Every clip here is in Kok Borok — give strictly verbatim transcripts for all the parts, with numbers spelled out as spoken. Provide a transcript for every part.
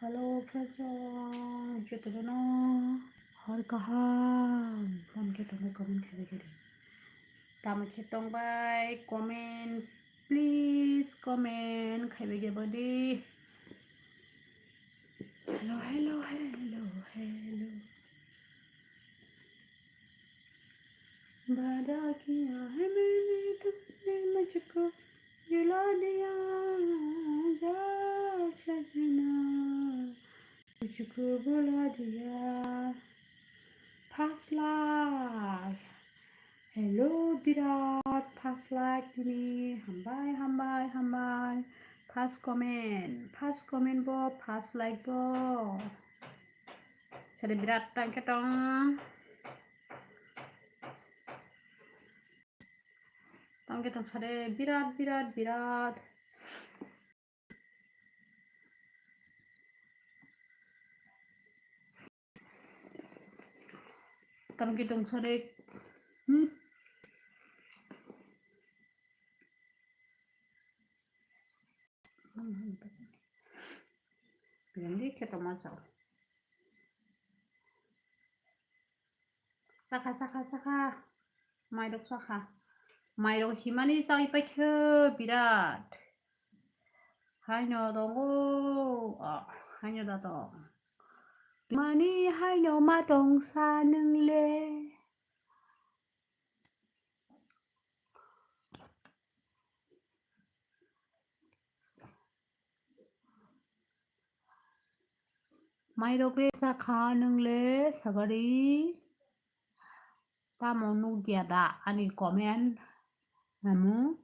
Hello, friends, jotono hor kaham. Tamo khe tongbai comment khaibai khe di. Tamo khe tongbai comment, please comment khaibai khe bodi. Hello, hello, hello, hello. वादा किया है मैंने तुमसे, मुझको रुला दिया जा सजना, मुझको भुला दिया। First like. Hello, Birat. First like ni. Hambai, hambai, hambai. First comment. First comment bo, first like bo. Sari Birat tang khe tong. Tang khe tong sari Birat, Birat, Birat. Tang khe tong sari. Hmm. Hindi khe tongma chao. Chakha, chakha, chakha. Mairok chakha. Mairok himani chai paikhe Birat. Haino tongo. Ah, haino da tong. Mani haino ma tong sa nwngle. Mairok le chakha nwngle sagari. Tamo nukya da ani comment? Namu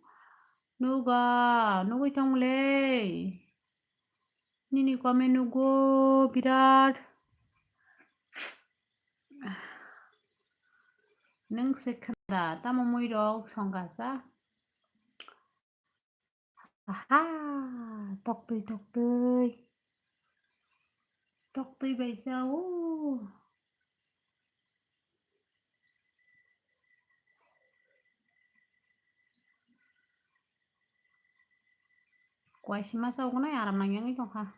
nuga, nugwi tongmole. Nini comment nugo Birat. Nwng se khna da, tamo muirok songkha sa? Aha, toktwi, toktwi. Toktwi bai sa o. Kuaisima sa o gnai aram nang yang tongkha.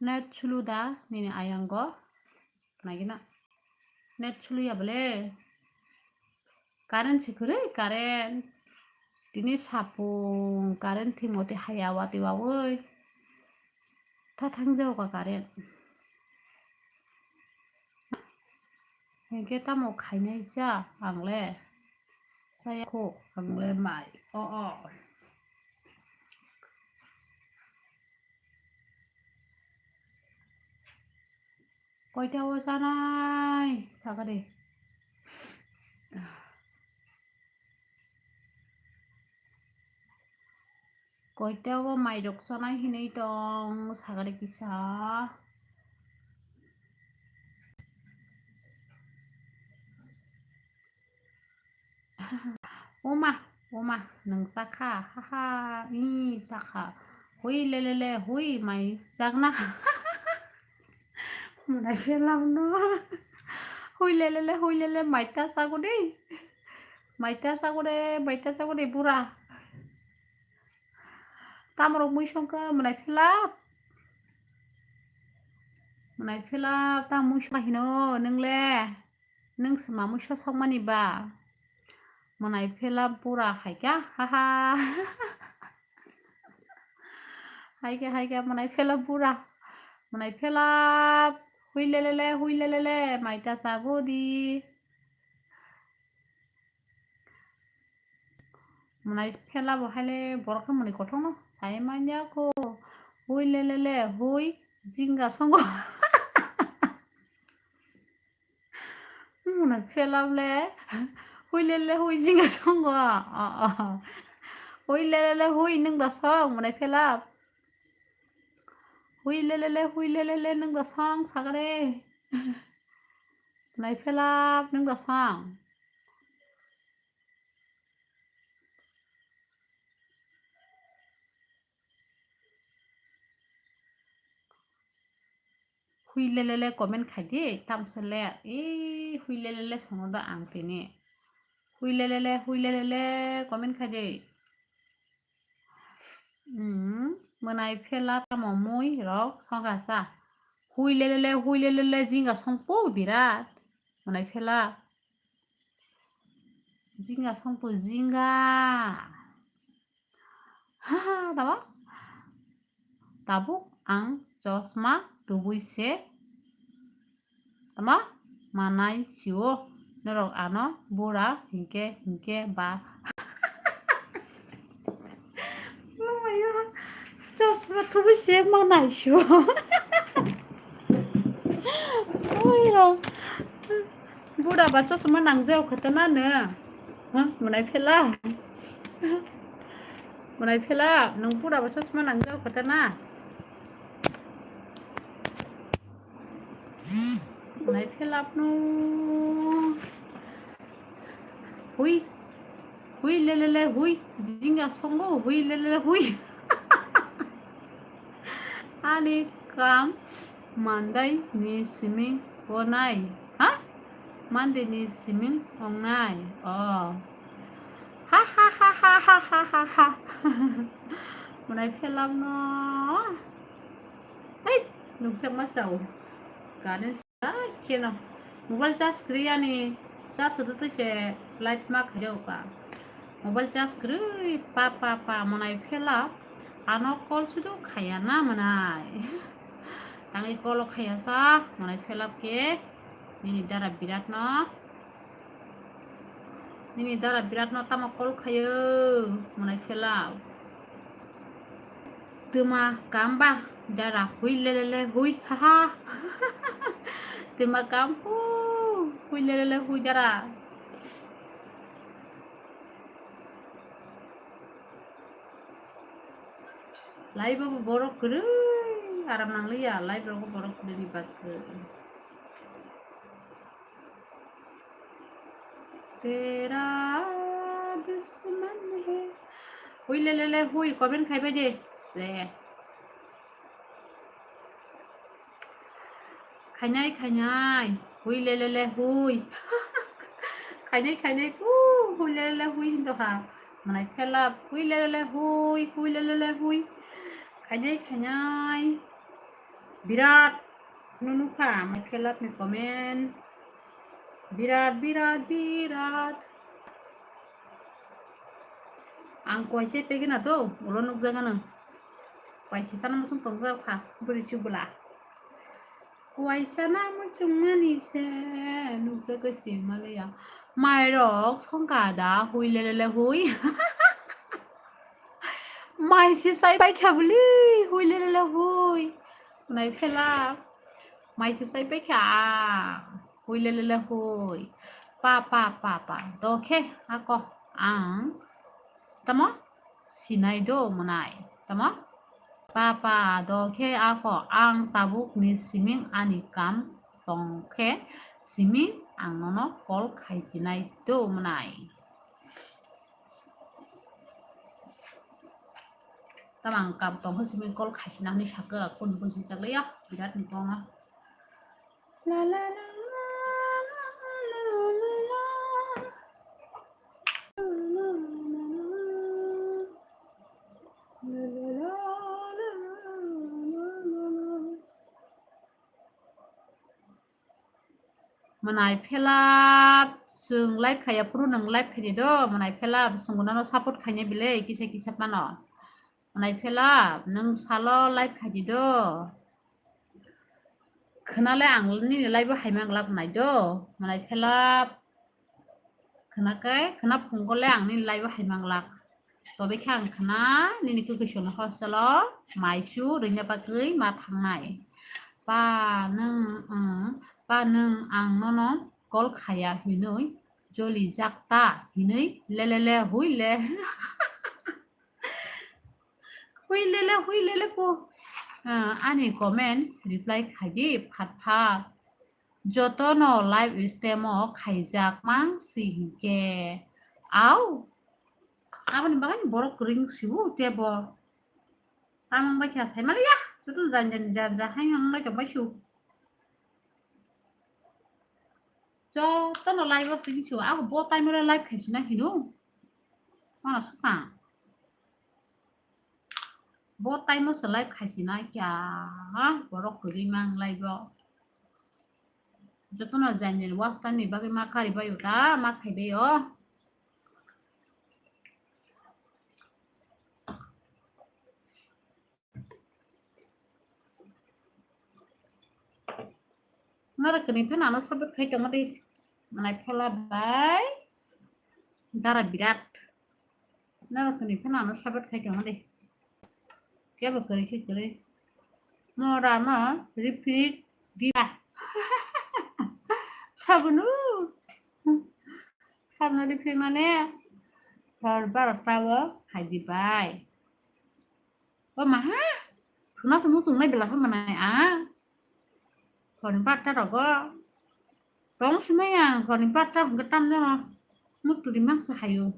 Net sulu da nini ayango. Nagina. Net sulu ya bole. Current si kwrwi, current. Tini sapung current thwimo twi haya watwi wawoi. Tha thang jao ka current. Hinkhe tamo khainai cha ang le. Chaya kho ang le mai. O, o. Koita o chanai? Sakha de. Koita o mairok chanai hinwi tong, sakha de kisa. Oma, oma, nwng chakha, haha, i chakha. Hui lelele, hui mai chakna. Mwnai phelam no. Hui lelele, hui lele, mai ta chago de. Mai ta chago de, mai ta chago de, bura. Tamorok mui songkha, mwnai phelap. Mwnai phelap, ta mui songkha hino, nwng le? Nwng se mamui sosokmani ba? Mwnai phelap bura hai kha, haha. Hai kha, hai kha, mwnai phelap bura. Mwnai phelap, hui lelele, hui lelele, mai ta chago di. Mwnai phelap bo hai le borok khe mwnai kothok no sai manya kho. Hui lelele, hui jinga songo. Mwnai phelap le, hui lele, hui jinga songo. O, o. Hui lele, hui nwng da song, mwnai phelap. Hui lele, hui lele, nwng da song, sakha de. Mwnai phelap, nwng da song. Hui lelele comment khai di, tamsa le. Ee, hui lelele sono da ang tini. Hui lelele, hui lelele comment khai di. Hmm, mwnai phela tamo mui rok songkha sa. Hui lelele, hui lelele, jinga songpo birat. Mwnai phela. Jinga songpo jinga. Ha ha, tamo? Tabuk ang chosma tubui se tamo manai sio. Norok ano bura hinkhe hinkhe ba. Mamayo, chosma tubui se manai sio. Oiro. Bura ba chosma nangjao khata na nw? Ha, mwnai phela. Mwnai phela, nwng bura ba chosma nangjao khata na? Mwnai phela phno. Hui. Hui lelele hui. Jinga songo hui lelele hui. Ani kam mandai ni siming onai. Ha? Mande ni siming ongnai. Oh. Ha ha ha ha. Mwnai phela phno. Hei, nukjak ma chao. Garden sai keno. Mobile charge kwrwi ani. Charge hodo twi se light ma khaijao ka. Mobile charge kwrwi pa pa pa mwnai phela. Ano call sudu khaya na mwnai. Tangwi call o khaya sa mwnai phela khe. Nini dara birat no. Nini dara birat no tamo call khayo mwnai phela. Twma kam ba dara hui lelele hui ha ha. Twma kam hu hui lelele hui dara. Live o borok kwrwi aram nangliya, live rogo borok kwrwi ni bagwi. Tera dusman hai. Hui lelele hui, comment khaibai de. Se. Khainai khainai, hui lelele hui. Khainai khainai, hu, hui lelele hui hinto ha. Mwnai phela, hui lelele hui, hui lelele hui. Khainai khainai. Birat. Nunu kha, mwnai phela ni comment. Birat, birat, birat. Ang kuaisa pegena to, ulo nukjagano. Kuaisa sana musung tongjak kha, bwrwi chubwla. Kuaisa na muchungmani se nukjagwi se maliya. Mairok songkha da hui lelele hui. Mai se sai pai kha bwli hui lelele hui. Mwnai phela. Mai se sai pai kha. Hui lelele hui. Pa pa pa pa. Dokhe ako ang tamo sinai do mwnai. Tamo? Papa, dokhe ako ang tabuk ni siming ani kam tongkhe siming ang nono call khaichinai do mwnai. Tamo ang kam tongkhe siming call khaichina hinwi sakha, kunu bujijakliya, birat ni kongma. La la la la la la la la. Mwnai phela chwng live khaiya phuru nwng live khaidi do, mwnai phela chwng bono support khainai bile kisa kisa phano. Mwnai phela nwng salo live khaidi do. Khwnale ang nini live o hai manglak nai do, mwnai phela khwnakai, khwna phungkole ang nini live o hai manglak. Tobekhe ang khwna nini kwkwi songni hostel o maisu rwina bagwi ma thangnai. Pa nwng, mm, pa nwng ang nono call khaya hinwi joli jak ta hinwi lelele hui le. Hui lele, hui lele po. Ah, ani comment reply khaidi phat phat. Jotono live stream o khaijak mang si hinkhe. Au. Aboni bagani borok kwrwng sibu tebo. Tamang bai kha sai maliya. Jotono jan jan jan jan hai ang bai tong bai su. Jotono live o sini su. Abo bo time o live khaisina hino. Mana sukha. Bo time o se live khaisina kya, borok kwrwi mang live o. Jotono jani jani watch time ni bagwi ma kari bai o ta, ma khai bai o. Nara kani phano ano support khai tongma de. Manai phola bai. Dara birat. Nara kani phano ano support khai tongma de. Kebo kwrwi khe kwrwi. Mora no repeat diba. Sabunu. Sabunu repeat mane. Hor barota o khai dibai. O maha. Khuna khunu khungnai bela khe manai a. Horni barta rogo. Tong simai ang horni barta hwnkhe tamjano. Muturi mangsa hayo.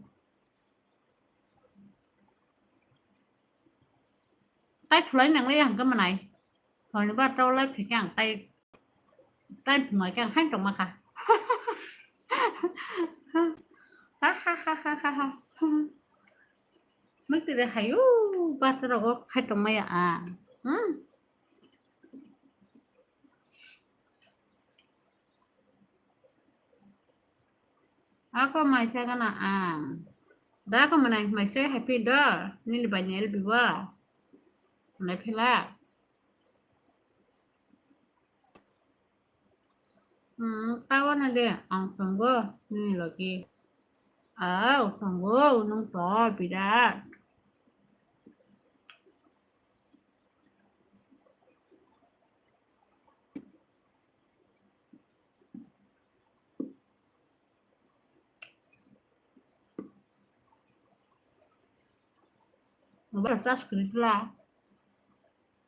Tai phulai nanglai ang hwnkhe manai. Horni barta o lai phikhe ang tai, tai phungai khe ang haino tongma kha. Ha ha ha ha ha ha. Muturi hayo barta rogo khai tongmaya a. Hmm. Ako mai sa gana ang. Da ko manai mai sa happy do. Nini bai ni L B wa. Manai phela. Hmm, kawa na de ang tongo nini logi. Au, tongo, nung to birat. Mobile charge kwrwi pla.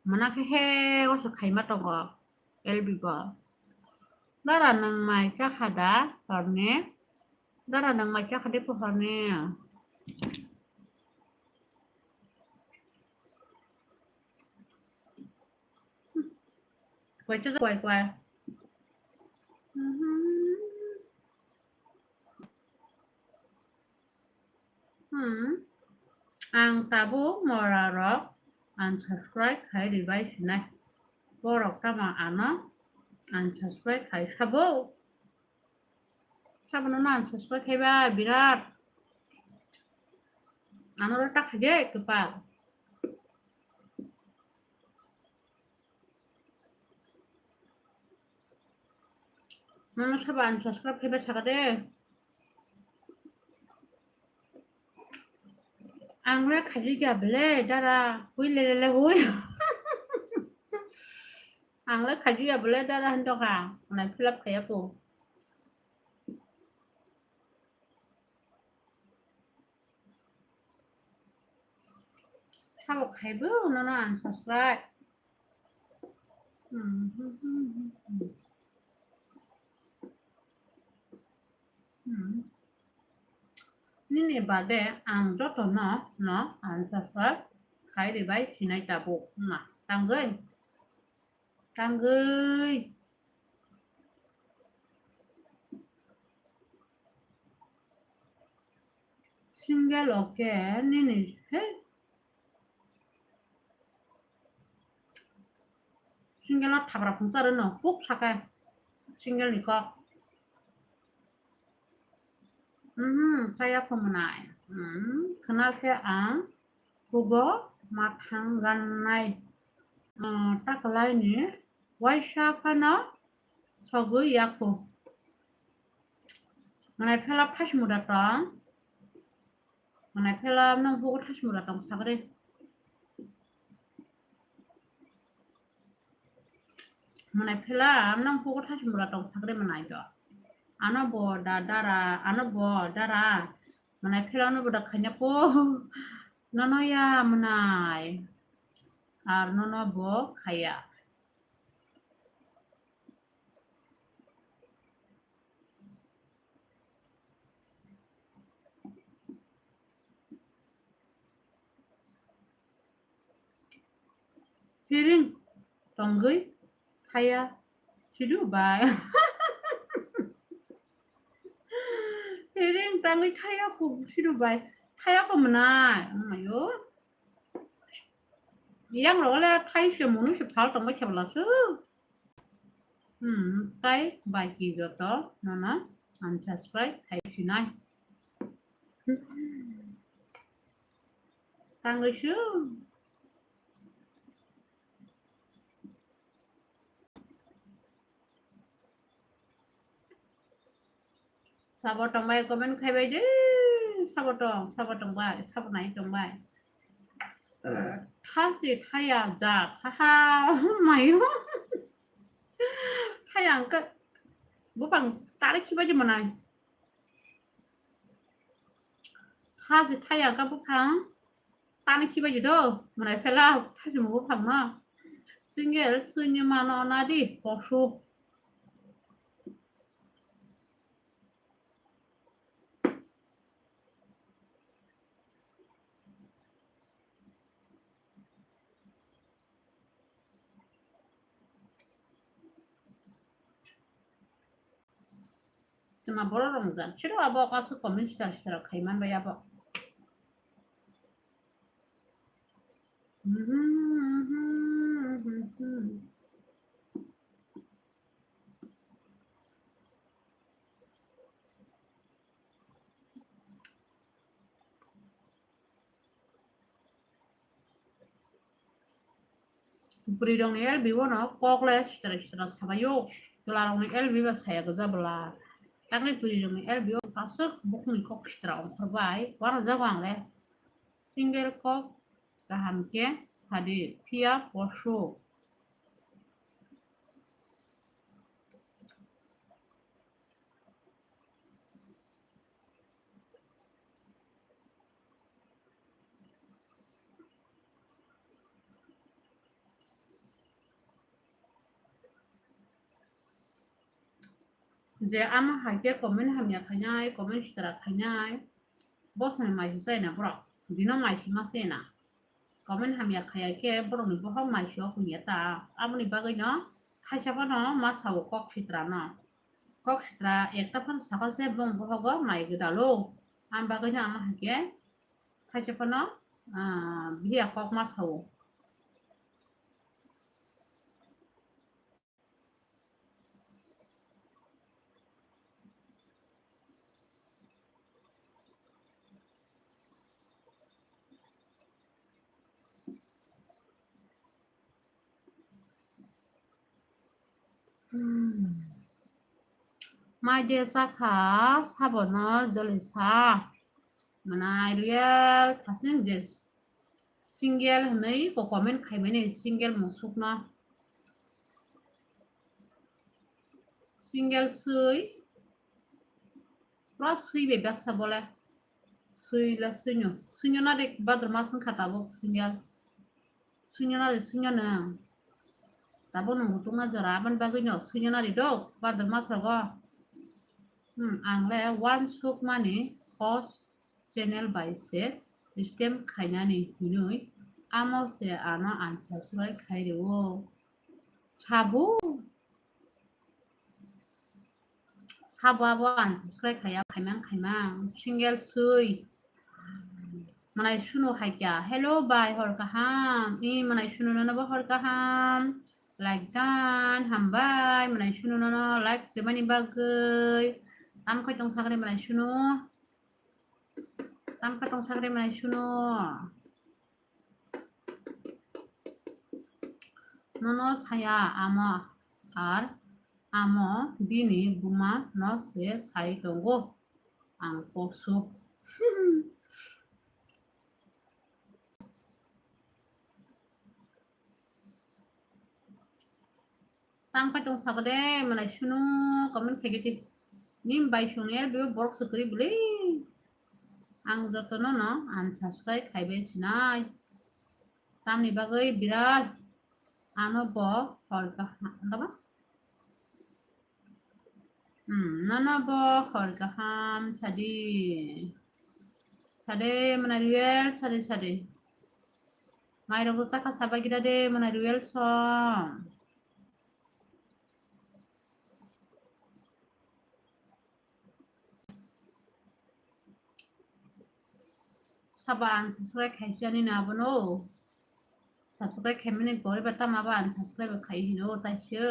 Mana khe he waisa khaima tongo L B bo. Dara nwng mai chakha da horni? Dara nwng mai chakha de po horni? Kwai cha kwai kwai. Hmm. Ang tabuk mora rok unsubscribe khai ribai sinai. Borok tamo ano unsubscribe khai sabo. Sabono no unsubscribe khaiba birat. Ano ro ta khaje kwpal. Nono sabo unsubscribe khaiba saka de. Ang le khaji ya bele dara hui le le le hui. Ang le khaji ya bele dara hando kha. Nai fill up khaya po. Sabo khaibo nono unsubscribe. Hmm. Nini bade ang joto no, no unsubscribe khai ribai sinai tabuk. Ma, tangwi. Tangwi. Single o khe nini he. Single no thabra phungsa rwno kuk saka. Single ni kok. Mhm, chaya phumunai. Mhm, khna khe ang kugo mathang gannai. Ah, takwlai ni waisa phano sogwi yakho. Manai phela phas muda tong. Manai phela nang bugo thas muda tong sagre. Manai phela nang bugo thas muda tong sagre manai do. Ano bo da dara, ano bo dara. Manai phela ano bo da khanya po. Nono ya manai. Ar nono bo khaya. Hiring tongwi thaya sidu bai. Hiring tongwi thaya ku sidu bai. Thaya ko mwnai. Amayo. Yang rok le thai se munu se phal tongbai khe bwla su. Hmm, tai bai ki joto nono unsubscribe khai sinai. Tangwi su. Sabo tongbai comment khaibai de, sabo tong, sabo tongbai, sabo nai tongbai. Thasi thaya ja, thaha mayo. Thaya angka bupang tari khibai de manai. Thasi thaya angka bupang tani khibai de do, manai phela thasi mo bupang ma. Single sunya mano nadi, posu. Tuma borok rok jang. Siro abo kasu comment star star khai man bai abo. Bwrwi rokni L B o no kok le sitra sitra sabaio. Chwla rokni L B ba saya gwja bwla. Takni bwrwi rokni L B o aswk bukhukni kok sitra ongkhor bai. Wano jago ang le. Single kok kaham khe sadi phiya poso. Je ama hai khe comment hamya khainai, comment sitra khainai, bosongni mai se chaina borok, dino mai se ma se na. Comment hamya khaya khe borokni bohok mai se o hunya ta. Aboni bagwi no thaisa phano ma sao kok sitra no. Kok sitra ekta phano sakha se bong bohogo mai gwdalo. Am bagwi no ama hai khe thaisa phano, ah, biya kok ma sao. Hmm. Mai de sakha sabono jolisa. Manai real thasing je single hwnwi ko comment khaimani single musukno. Single swi. Pura swi bai baksa bole. Swi la swino. Swino na de bador mas wngkha tabuk single. Swino na de swino no. Tabuk nung tungna jora aboni bagwi no swino na de do bador mas rogo. Hmm, ang le one suk mani host channel bai se stem khainani hinwi amo se ano unsubscribe khai rwo. Sabo. Sabo abo unsubscribe khaiya khaimang khaimang single sui. Manai sunu hai kya. Hello bai hor kaham. I manai sunu nono bo hor kaham. Like dan hambai manai sunu nono like khwimani bagwi. Tam khoi tong sakni manai sunu. Tam kha tong sakre manai sunu. Nono saya amo ar amo bini buma no se sai tongo. Ang posu. Tang kha tong sakde manai sunu comment khaikhe ti. Nim bai sung er bibo borok se kwrwi bwlwi. Ang jotono no unsubscribe khaibai sinai. Tamni bagwi birat ano bo hor kaham. Hmm, nono bo hor kaham sadi. Sade manai ruel sade sade. Mai rogo chakha sabai gira de manai ruel song. Saba unsubscribe khaisani na abono. Subscribe khaimani pore ba tama ba ang subscribe khai hino tai se.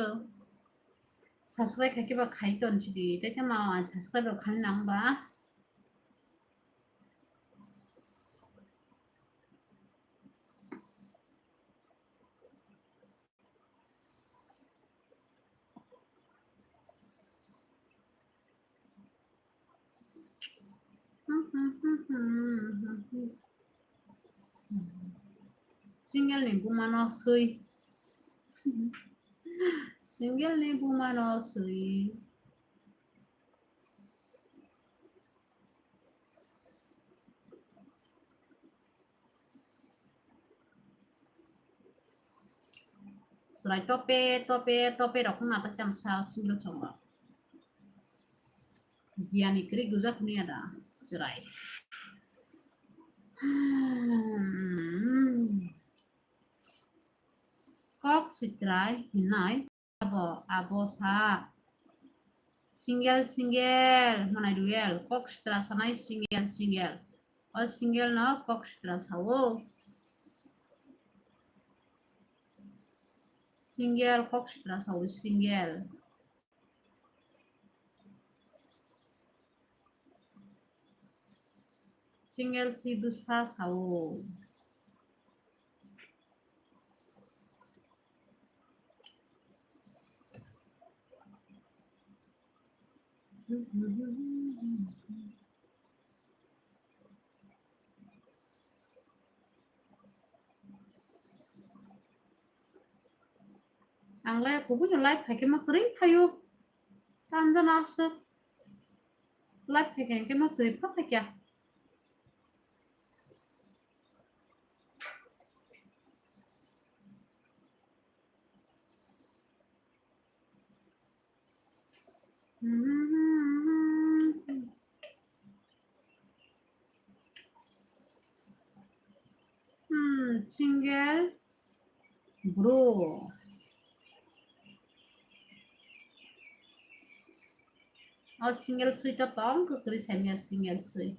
Subscribe khai ke ba khai ton sidi. Tai tama ang subscribe khai nang ba. Single ni buma no swi. Single ni buma no swi. Chwrai tope, tope, tope rok wngna ta cham sa single song rok. Giyani kwrwi gujak hwnwi ada chwrai. Kok sitrai hinai. Abo, abo sa. Single, single, manai duel. Kok sitra sanai single, single. O single no kok sitra sao. Single, kok sitra sao, single. Single si dusa sao. Ang le kubui no live phaikhe ma kwrwi phaio. Tanjana aswk. Live phaikhe hwnkhe ma kwrwi pha phaikha. Hmm, single bro. O single swi to tong kwrwi sanya single swi.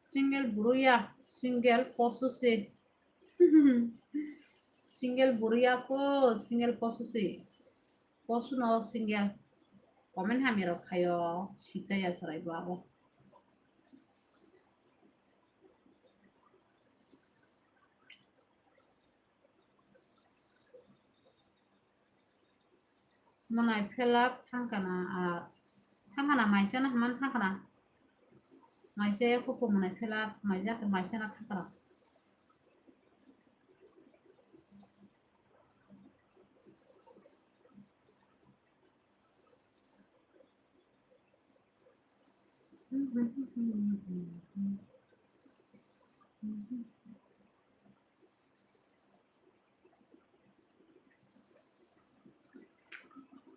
Single buruya, single posusi. Single buruya po, single posusi. Posu no single. Comment hamya rok khayo, sitaya sarai bo abo. Mwnai phelak thangkana, a, thangkana maisano hwnmani thangkana. Maisa ya kuku mwnai phelak, maisa, maisano thangkana.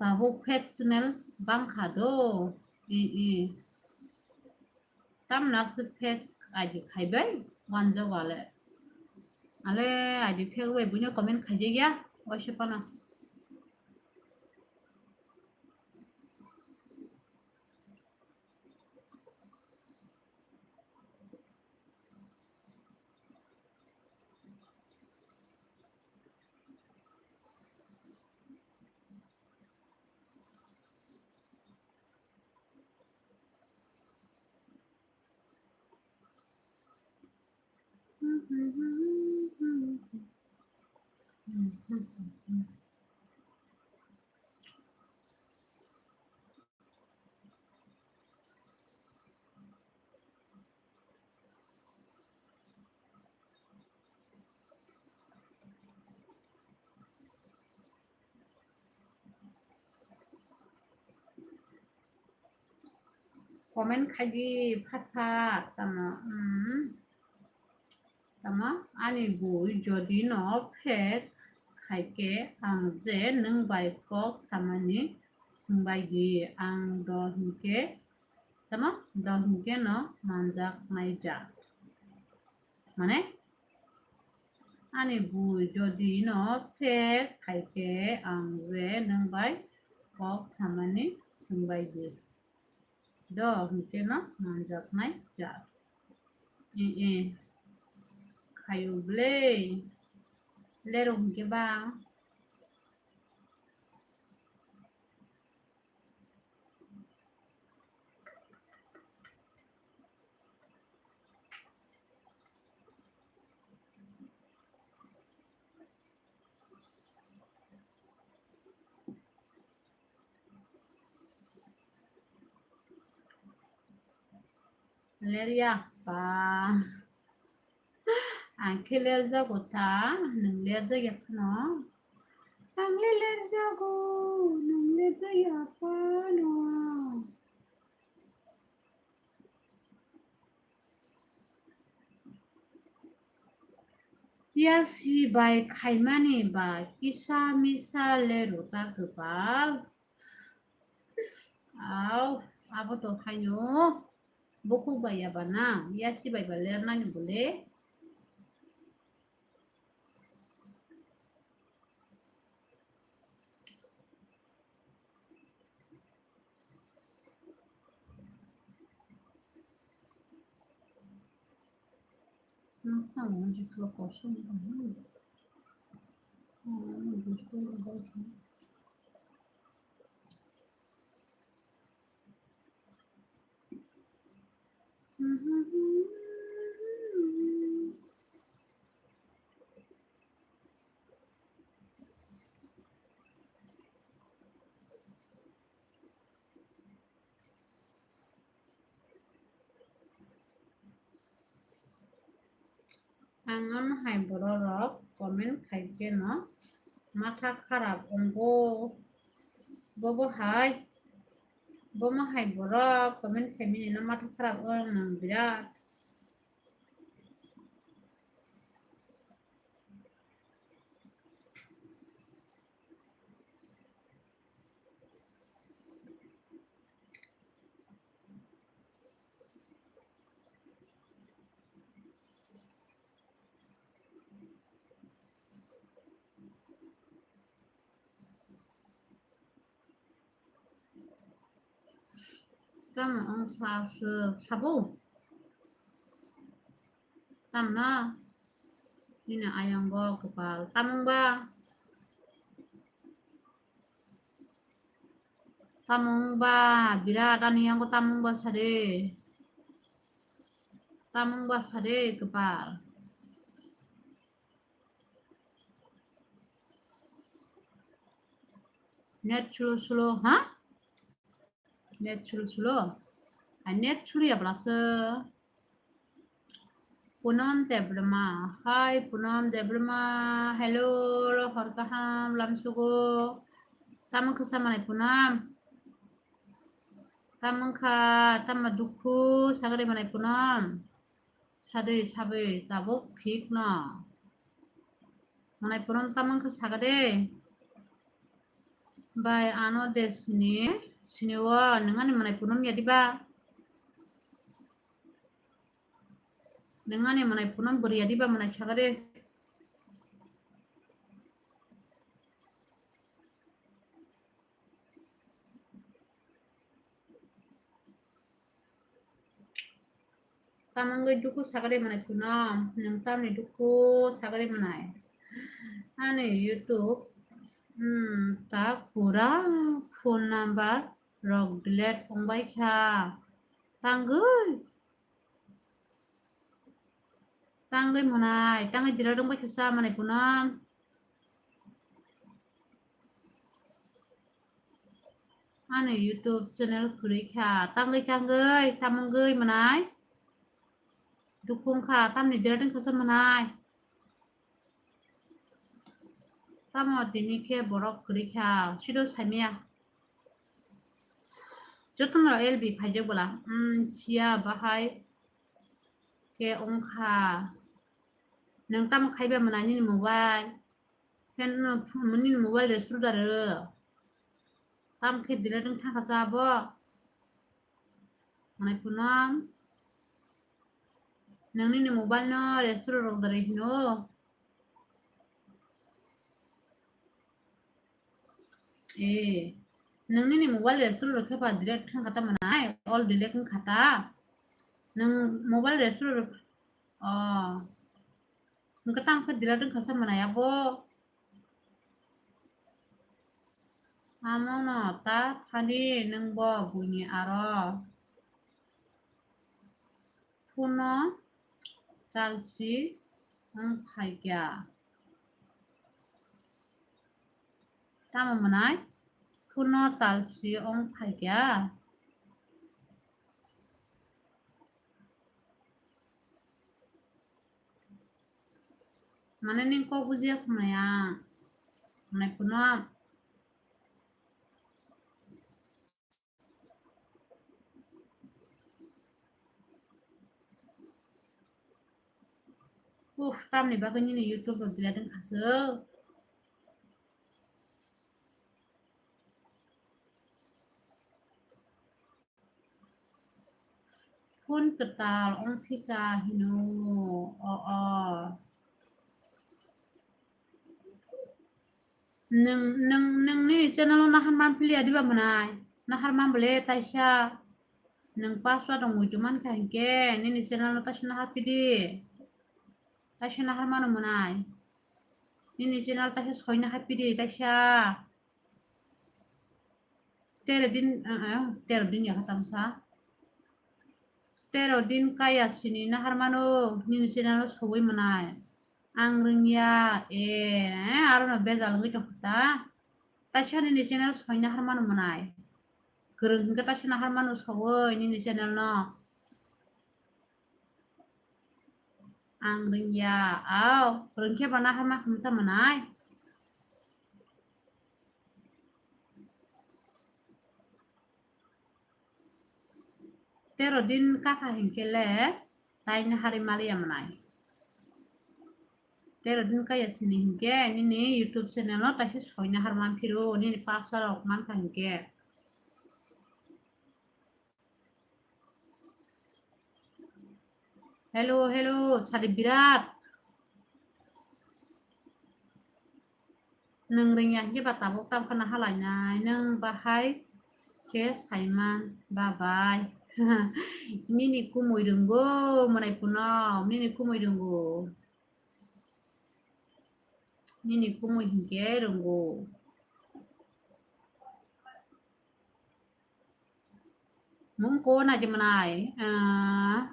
Tabuk fake channel bangkha do. I, i. Tamna se fake I D khaibai, wanjago ale. Ale I D fake bai buino comment khaijak ya, waisa phano. Comment khaidi phat phat tamo, hmm. Tamo ani bui jodi no fake khaikhe ang je nwng bai kok samani swngbai di, ang do hinkhe tamo do hinkhe no manjak nai jak. Mane Ani bui jodi no fake khai khe ang je nwng bai kok samani swngbai di. Do hinkhe no manjaknai jak. E, e. Khayo ble. Lero hinkhe ba. Lerya pa. Ang khe lerjago ta, nwng lerjakya phano. Ang le lerjago, nwng lerjakya phano. Yasi bai khaimani ba kisa misa lero ta kwpal. Au, abo to haino. Bukhuk bai ya ba na, yasi bai ba lernani bole. Ang ano hai borok rok comment khai khe no matha kharap wngo. Bobo hai, bomo hai borok comment khai mini no matha kharap wngo nwng birat. Tamo wngsa aswk sabo? Tamno? Nini ayongo kwpal. Tamungba? Tamungba? Birat ani yango tamungba sade. Tamungba sade kwpal. Net slow slow, ha? Net slow slow. Ai, net slow ya belasa. Punam Debbarma. Hi, Punam Debbarma. Hello, hor kaham, lamsugo. Tamang kasa manai Punam. Tamang kha, tama dukhu, sagade manai Punam. Sadoi, sabai, tabuk thik no. Manai Punam tamang kha sagade. Bai ano de sini, sini o, nwng ani manai Punam ya diba? Nwng ani manai Punam bwrwi ya diba manai sagade. Tamungwi dukhu sagade manai Punam, nwng tamni dukhu sagade manai. Ani YouTube, hmm, ta pura phone number rok delete wngbai kha. Tangwi. Tangwi manai, tangwi delete wngbai kha sa manai Punam. Ani YouTube channel khwlwi kha, tangwi tangwi, tamungwi manai. Dukhu wngkha, tamni delete wngkha sa manai. Tamo tini khe borok kwrwi kha, sido saimaya. Jotono L B khaijak bwla, hmm, siya bahai khe wngkha. Nwng tamo khaiba mwnai nini mobile? Khe nini mobile rw suru da rw? Tamo khe delete wng thangkha sa abo? Manai Punam. Nwng nini mobile no restore rok da rw hino. Eh, nung nini mobile restore rok khe ba delete thang kha ta manai, all delete wng kha ta. Nung mobile restore rok, oh, wng kha tang khe delete wng kha sa manai abo. Amo no ta thani nung bo buini aro. Phuno chalsi wng phaikya. Tamo mwnai? Phuno chalsi wng phaikya. Mane nini kok bujiya khumlai ang. Mane phuno. Uf, tamni bagwi nini YouTube rok delete wngkha se. Phone kwtal wng phika hino, o, o. Nwng, nwng, nwng nini channel o nahar man pili ya diba mwnai? Nahar man bole taisa. Nwng password rok muitu man kha hinkhe nini channel o taisa nahar pidi. Taisa nahar mano mwnai? Nini channel taisa soi nahar pidi taisa. Tero din, ah, ah, tero din ya kha tamsa. Tero din kaya sini nahar mano nini channel o sogwi mwnai. Ang rwngya, eh, aro no bejal wngwi tongkha ta. Taisa nini channel soi nahar mano mwnai. Kwrwng hwnkhe taisa nahar mano sogwi nini channel no. Ang rwngya, au, rwngkhe ba nahar ma khum ta mwnai. Tero din kaka hinkhe le tai nahari maliya mwnai. Tero din kaya sini hinkhe nini YouTube channel no taisa soi nahar man phiro, nini pasa rok man kha hinkhe. Hello, hello, sadi birat. Nwng rwngya hinkhe ba tabuk tam khana halainai, nwng bahai khe saiman babai. Nini kumui rwngo, mwnai kuno, nini kumui rwngo. Nini kumui hinkhe rwngo. Mung ko na di mwnai, ah,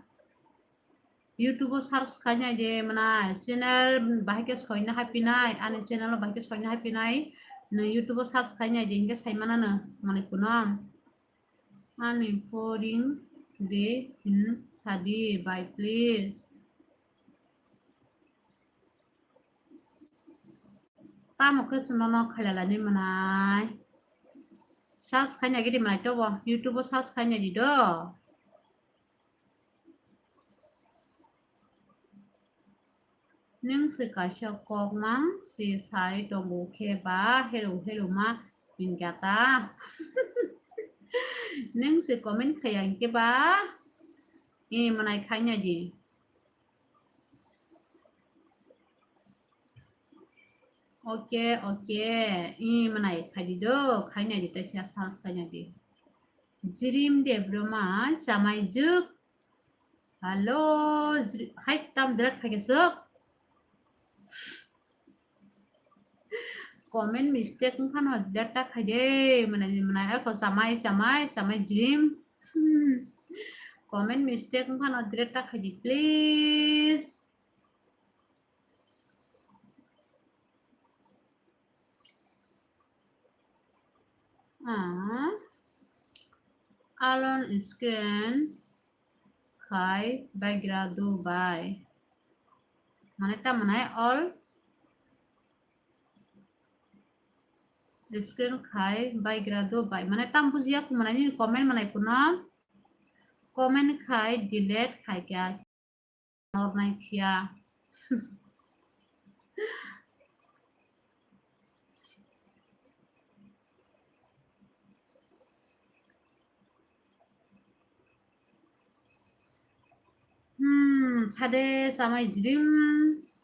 YouTube o search khai nai di mwnai, channel bahai khe soi na hapinai, ani channel o bahai khe soi na hapinai, nwng YouTube o search khai nai di, hinkhe sai mana no, mwnai kuno. Ani poring de hin sadi bai, please. Tamo khe chwngno no khailala ni mwnai. Search khai nai gidi mwnai tobo. YouTube o search khai nai di do. Nwng se kaisa kok mang se sai tongo khe ba hello hello ma hinkha ta. Nwng se comment khaiya hinkhe ba, eh, mwnai khai nai di. Okay, okay. I mwnai khai di do, khai nai di, taisa search khai nai di. Jirim Debbarma chamai juk. Hello, Jiri-, hai tam delete khai kesuk. Comment mistake wngkha no delete ta khai de, mwnai, mwnai, ako chamai, chamai, chamai Jirim. Hmm. Comment mistake wngkha no delete ta khai di, please. Ah, alon screen khai baigra do bai. Mane ta mane all screen khai baigra do bai. Mane tam bujiya ku mane nini comment mane kuno comment khai delete khai kya. Nornai phiya. Hmm, sade chamai Jirim,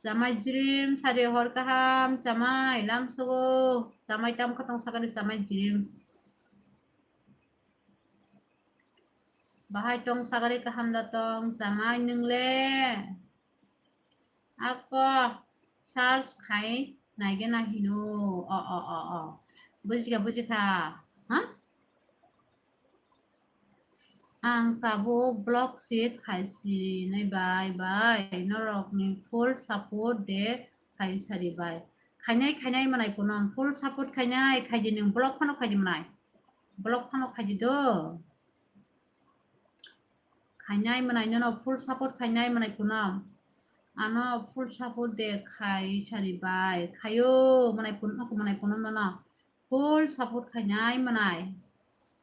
Chamai Jrim, sari hor kaham, chamai lamsogo, chamai tam khatong sakani chamai Jrim. Bahai tong sagari kaham da tong, chamai nwngle? Ako search khai naigena hino. O, o, o, o. Bujikha, bujikha. Ha? Ang tabuk vlog se khai si nai bai, bai. Norok ni full support de khai sari bai. Khainai, khainai manai kuno full support khainai, khaidi nwng vlog phano khaidi manai. Vlog phano khaidi do. Khainai manai nono full support khainai manai kuno. Ano full support de khai sari bai. Khayo manai kuno, manai kuno nono. Full support khainai manai.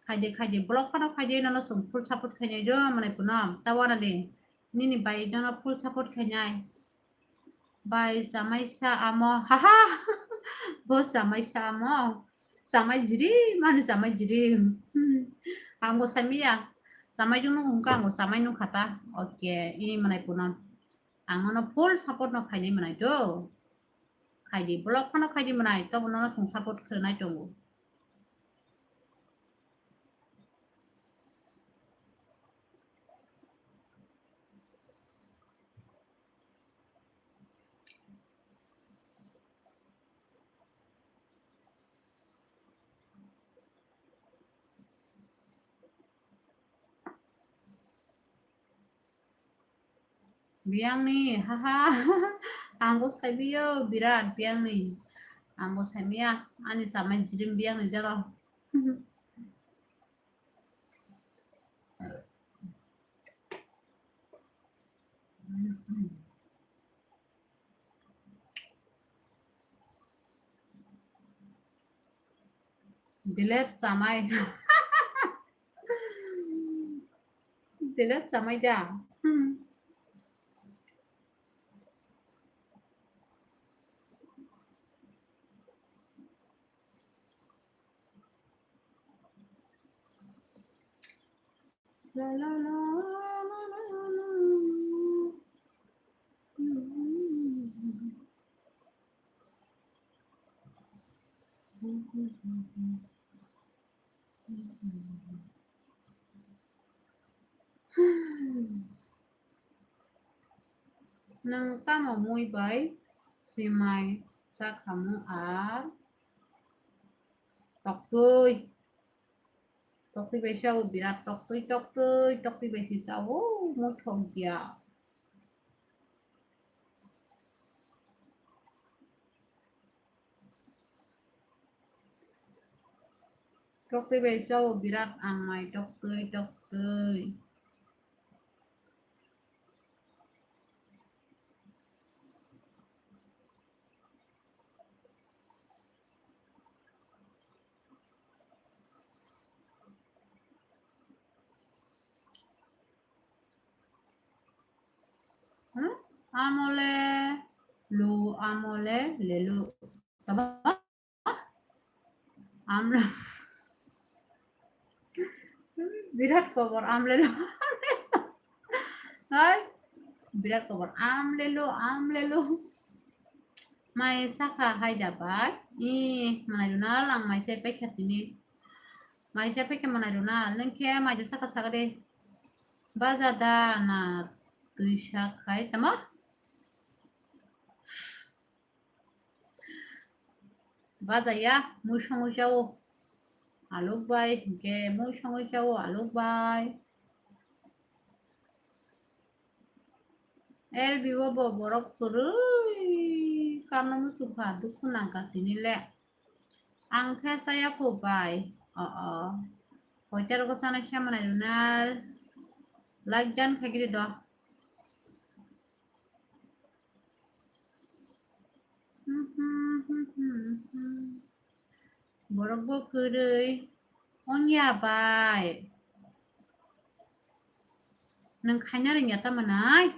Khaidi, khaidi. Vlog phano khaidi nono song full support khainai do manai kuno. Tawana de. Nini bai nono full support khainai. Bai chamai sa amo. Haha. Bo chamai sa amo. Chamai Jrim, ani chamai Jrim. Hmm. Ang bo saimaya. Chamai jung nung hungka ang bo chamai nung khata. Okay, ini manai puno. Ang no full support no khaini manai do. Khaidi, vlog phano khaidi manai, to bono song support khainai tongo. Biyangni, haha. Ang bo saibiyo, birat biyangni. Ang bo saimiya, ani chamai Jrim biyangni jaro. Delete chamai. Delete chamai da. Hmm. Nwng tamo mui bai swmai chakhamu ar toktwi? Toktwi bai chao, birat toktwi, toktwi, toktwi bai se chao, muthok ya. Toktwi bai chao, birat ang mai toktwi, toktwi. Hmm? Amole lu, amole lelu. Tama? Amle. Birat kobor amle lo. Hai. Birat kobor amle lo, amle lo. Mai saka hai da bai. I, manai runa lang mai sai paikha tini. Mai sai paikha manai runa. Nang khe mai saka saka de. Baja da na twi sak hai tama? Baja ya, mui songwi chao. Aluk bai, hinkhe mui songwi chao, aluk bai. L B o bo borok kwrwi kano muchukha, dukhu nangkha tini le. Ang khe chaya phu bai. O, o. Koita rogo chana khe manai runa. Like dan khaigiri do. Borok bo kwrwi ongya bai. Nwng khaina rwngya tamo nai?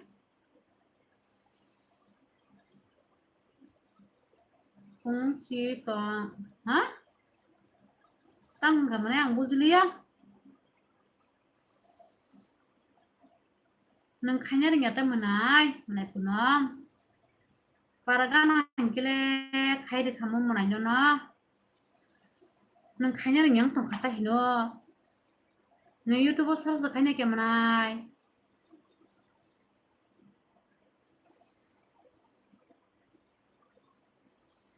Kung si tong, ha? Tang wngkha mane ang bujiliya. Nwng khaina rwngya tei mwnai, mwnai phunuk. Para gana hinkhe le khai rwkha mo mwnai no no. Nwng khaina rwngya wng tongkha ta hino. Nwng YouTube o search khaina khe mwnai.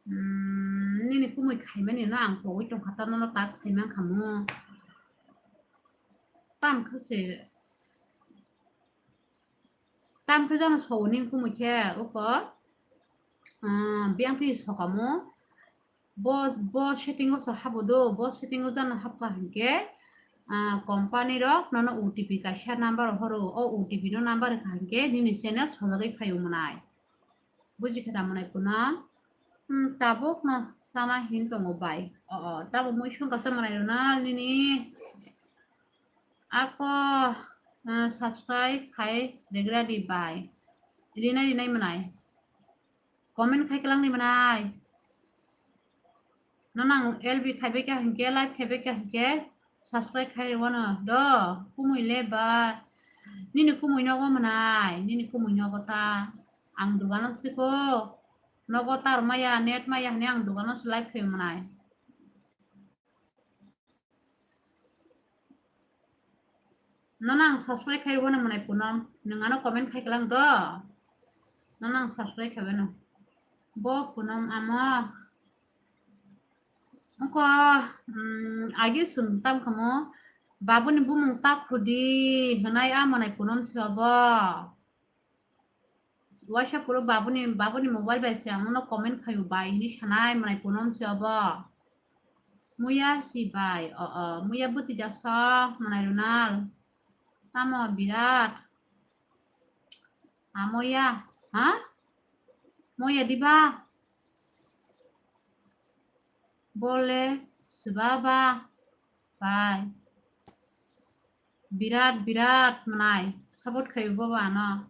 Hmm, nini kumui khaimani no ang pogwi tongkha ta no no tak sai mankha mo. Tam khe se. Tam khe jano sao nini kumui khe uko, ah, biyang twi sokamo. Bo, bo setting o se habo do, bo setting o jano hapkha hinkhe, ah, company rok nono O T P kaisa number horo, o O T P no number rwkha hinkhe nini channel sojagwi phaio mwnai. Buji khe da mwnai kuno? Hmm, tabuk no sama hin tongo bai. O, o, tabuk mui songkha sa mwnai rwna nini. Ako, eh, subscribe khai regra di bai. Rinai rinai mwnai. Comment khai kwlang di mwnai. Nono ang L B khai bai kha hinkhe, live khai bai kha hinkhe, subscribe khai rwano do. Kumui le ba. Nini kumui nogo mwnai, nini kumui nogo ta. Ang dogano siko. Nogo tar maya, net maya hwnwi ang dogano se live khai mwnai. Nono ang subscribe khai rwano mwnai Punom. Nwng ano comment khai kwlang do. Nono ang subscribe khai rwano. Bo Punom amo. Ongko, mm, agi sung tam kamo. Babuni bumung ta khudi hwnai a mwnai Punom se obo. Waisa puro babuni, babuni mobile bai se ang nono comment khaio bai hinwi sanai mwnai Punom se obo. Muya si bai, o, o, muya bwtwi jaso mwnai Ronal. Tamo birat. Amoya, ha? Moya diba? Bole, sibaba, bai. Birat, birat mwnai. Support khaio bobo ano.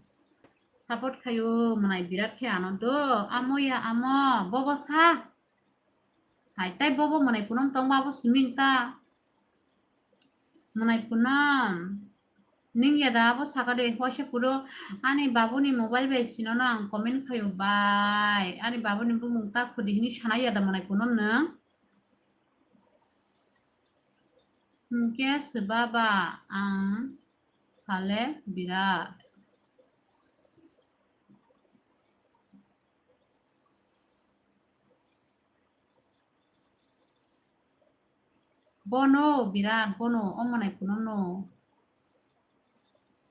Support khaio mwnai birat khe ano do. Amoya, amo, bobo sa. Hai, tai bobo mwnai Punom tong babo siming ta. Mwnai Punom. Ning ya da abo saka de, hoise puro ani babuni mobile bai sino no ang comment khaio bai. Ani babuni bumung ta khudi hini sana ya da mwnai Punom nwng. Hwnkhe se baba ang sale birat. Bono birat, bono omo nai kuno no.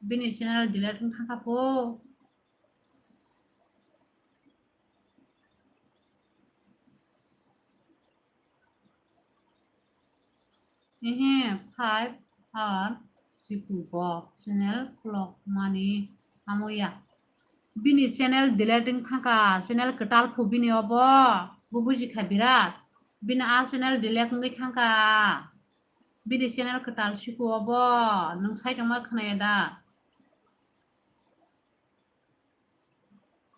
Bini channel delete wng thangkha po. Ehe, five hour siku bo channel clock mani amo ya. Bini channel delete wng thangkha, channel kwtal phu bini obo, bo buji kha birat. Bini a channel delete wngwi thangkha. Bini channel kwtal siku obo, nwng sai tongma khwnaya da?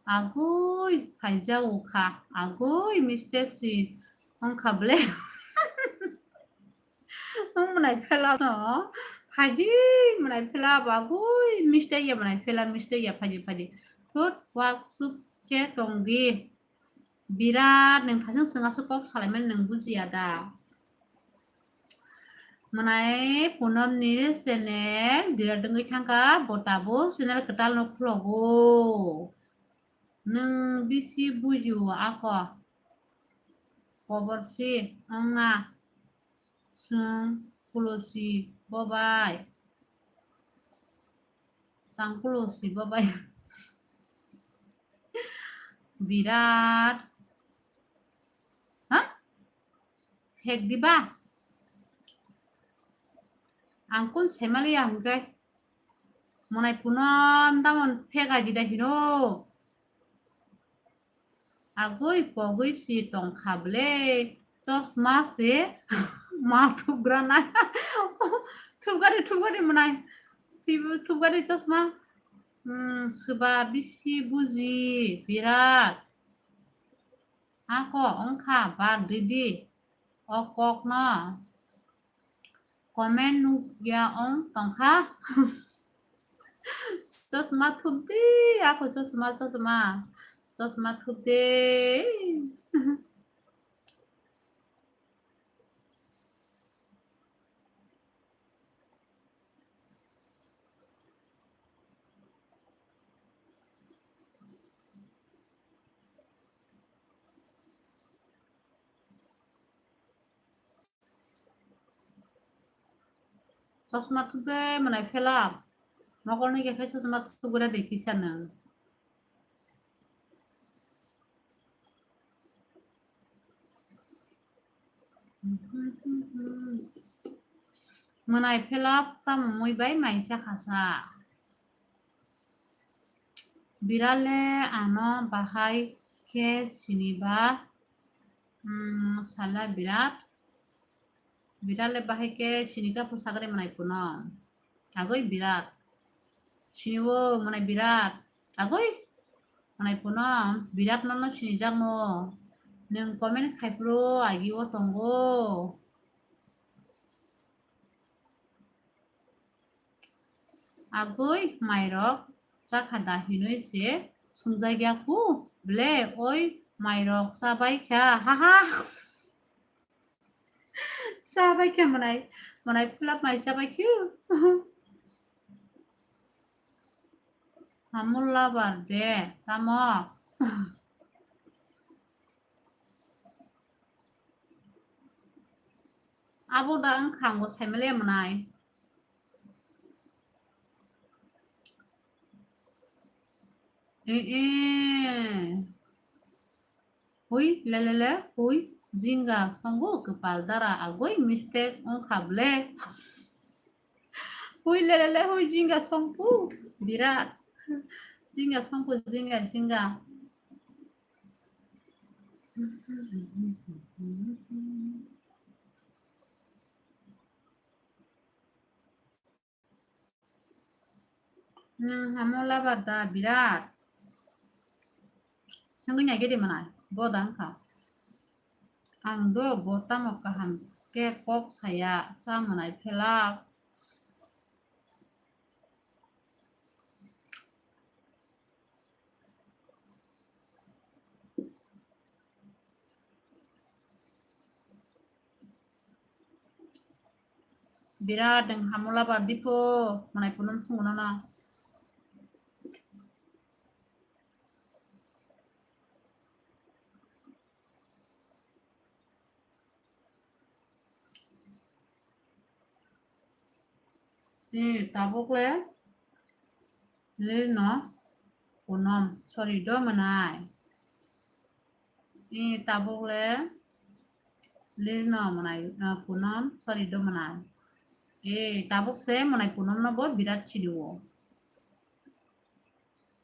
Agui, phaijago kha. Agui, mistake si wngkha ble. Wng mwnai phela no. Phaidi mwnai phela bo agui, mistake ya mwnai phela, mistake ya phaidi phaidi. Thut, wak, sup khe tongdi. Birat nwng thasung swng aswk kok salaimani nwng bujiya da? Mwnai Punomni channel delete wngwi thangkha, bo tabuk channel kwtal no khwlogo. Nwng bisi bujio ako. Kobor si wngna. Chwng kulosi bobai. Tang kulosi bobai. Birat. Ha? Phek diba? Ang kun semali ya hwnkhe. Mwnai Punom tamon phek ai dida hino. Agui pogui si tongkha ble, chosma se ma thupgra nai. Thupgari, thupgari mwnai. Thupgari chosma. Hmm, swba bisi buji birat. Ako wngkha bar didi. O kok no. Comment nukya ong tongkha. Chosma thupdi, ako chosma, chosma. Chosma thup de. Chosma thukde mwnai phela. Mokol ni khe chosma thukgra de kisa nang. Mwnai phela tamo mui bai mai cha khasa. Birale ano bahai khe siniba, mm, sala Birat. Birale bahai khe sinika pusagre mwnai puno. Agoi Birat. Siniwo mwnai Birat. Agoi mwnai puno Birat nono sinijakno. Nwng comment khaipro agi o tongo. Agoi mairok chakha da hinui se sumjak ya ku ble oi mairok chabai kha, haha. Chabai kha mwnai, mwnai phulap mai chabai kha. Hamul labar de, tamo. Abo da wngkha, ang bo saimaliya mwnai. Eh, eh. Hui, le, le, le, hui, jinga songo kwpal dara agoi mistake wngkha ble. Hui, le, le, le, hui, jinga songku. Birat. Jinga songku, jinga, jinga. Hmm, hamo labar da birat. Sengwi nai gede manai, bo da wngkha. Ang do bo tamo kaham khe kok saya, cha manai phelak. Birat nwng hamula ba dipho, manai phunum sungo nono. Ni tabuk le lirno kunom, sorry, do manai. Ni tabuk le lirno manai, ah, kunom, sorry, do manai. Eh, tabuk se manai kunom no bo birat sini o.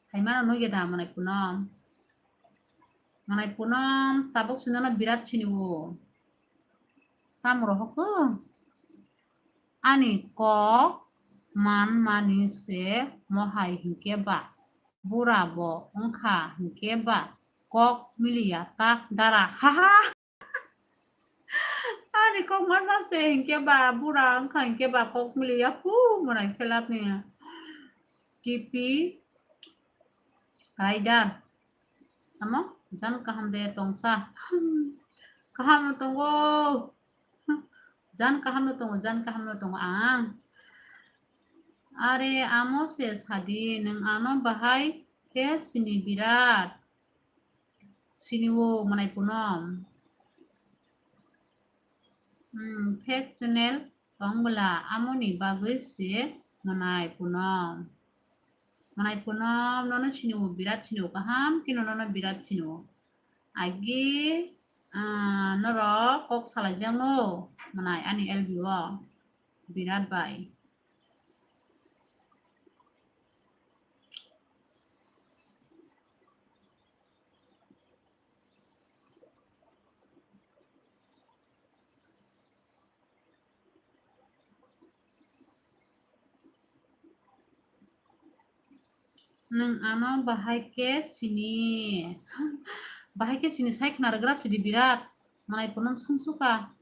Saimano nugya da manai punom. Manai punom tabuk sinono birat sini o. Tamro hoko. Ani kok man mani se mohai hinkhe ba. Bura bo wngkha hinkhe ba. Kok miliya ta dara. Haha. Ani kok manma se hinkhe ba, bura wngkha hinkhe ba kok miliya phu mwnai phelapni. Kipi Raidar. Tamo? Jan kaham de tongsa. Kaham no tongo. Jan kaham no tongo, jan kaham no tongo ang. Are amo se sadi, nwng ano bahai khe sini birat. Sini o manai punom. Hmm, fake channel tong bwla, amoni bagwi se manai punom. Manai punom, nono sini o birat sini o, kaham khe nono birat sini o. Agi, ah, norok kok salaijakno manai ani L B o birat bai. Nwng ano bahai khe sini, bahai khe sini sai khna rwgra sidi birat manai punom sumsuka.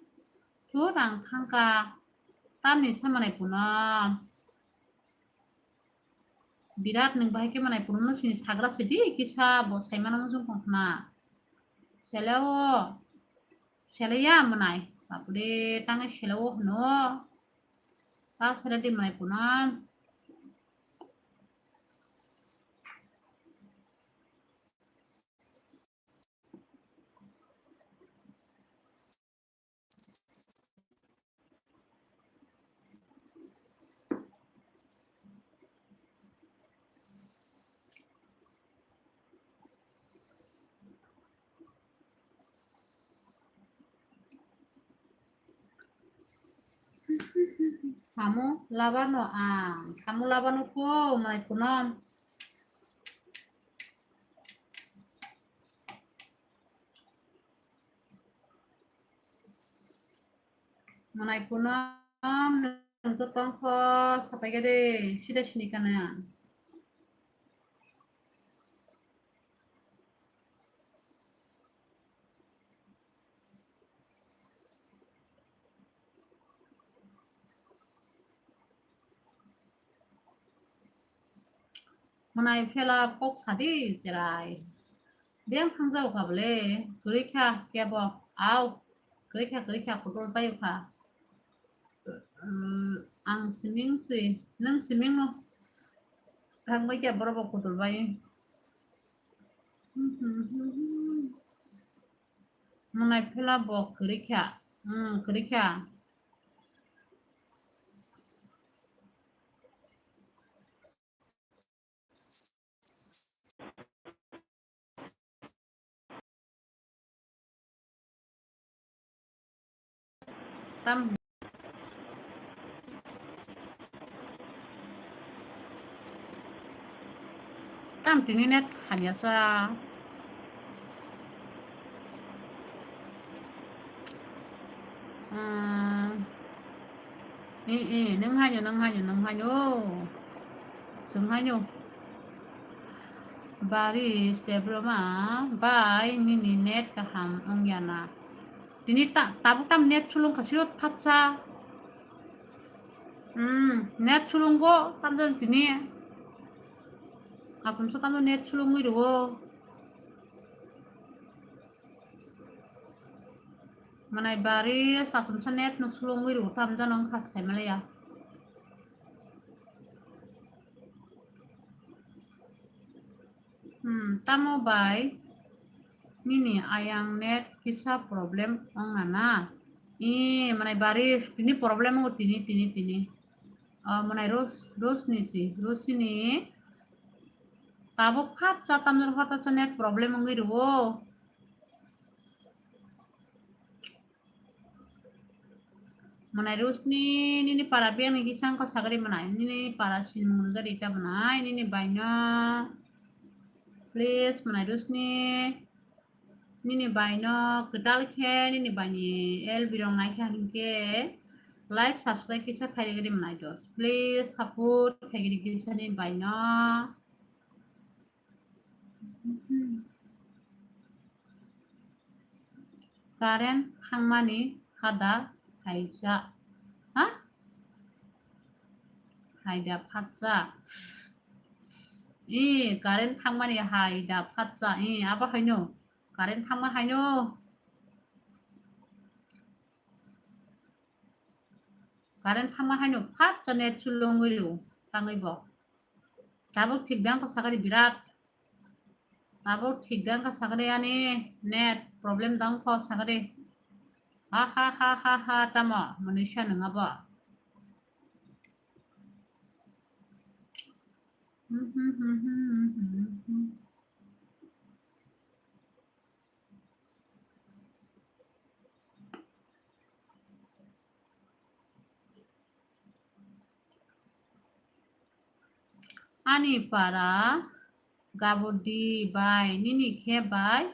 Thur ang thangka tamni sa manai punom. Birat nwng bahai khe manai kuno no sini sagra sidi kisa bo saimano mujung tong khna. Seleo, seleya manai. Bapre, tangai seleo hwno. Ta sele di manai kuno. Samo labano ang, samo labano ko, manai kuno. Manai kuno, nwng to tongkho, sapai khe de, sida sini kana. Manai phela kok sadi cherai. Beng thang jao kha bole, kwrwi kha kebo, au, kwrwi kha, kwrwi kha, kutul pai kha. Umm, ang siming si, nwng siming no. Thang bai khe borok bo kutul bai. Manai phela bo kwrwi kha, umm, kwrwi kha. Tam, tam tini net hamya sa. Hmm. Eh, eh, nwng haino, nwng haino, nwng haino. Swng haino. Baris Debbarma bai nini net kaham wngya na? Tini ta-, tabuk tam net sulung kha siro thapsa. Hmm, net sulung go tamjani tini. Asumsa tamjani net sulung wi rwo. Manai bari sasumsa net no sulungwi rw tamjano wngkha saimanliya. Hmm, tamo bai nini ayang net kisa problem wngna na? Ee, manai bari tini problem wngo tini, tini, tini. O, manai Ros-, Rosni si, Rosini. Tabuk phat cha tamjani hota cha net problem wngwi rwo. Manai Rosni, nini para biyang ni kisa wngkha sagari manai, nini para sinimung rijak rita manai, nini baino. Please, manai Rosni, nini baino kwtal khe, nini baini L B rok naikha hinkhe, like, subscribe kisa khairigadi manai dos. Please, support khaigidi kisa nini baino. Current thangmani hada haida. Ha? Haida phatsa. I, current thangmani haida phatsa. I, abo haino. Current thangma haino. Current thangma haino phatsa net sulungwi rw tangwi bo. Tabuk thik dang kho sagari birat. Tabuk thik dang kho sagari ani net problem dang kho sagari. Ha ha ha ha ha tamo manusia nung abo. Ani para gabudi bai, nini khe bai?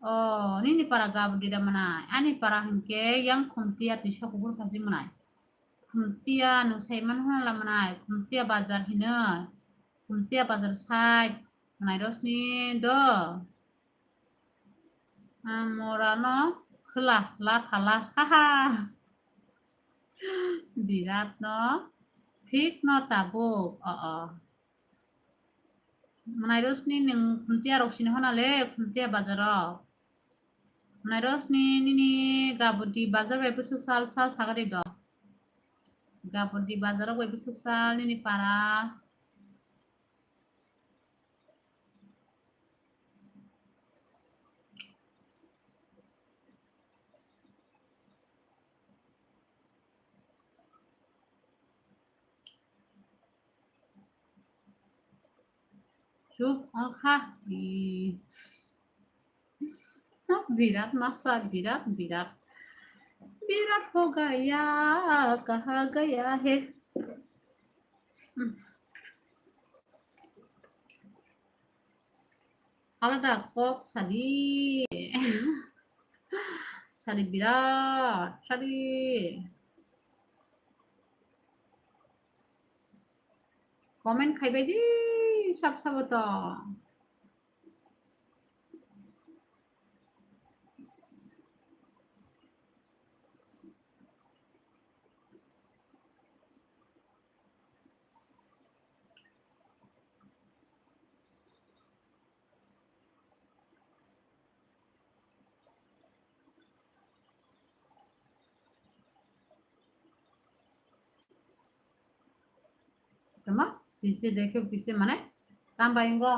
O, nini para gabudi da manai? Ani para hinkhe yang Khumtiya twi sokubur khaji manai. Khumtiya nwng saiman hwnla manai, Khumtiya bazar hinwi. Khumtiya bazar side manai Rosni do. Ang morano khwla la thala. Haha. Birat no thik no tabuk. O, o. Mwnai Rosni, nwng Khumtiya rok sini hona le, Khumtiya bazar rok. Mwnai Rosni, nini Gabodi bazar bai bwswk sal sal sagadi do. Gabodi bazar rok bai bwswk sal nini para. Chup ongkha. Ih. Birat masa, birat, birat. Birat ho gaya, kaha gaya he. Hmm. Alada kok sadi. Sadi birat, sadi. Comment khaibai di, sab sabo to. Tama, pise dekhe, pise mane, tamba ingo.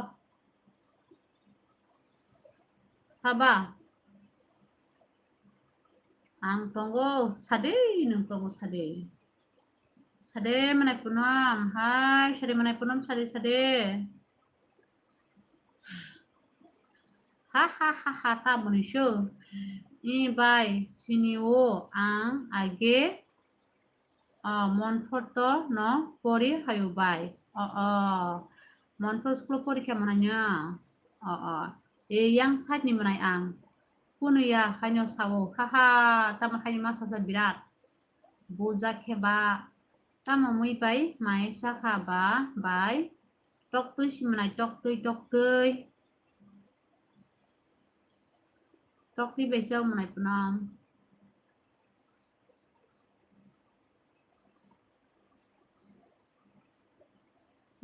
Saba. Ang tongo, sade, nwng tongo, sade. Sade manai punam, hai, sade manai punam, sade, sade. Ha, ha, ha, ha, ta muni so. I bai, sini o, ang, age, o, Montfort to no pori hayo bai. O, o, Montfort school pori khe mananya. O, o, e yang side ni manai ang. Kunu ya, haino sao, ha, ha, tamo haino ma sasa birat. Buja khe ba, tamo mui bai, mai sakha ba, bai. Toktwi si manai, toktwi, toktwi. Toktwi bai chao manai punam.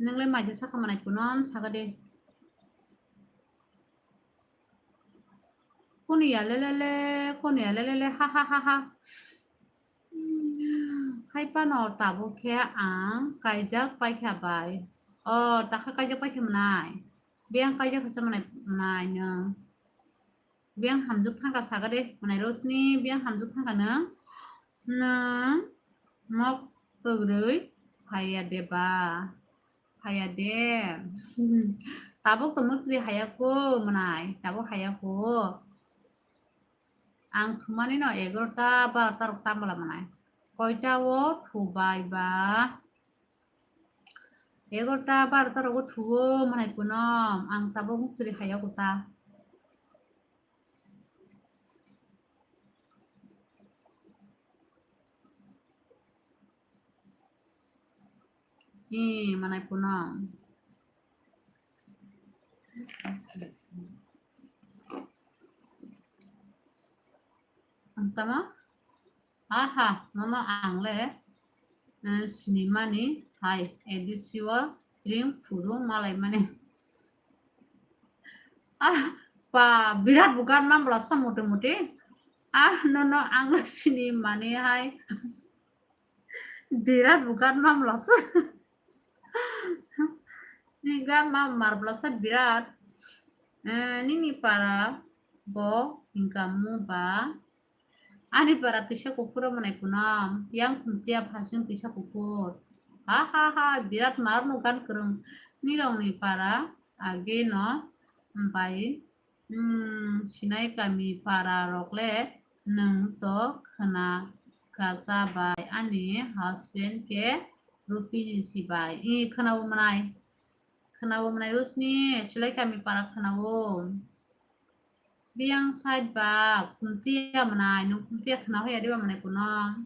Nwngle maisa sakha manai punam, sakha de. Kunu ya lelele, kunu ya lelele, ha, ha, ha, ha. Hai pano tabuk khe ang kaijak paikha bai. O, takha kaijak paikha manai. Biyang kaijak khe manai, manai no. Biyang hamjwk thangkha sakha de, manai Rosni, biyang hamjwk thangkha nwng. Nwng mok twgrwi phaiya de ba? Phaiya de. Tabuk tongmani kwrwi haya kho, manai, tabuk haya kho. Ang thumani no egarota barota rok tambala manai. Koita o thubai ba? Egarota barota rogo thuo manai punam. Ang tabuk kwrwi haya kho ta. Ih, manai punam. Ang tama? Aha, nono ang le, eh, sinimani hai, edisiwa ring phuru malai mani. Ah, pa, birat bukat mam bla sa moti moti. Ah, nono ang le sinimani hai. Birat bukat mam bla sa. Ni gan mam mar bla sa birat. Eh, nini para bo hingka mu ba. Ani para tisa kuphur manai punam, yang Khumtiya phasing tisa kuphur. Ha, ha, ha, birat mar no gan kwrwng. Nirok ni para age no bai, hmm, sinai kami para rok le nwng to khna kacha bai ani husband ke Rupini si bai. I khna o manai. Khna o manai Rosni, sinai kami para khna o. Biyang side ba Khumtiya manai, nwng Khumtiya khna hoya diba manai kuno.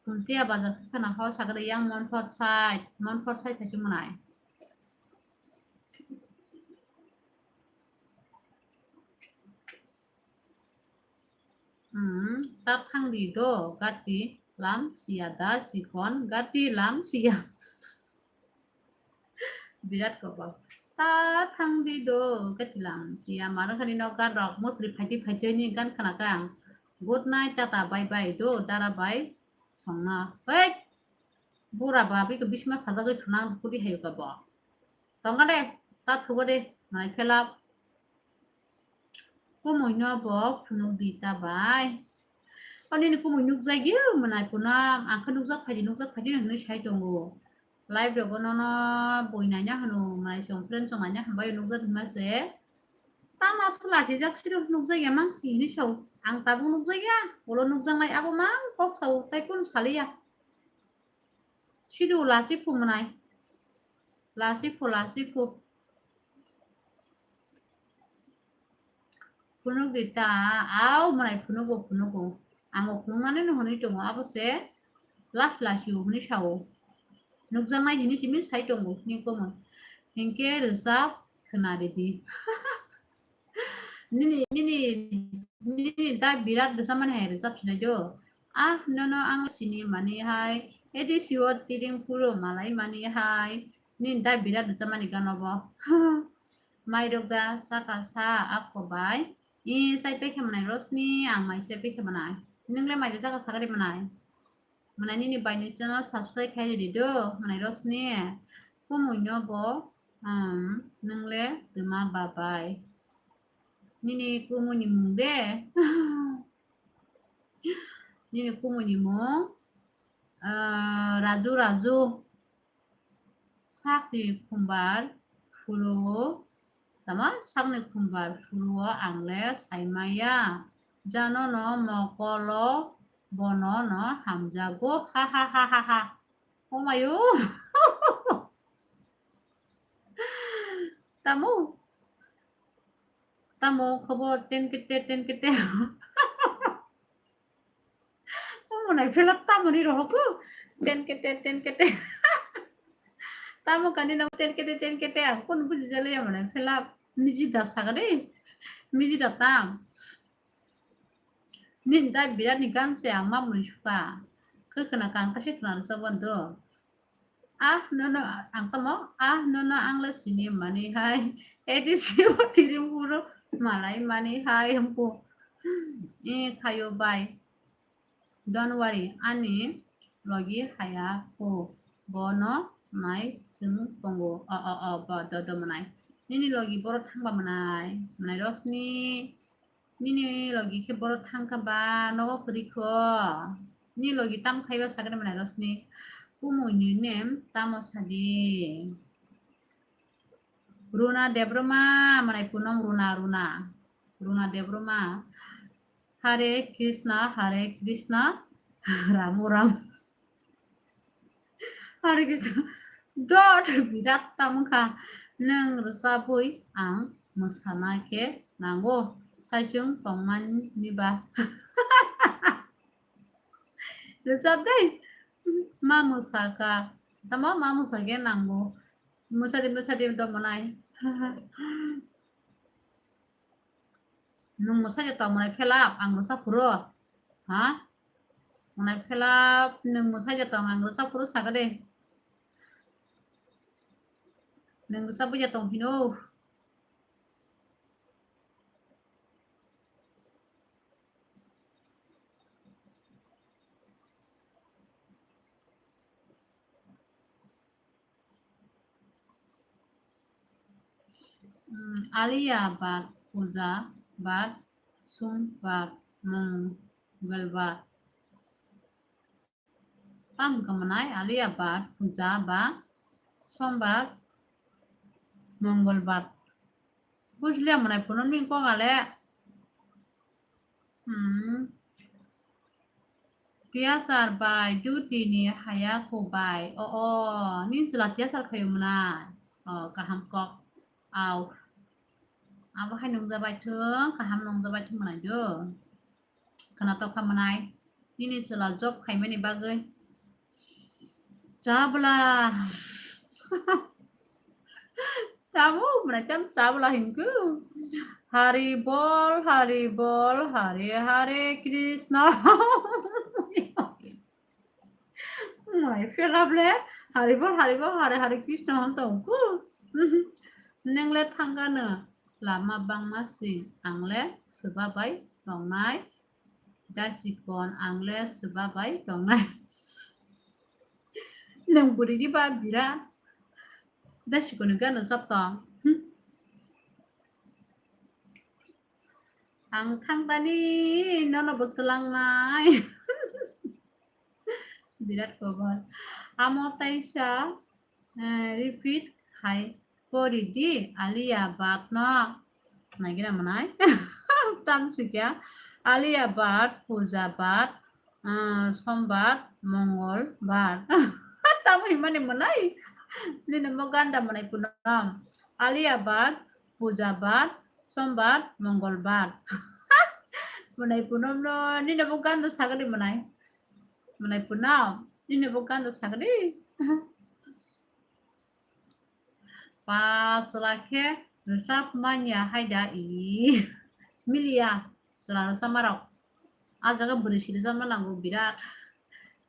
Khumtiya bazar khana ho sagada yang Montfort side, Montfort side thai manai. Hmm, ta thang di do, gati lam siya da sikon, gati lam siya. Birat kobak. ta thang di do, khe tilang. Siya mano khani nok gan rok, motri phaiti phaiti ni gan khana kang. Good night, tata, bye bye do, dara bye. Songna. Hey! Bura ba, biko bisma sajagwi thunang kudi hayo ka bo. Tongga de, ta thugo de, mai phela. Kumui no bo phunuk di ta bai. O nini kumui nukjagwi mwnai phunam, ang khe nukjak phaidi, nukjak phaidi hwnwi sai tongo. Live rogo nono boi naina hwno, mwnai chwng friend chwng naina hwnbai nukjak hwnma se. Tama swlachijak siro nukjakya mang si hwnwi sao. Ang tabuk nukjakya, ulo nukjaknai abo mang kok sao, tai kunu saliya. Sidu lasi phu mwnai. Lasi phu, lasi phu. Phunuk di ta, au mwnai phunugo, phunugo. Amo phunukmani no hwnwi tongo, abo se last last yo hwnwi sao. Nukjaknai hini simi sai tongo, hini komon. Hinkhe rwchap khna ridi. Nini, nini, nini da birat rwchapmani hai rwchap sinai do. Ah, nono ang sini mani hai, edi siwo tiring puro malai mani hai. Nini da birat rwchapmani gano bo. Mairok da chaka sa ako bai. I chai pekhe mwnai Rosni, ang mai chai pekhe mwnai. Nwngle mai da chaka sakari mwnai. Mwnai nini bai ni channel subscribe khai di do, mwnai Rosni. Kumui no bo, um, nwngle twma babai. Nini kumui ni mung de. Nini kumui ni mung, ah, Raju, Raju. Sakni khumbar phuru, tama sakni khumbar phuru ang le sai maya. Jano no mokolo bono no hamjago. Ha ha ha ha ha. Oh my oh. Tamo. Tamo khobor ten kete, ten kete. Omo nai phela tamo ni rohok ko. Ten kete, ten kete. Tamo kani na ten kete, ten kete. Ang kono buji jale ya mane phela miji da sagade. Miji da tam. Nin da birat ni gan se ang mamui suka. Khe khna kang ta se khna rwchapmani do. Ah, nono, ang tamo, ah, nono ang le sini mani hai. Edi sibo tirim puro malai mani hai hempo. Eh, khayo bai. Don't worry, ani logi haya ko. Bono nai sung tongo. O, o, o, bo, do, do, manai. Nini logi boro thangba manai. Manai Rosni. Nini logi khe boro thangkha ba nogo kwrwi kho. Ni logi tam khaiba sagre manai Rosni. Kumui ni nem tamo sadi. Runa Debroma, manai Punong Runa, Runa. Runa Debroma. Hare Krishna, Hare Krishna, Ramo Ram. Hare Krishna. Dot birat tamo kha. Nwng rwchapwi ang mwsana khe nango. Saichung tongmani ba. Rwchap dei. Ma mwsakha. Tamo ma mwsakhe nango. Mwsadi, mwsadi do manai. Nwng mwsai tong manai phela ang rwchap phuru. Ha? Manai phela nwng mwsai tong ang rwchap phuru saga de. Nwng rwchap buja tong phino. Hmm, Alia Bhatt puja, Bhatt, Sombar, Mongolbar. Tamo khe manai Alia Bhatt puja ba Sombar, Mongolbar. Bujlia manai phunukni kok ale. Hmm. Tiyasar bai duty ni haya ko bai. O, o, nini chwla tiyasar khayo manai. O, kaham kok. Au. Abo hai nungjabai thung, kaham nungjabai thung manai do. Khwnatok kha manai. Nini chwla job khaimani bagwi. Chabla. Tamo mwnai tam chabla hinku. Hari bol, hari bol, Hare Hare Krishna. Mwnai phela ble, hari bol, hari bol, Hare Hare Krishna hwn tongku. Nwng le thangkha no lama bangma sing, ang le swba bai tongnai. Dasikon, ang le swba bai tongnai. Nwng bwrwi ni ba bira. Dasikon ni gana sab tong. Hm. Ang thangtani nono bo twlangnai. Birat kobor. Amo taisa, eh, repeat khai pori di, Alia Bhatt no. Nagina manai. Tam sikya. Alia Bhatt, Pooja Bhatt, ah, Sombar, Mongol, Bar. Tamo himani mwnai? Nini mo ganda mwnai punam. Alia Bhatt, Pooja Bhatt, Sombar, Mongol, Bar. Mwnai punam no, nini mo ganda sagadi mwnai. Mwnai punam, nini mo ganda sagadi. Pas lakhe rwchap manya hai da i. Miliya chwla rwchapmarok. A jaga bwrwi si rwchapma nango birat.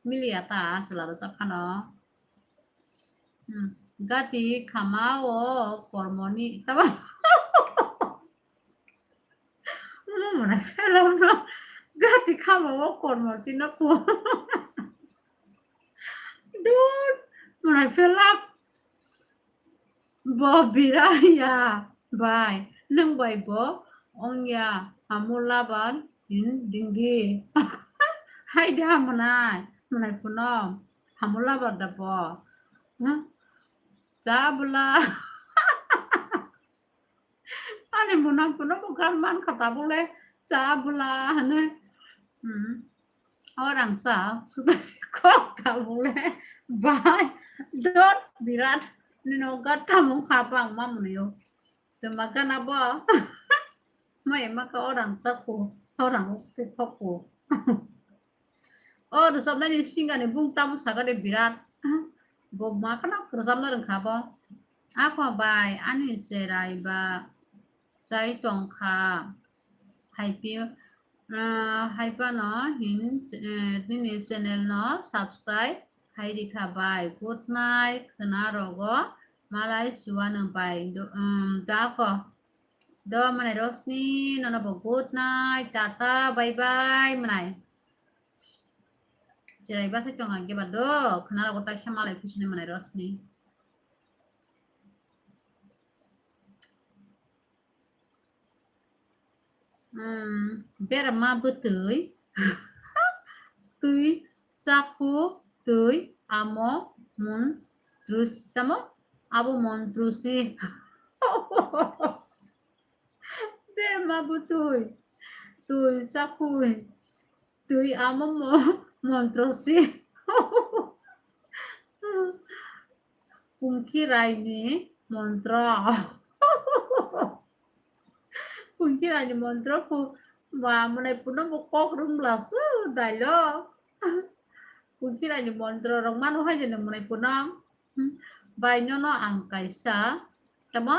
Miliya ta chwla rwchap phano. Hmm. Gati khama o kormoni. Tamo. Omo mwnai phelok no. Gati khama o kormoni no po. Dur, mwnai phelak. Bo biraya bai, nwng bai bo ongya, hamo labar hin dingdi. Hai da mwnai, mwnai puno hamo labar da bo. Hm? Cha bwla. Ani mwnang phano bo gan man kha tabuk le cha bwla hwnwi. Hmm. Orang cha sudari kok tabuk le bai dot birat nino gat tamung kha bang ma mwnwi o. Tuma gana bo. Mai ma ka orang cha ko, orang usti kok ko. O rwchapnai ni singani bung tamo saka de birat. Bo ma kheno rwchapna rwngkha bo. Akho bai ani cherai ba chai tongkha. Haipi, ah, haipano hin, eh, nini channel no subscribe khai rikha bai. Good night, khwna rogo malai suwano bai. Do, um, dako. Do mwnai Rosni, nono bo good night, tata, bye bye mwnai. Cherai bwsai tong ang keba do, khwna rogo taisa malai khuisini mwnai Rosni. Hmm, berma bwtwi, twi chaku, twi amo mun trusi, tamo abo mon trusi. Berma bwtwi, twi chakui, twi amo mo-, montro si. Pungki Raini montro. Pungki Raini montro ku ba mwnai puno bo kok rwngla su dailo. Pungki Raini montro rok mano hai jani mwnai puno. Hmm. Bai nono ang kaisa, tamo?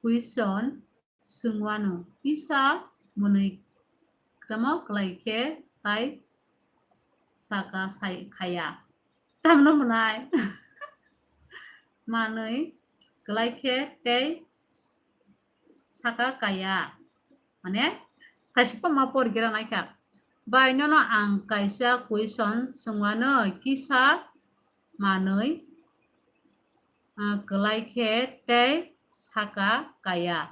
Question swngwano, kisa mwnwi tamo kwlai khe tai saka sai khaya. Tamno mwnai? Manwi kwlai khe tei saka kaya. Mane, kaisa ma por gira naikha. Bai nono ang kaisa question swngwano, kisa manwi, ah, kwlai khe tei saka kaya.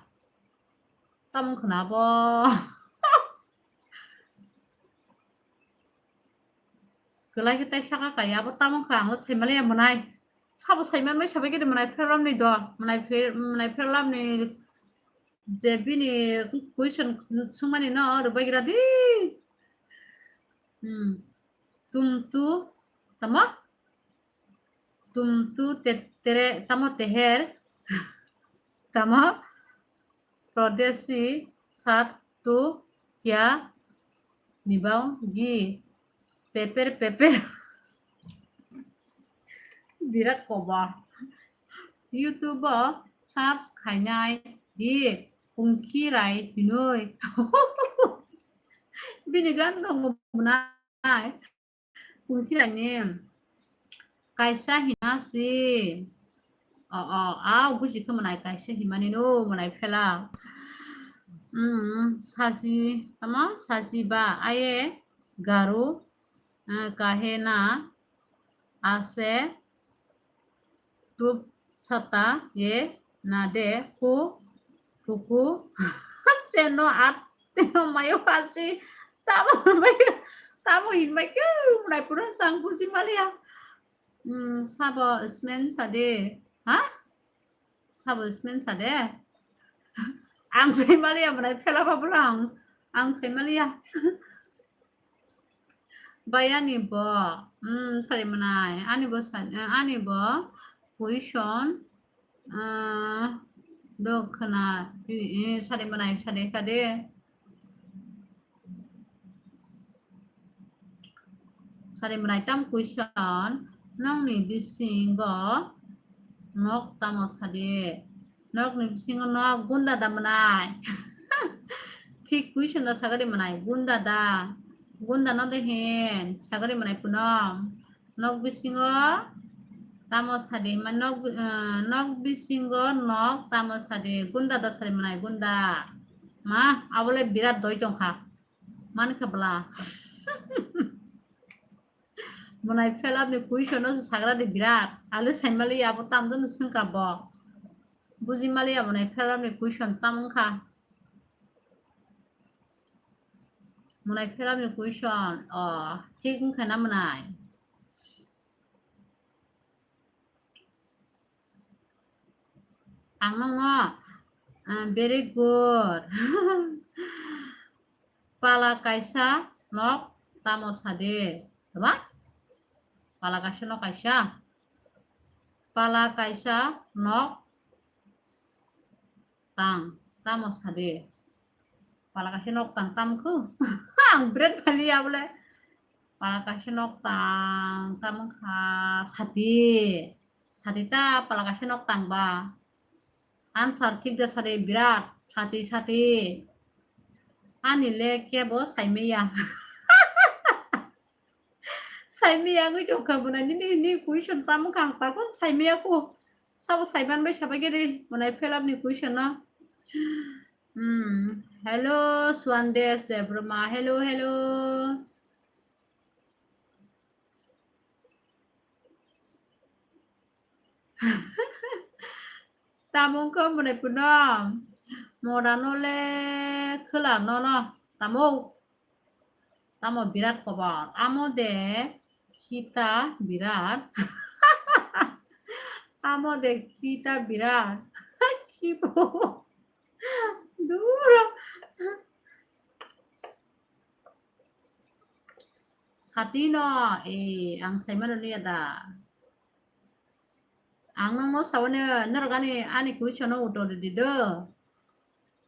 Tamo khna bo. Kwlai khe tei saka kaya bo tamo kha ang saimaliya mwnai. Sabo saimanmai sabai khe mwnai pherlamni do. Mwnai pher-, mwnai pherlamni je bini question swngmani no rwbai gra di. Hmm. Tumtu tamo? Tumtu te-, tere tamo teher. Tamo? Prodesi sat tu kya nibao gi. Peper, peper. Birat koba. YouTube o search khainai di Pungki Rai hinoi. Bini gan no mwnai. Pungki Rai ni kaisa hina si. O, o, a, buji khe mwnai kaisa himani no, mwnai phela. Hmm, saji, tamo? Saji ba, aye, garu, eh, kahena, ase, tup sata, ye, nade, ku, tuku, seno at, teno mayo kasi, tamo, mayo, tamo hin mayo, mwnai pura sang buji maliya. Hmm, sabo smen sade, ha? Sabo smen sade. Ang sai maliya, mwnai phela ba bwlang. Ang sai maliya. Bai ani bo, hmm, sari mwnai. Ani bo sa-, eh, ani bo question, eh, do khna, eh, sari mwnai, sade, sade. Sari mwnai tam question, nokni bisingo nok tamo sadi? Nokni bisingo nok gunda da mwnai? Thik question da sagadi mwnai, gunda da? Gunda no de hin sagadi mwnai puno. Nok bisingo tamo sadi, ma nok bi-, eh, nok bisingo nok tamo sadi, gunda da sari mwnai, gunda. Ma, abole birat doi tongkha. Mankha bwla. Mwnai phela ni question no sagra di birat. Alu saimali abo tamdo no sungka bo. Buji mali abo mwnai phela ni question tam wngkha. Mwnai phela ni question. O, thik wngkha na mwnai? Ang nokno, ah, very good. Pala kaisa nok tamo sade, ba? Pala kaisa nok kaisa. Pala kaisa nok tang tamo sade. Pala kaisa nok tang tam khu. Ang bret phali abole. Pala kaisa nok tang, tamo kha sati. Sati ta pala kaisa nok tang ba. Answer thik da sari birat. Sati, sati. Ani le kebo saimaya. Saimaya wngwi tongkha mwnai nini, nini question tamo kha ang takon saimaya ko. Sabo saiman bai sabai gede mwnai phela ni question no. Hmm. Hello, Swandes Debbarma. Hello, hello. Tamo wngkha mwnai puno? Mora no le khwla no no. Tamo? Tamo birat kobo. Amo de khita birat. Amo de khita birat. Khibo. Duro. Sati no, eh, ang saimano niya da. Ang nokno sawani norok ani, ani question no uttor di do.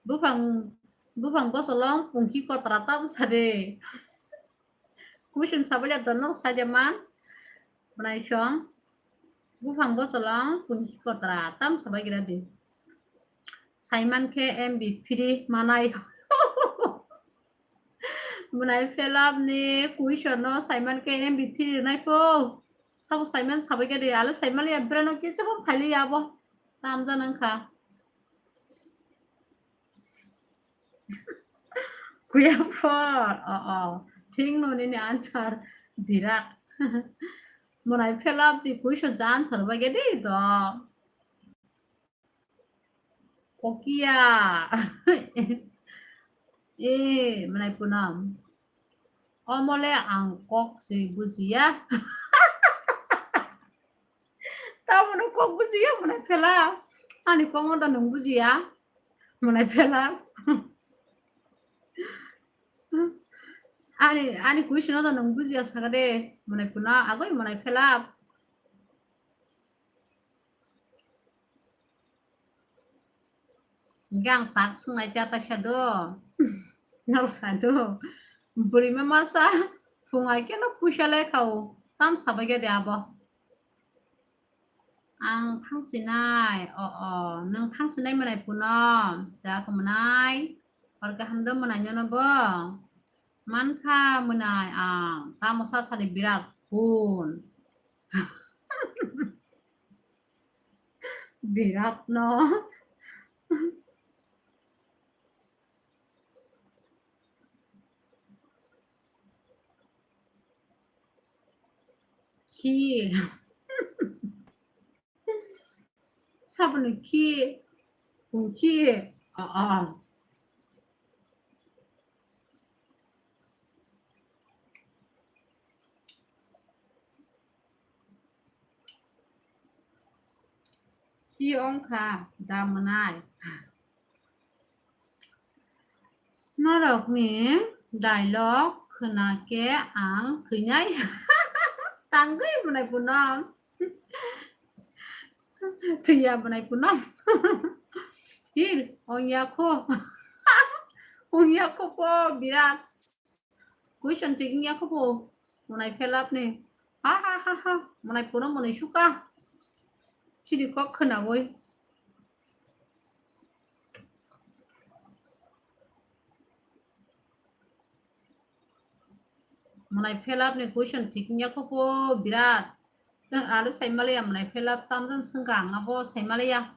Buphang, buphang bosolong pungki kotra tam sade. Question sabai da norok saja man. Mwnai song. Buphang bosolong pungki kotra tam sabai gira di. Saiman khe M B free manai. Mwnai phela ni question no saiman khe M B free rinai po. Sabo saiman sabai khe de, ale saiman ya breno kichabo phaili ya bo. Tam jana wngkha. Kuya por. O, o. Thing no nini answer birat. Mwnai phela ni question ja answer bai khe de do. Kokia. Eh, mwnai punam. Omo le ang kok se bujiya. Tamono kok bujiya mwnai phela. Ani kok no da nwng bujiya. Mwnai phela. Ani, ani question no da nwng bujiya saka de. Mwnai puna agoi mwnai phela. Hingke ang tak swngnai ta kaisa do. Nal sa do. Bwrwi ma masa phungai khe no puisa lekha o. Tam sabai khe de abo. Ang thang sinai. O, o. Nwng thang sinai mwnai puno. Da khe mwnai. Hor kaham do mwnai nono bo. Mankha mwnai ang. Tamo sa sari birat phun. Birat no. Khi. Saboni khi. Bung khi. Ah, ah. Khi wngkha da mwnai. Norokni dialogue khwna khe ang thwinai. Tangwi mwnai punom. Thwiya mwnai punom. Hir, ongya kho. Ongya kho po birat. Question thik wngya kho po. Mwnai felap ni. Ha, ha, ha, ha. Mwnai punom mwnai suka. Chini kok khwnawi. Mwnai felap ni question thik wngya kho po birat. Alu saimalaya mwnai felap tamjang swngkha ang abo saimalaya.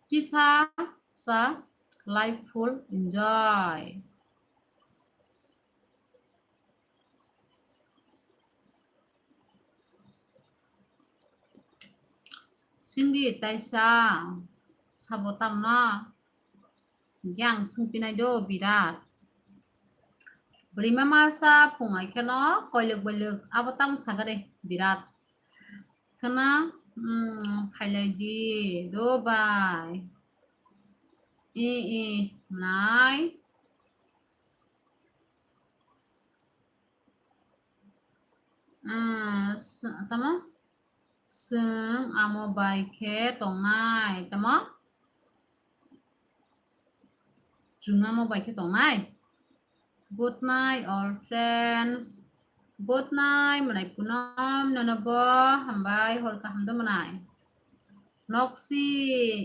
Kisa sa life full enjoy. Singdi taisa sabo tamno yang singpinai do birat. Bwrwi mama sa phungai kheno koilwk boilwk abo tamo sagade birat. Khana, mm, phailai di do bai. I, i, nai. Ah, s-, tamo? Chwng amo bai khe tongnai, tamo? Chwng amo bai khe tongnai. Good night, all friends. Good night, mwnai punom, nono bo hambai, hor kaham do mwnai. Noksi,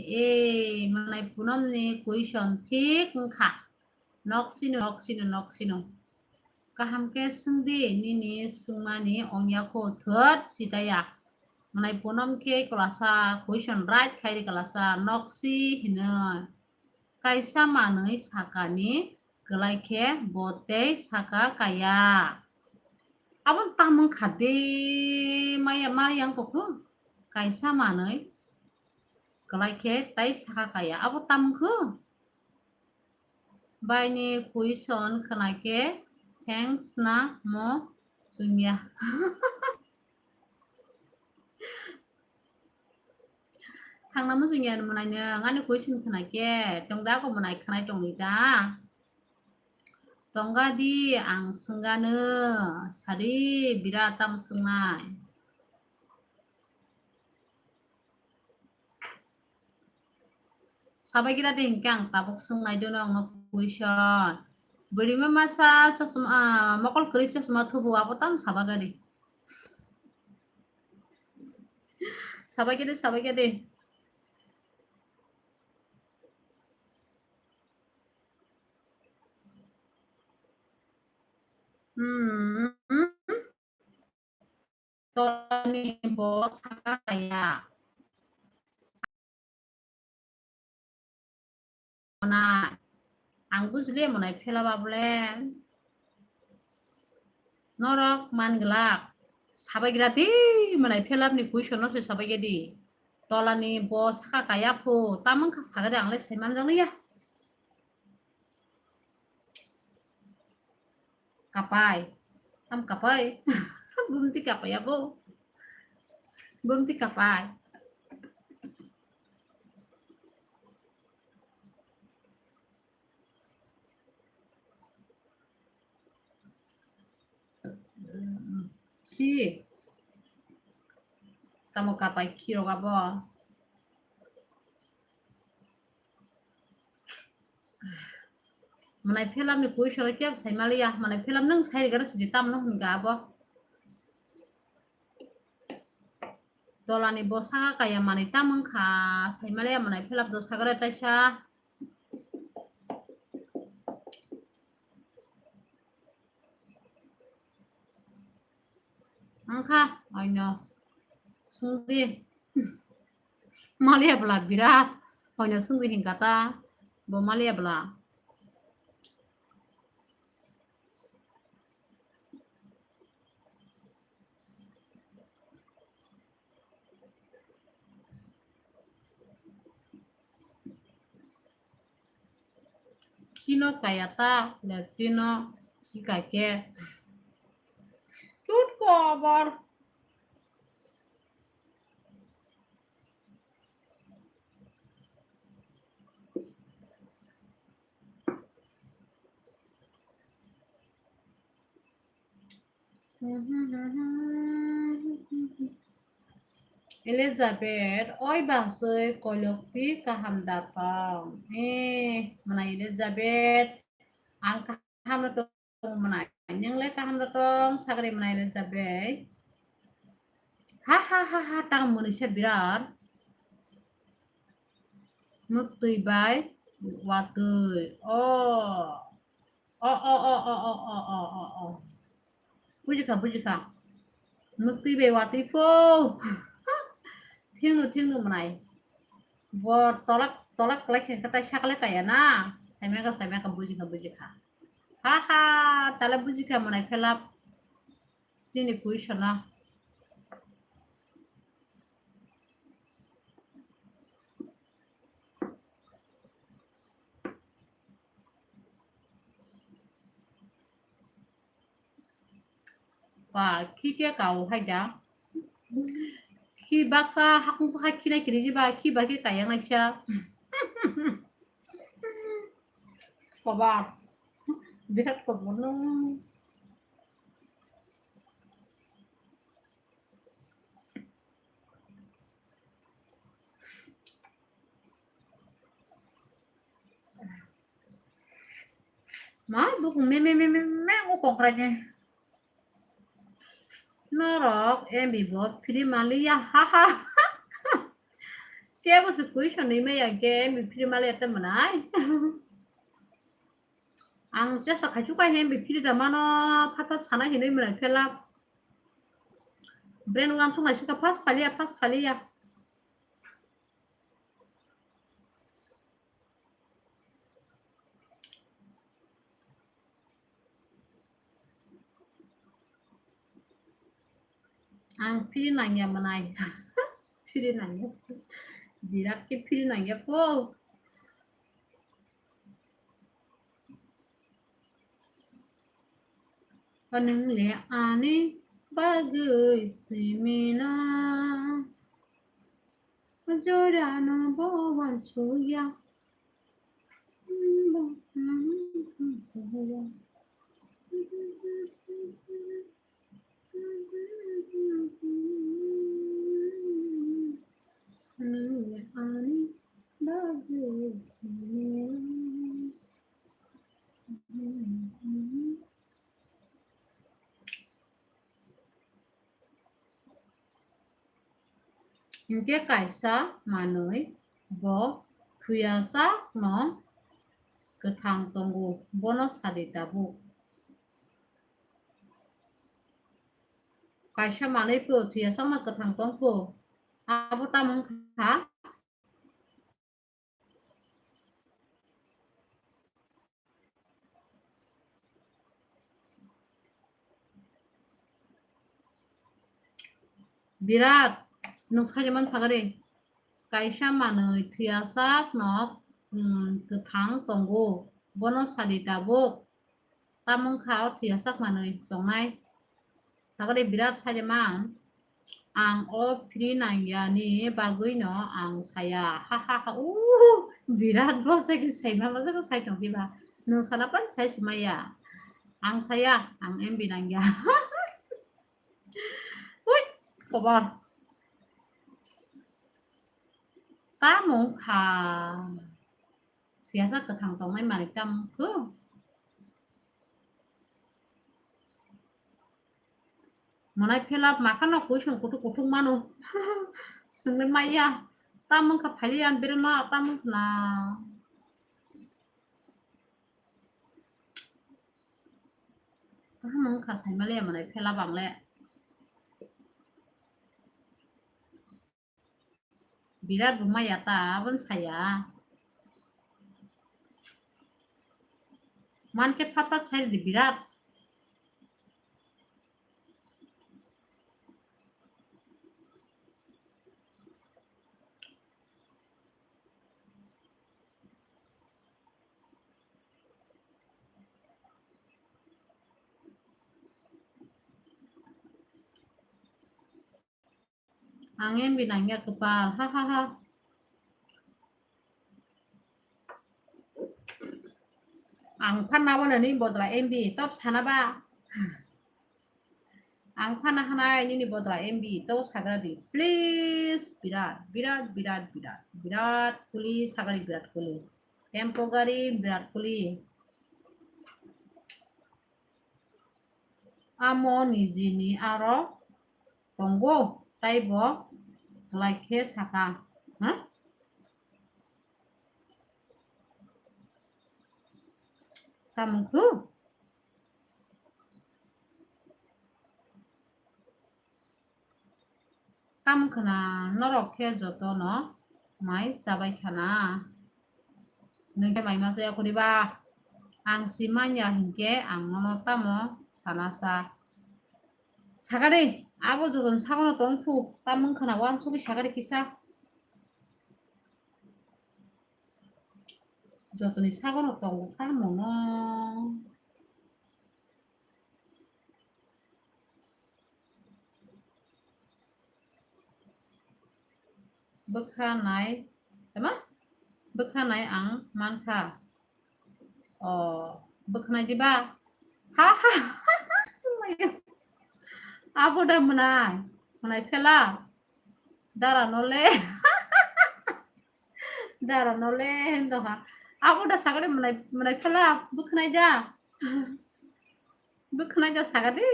eh, mwnai punom ni question thik wngkha. Noksino, noksino, noksino. Kaham khe swngdi, nini swngmani ongya kho thwt sitaya. Mwnai punom khe kwlasa question right khairi kwlasa noksi hino. Kaisa manwi sakani kwlai khe bo tei saka kaya. Abo tamung kha de maya, maya wngkha kho. Kaisa manwi kwlai khe tei saka kaya. Abo tamung kho. Baini question khwna khe thanks na mo chwngya. Thangna mo chwngya mwnai nwng ani question khwna khe tongda ko mwnai khwnai tongwi da. Tongga di ang swngano sadi birat tam swngnai. Sabai kira de hinkhe ang tabuk swngnai dono ang no question. Bwrwi ma masa chosma, ah, mokol kwrwi chosma thubu abo tam sabai gari. Sabai kira, sabai kira de. Hmm. Tolani bo saka kaya. Mwnai. Ang bujle mwnai phela babule. Norok man glak. Sabai gira di mwnai phelap ni question no se sabai gedi. Tolani bo saka kaya pho. Tamang kha sagade ang le sai manjak ya. Kapai. Tam kapai. Bumti kapai abo. Bumti kapai. Khi. Tamo kapai khirok abo. Mwnai phelap ni question khe sai maliya, mwnai phelap nwng sai rigaro sidi tamno hwnga abo. Tolani bo saka kaya manwi tam wngkha, sai maliya mwnai phelap do sagare taisa. Wngkha, oino. sungdi. Maliya bwla birat. Hoino sungdi hinkha ta. Bo maliya bwla. Kino kaya ta, le tino ki kai ke. Chut kobar. Elizabeth, oi basui kolokti kaham da tong. Eh, mana Elizabeth, ang kaham da tong mana. Neng le kaham da tong, sagri mana Elizabeth. Ha, ha, ha, ha, tang muni se birat. Muktwi bai watwi. O. O, o, o. Bujikha, bujikha. Muktwi bai watwi po. Thingnu, thingnu mwnai. Bo tolak, tolak kwlai khe katai sakle kaya na. Saimaka, saimaka, bujikha, bujikha. Ha, ha, tala bujikha mwnai phelap. Nini question no. Ba, khi khe kau hai da. Khi baksa hakung sa khai khinai kini ba, khi ba khe kayang naisa. Kobar. Birat kobar no. Ma, bukung me, me, me, me, me, o kongkrai ne. Norok M B bo free maliya, ha, ha. Kebo se question ni maya ke M B free maliya te mwnai. Ang chesa khaichu kai M B free da mano, phat phat sana hinwi mwnai phela. Brain wansuk naisika fast phaliya, fast phaliya. Ang free nangya mwnai. Free nangya. Birat khe free nangya po. Nung le ani bagwi simina. Jorano bo wansukya. Hinkhe kaisa manwi bo thwiyasakno kwthang tongo, bono sadi tabuk. Kaisa manwi po thwiyasakno kwthang tongkho, abo tamo wngkha? Birat, nwng saimano sagari. Kaisa manwi thwiyasakno, um, kwthang tongo. Bono sadi tabuk. Tamo wngkha o thwiyasak manwi tongnai. Sagari birat saimano. Ang o free nangyani bagwino ang saya. Ha, ha, ha. Uh, birat bo se saima bo se sai tongkhe ba. Nwng sana pan sai sumaya. Ang saya, ang M B nangya. Ui, kobar. Tamo wngkha? Thwiyasa kwthang tongnai manwi tamo wngkha? Mwnai phela makhano kuisung kuthuk kuthuk mano. Swngwi maya. Tamo wngkha phailiya berma tamo wngkha na. Kaham wngkha saimaliya mwnai phela bangle. Birat bo maya ta, aboni saya. Manke phat phat sai di birat. Ang M B nangya kwpal, ha ha ha. Ang phanna wano nini bodla M B, top sana ba. Ang phanna hanai nini bodla M B, to sagra di. Please, birat, birat, birat, birat. Birat Kohli, sagra di Birat Kohli. Tempo gari, Birat Kohli. Amo nijini aro tongo, taibo kwlai khe saka. Ha? Tamungkhu? Tam khna norok khe jotono mai chabai khana. Nwng khe mai ma chaya khuri ba? Ang si manya hinkhe ang nono tamo sana sa. Sakari, abo jotoni sagono tong khu, tam wng khna wansugwi sakari kisa. Jotoni sagono tongo tamo no. Bwkha nai, tama? Bwkha nai ang mankha. O, bwkha nai diba? Ha, ha. Abo da mwnai, mwnai phela. Dara no le. Dara no le, hendo ha. Abo da sagade mwnai, mwnai phela, bwkha nai da. Bwkha nai da sagade.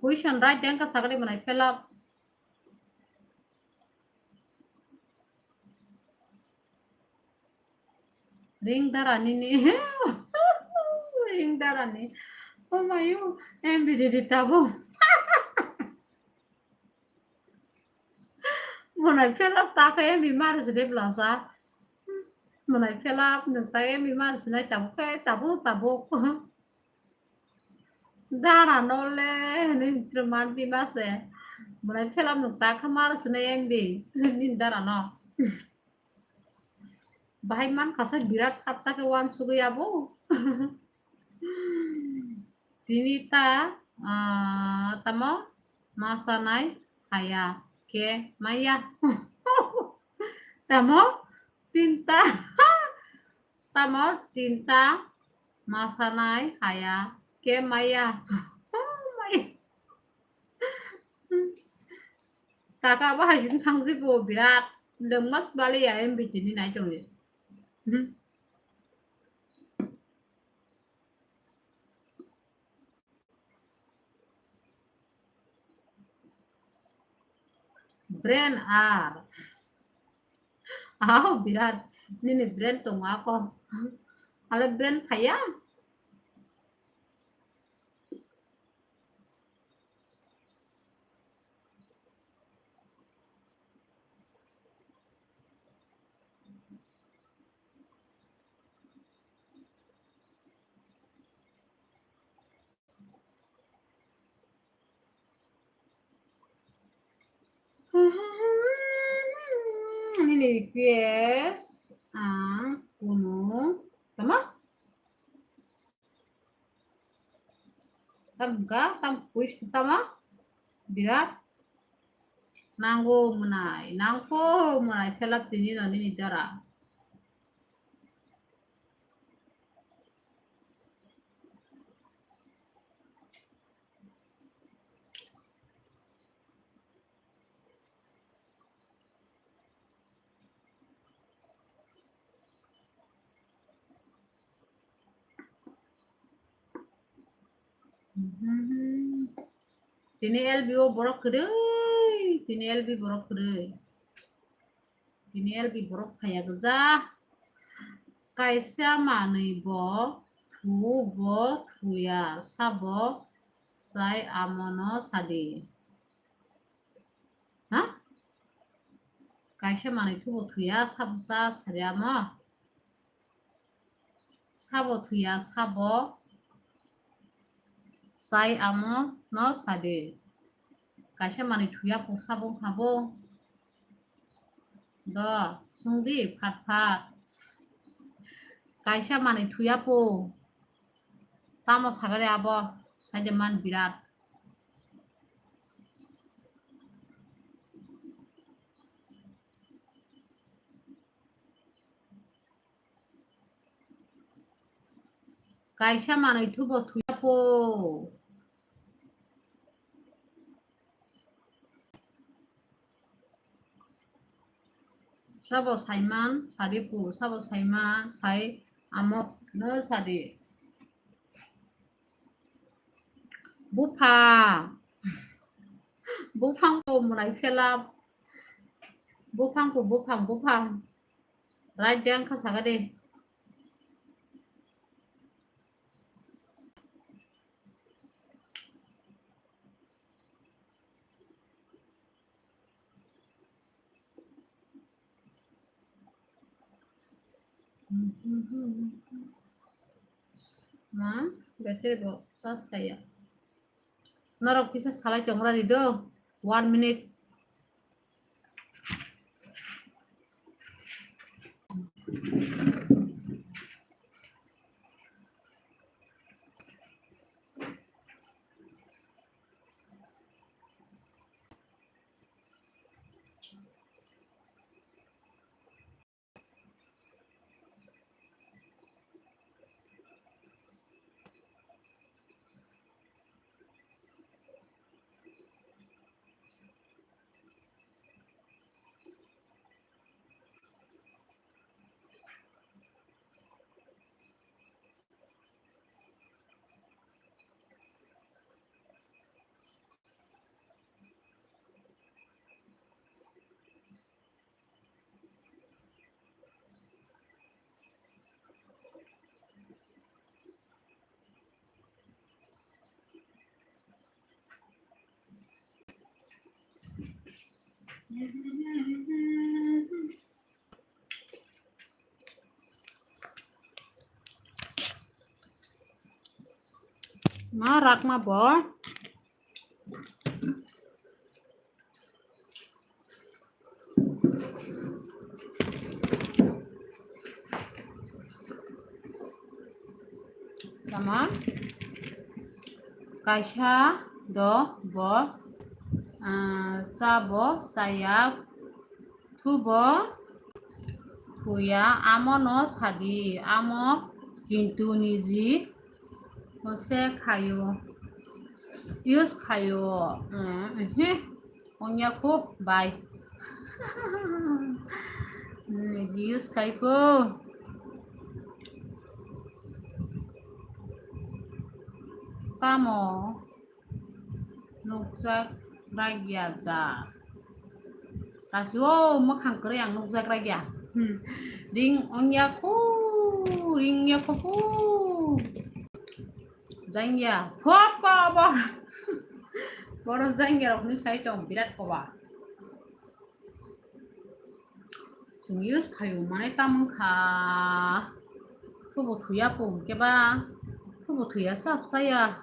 Question right dengka sagade mwnai phela. Ring dara nini. Ring dara ni. Oh my, you. M B didi tabo. Mwnai phela ta khe M B mar sini blasa. Mwnai phela nwng ta M B mar sinai tabo khe tabo tabo. Dara no le, hwnwi hwnwi manti ma se. Mwnai phela nwng ta kha mar sini M B. Nini dara no. Bahai man khasa birat khapsa khe wansugwi abo. Tini ta, ah, tamo masanai haya khe maya. Tamo tinta, tamo tinta masanai haya khe maya. Maya. Kaka bahai sini thangsi bo birat lengmas bali ya M B tini nai tongli. Hmm. Brain ar. Aw, birat. Nini brain tongo ako. Ale brain phaya. Nini request ang kunu tama? Tam ga, tam kuis tama? Birat. Nanggo mwnai, nangko mwnai phelap tini no nini dara. Tini L B o borok kwrwi, tini L B borok kwrwi. Tini L B borok phaiya gwja. Kaisa manwi bo thu bo thuya sabo chai amono sadi. Ha? Kaisa manwi thubo thuya, sabo cha sari amo. Sabo thuya, sabo chai amo no sadi. Kaisa manwi thuya po sabo khabo. Do, sungdi, phat phat. Kaisa manwi thuya po. Tamo sagare abo, saide man birat. Kaisa manwi thubo thuya po. Sabo saiman, sadi po, sabo saima, sai amo no sadi. Buphang. Buphang bo mwnai phela. Buphang ko buphang, buphang. Right de wngkha saka de. Ma, battery bo charge kaya. Norok kisa salai tongra di do. One minute. Ma rakma bo. Tama kaisa do bo, ah, cha bo chaya thubo thuya, amo no sadi, amo kintu niji se khayo, use khayo, mm, ehe, ongya kho bai. Niji use khai kho. Tamo nukjak ragya ja. Kasi o mwkhang kwrwi ang nukjak ragya. Hmm. Ring ongya khu, ring ya khu khu. Jangya. Thop ko bo. Boro jangya rok ni sai tong birat koba. Chwng use khaio manai tamo wngkha. Thubo thuya po hwnkhe ba. Thubo thuya sap saya.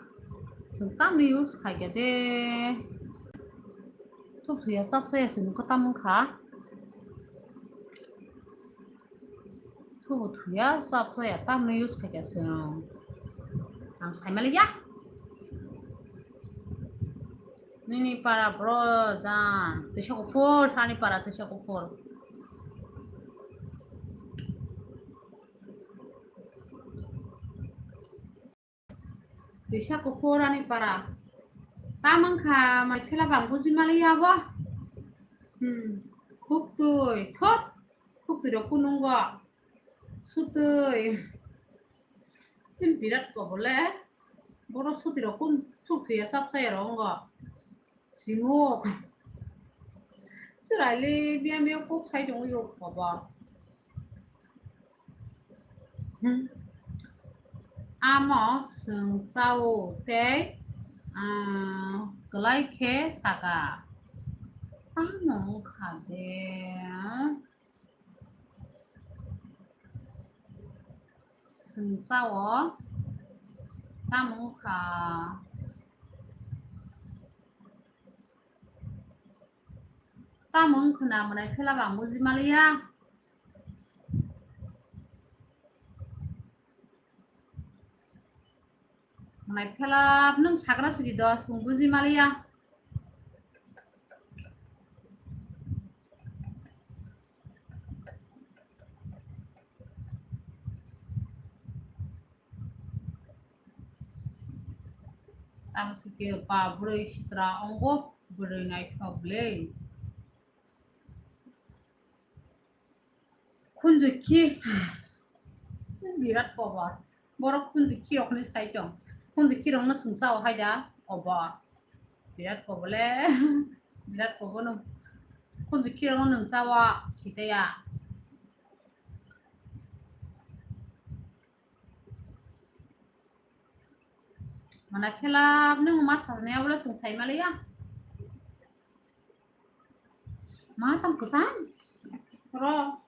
Chwng tamni use khaikha de. Thubo thuya sap saya chwng nukha tamo wngkha. Thubo thuya sap saya tamni use khaikha chwng. Ang saimaliya. Nini para bro jan. Tisa kuphur, ani para tisa kuphur. Tisa kuphur ani para. Tamang kha, mai phela bang buji maliya bo. Hmm. Khuktwi, thot. Khuktwi rok kunungo. Sutwi. Tin birat kobole. Boro sutwi rok kun sutwi ya sap saya rongo. Simuk. Suraile biya biya kok sai tongo yo kobo. Hmm. Amo chwng chao tei, ah, kwlai khe saka. Tamo wngkha de? Swngchao tamo wngkha? Tamo wngkha na mwnai phela bo ang buji maliya. Mwnai phela nwng sagra sidi do, chwng buji maliya. Ang sike ba bwrwi sitra ongo, bwrwi naithok le. Khunju khi birat kobo. Borok khunju khi rok hinwi sai tong. Khunju khi rok no swngchao hai da obo. Birat kobo le. Birat kobo no. Khunju khi rok no nwng chawa sitaya. Mana khela nwng ma sarnai abo le swng sai maliya. Ma tang kwchang. Ro.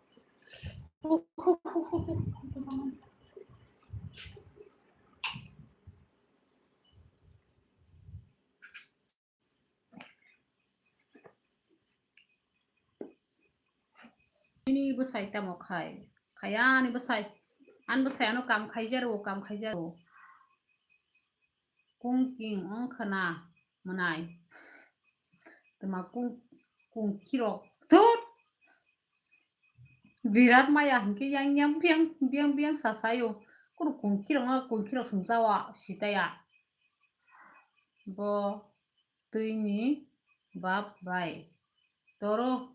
Nini bwsai tamo khai? Khaya ani bwsai. Ani bwsai ano kam khaijaro, kam khaijaro. Kung king wng khwna mwnai. Tma kung, kung khirok. Thut! Birat maya hinkhe yang yang biang, biang, biang sasayo. Kunu kung khirok no kung khirok swngchawa sitaya. Bo twini bap bai toro.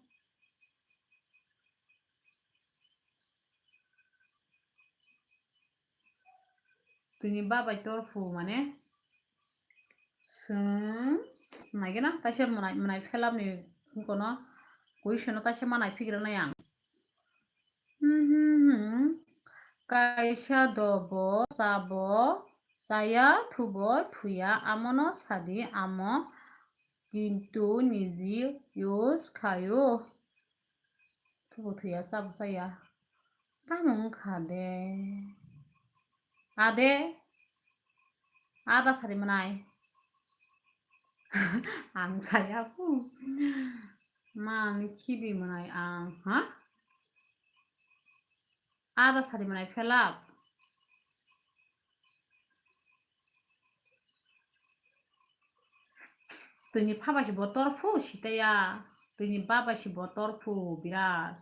Twini bap bai tor phu mane swng naigena kaisa mwnai, mwnai phelapni kono question no kaisa ma naiphikra nai ang. Hmm, hmm, hmm. Kaisa dobo, chabo, chaya, thubo, thuya, amono sadi, amo kintu niji use khayo. Thubo thuya, chabo chaya. Tamo wngkha de? Ade? Ada sari mwnai. Ang saya pu. Mani khibi mwnai ang, ha? Ada sari mwnai phelap. Twini pha bai se bo tor phu sitaya. Twini ba bai se bo tor phu birat.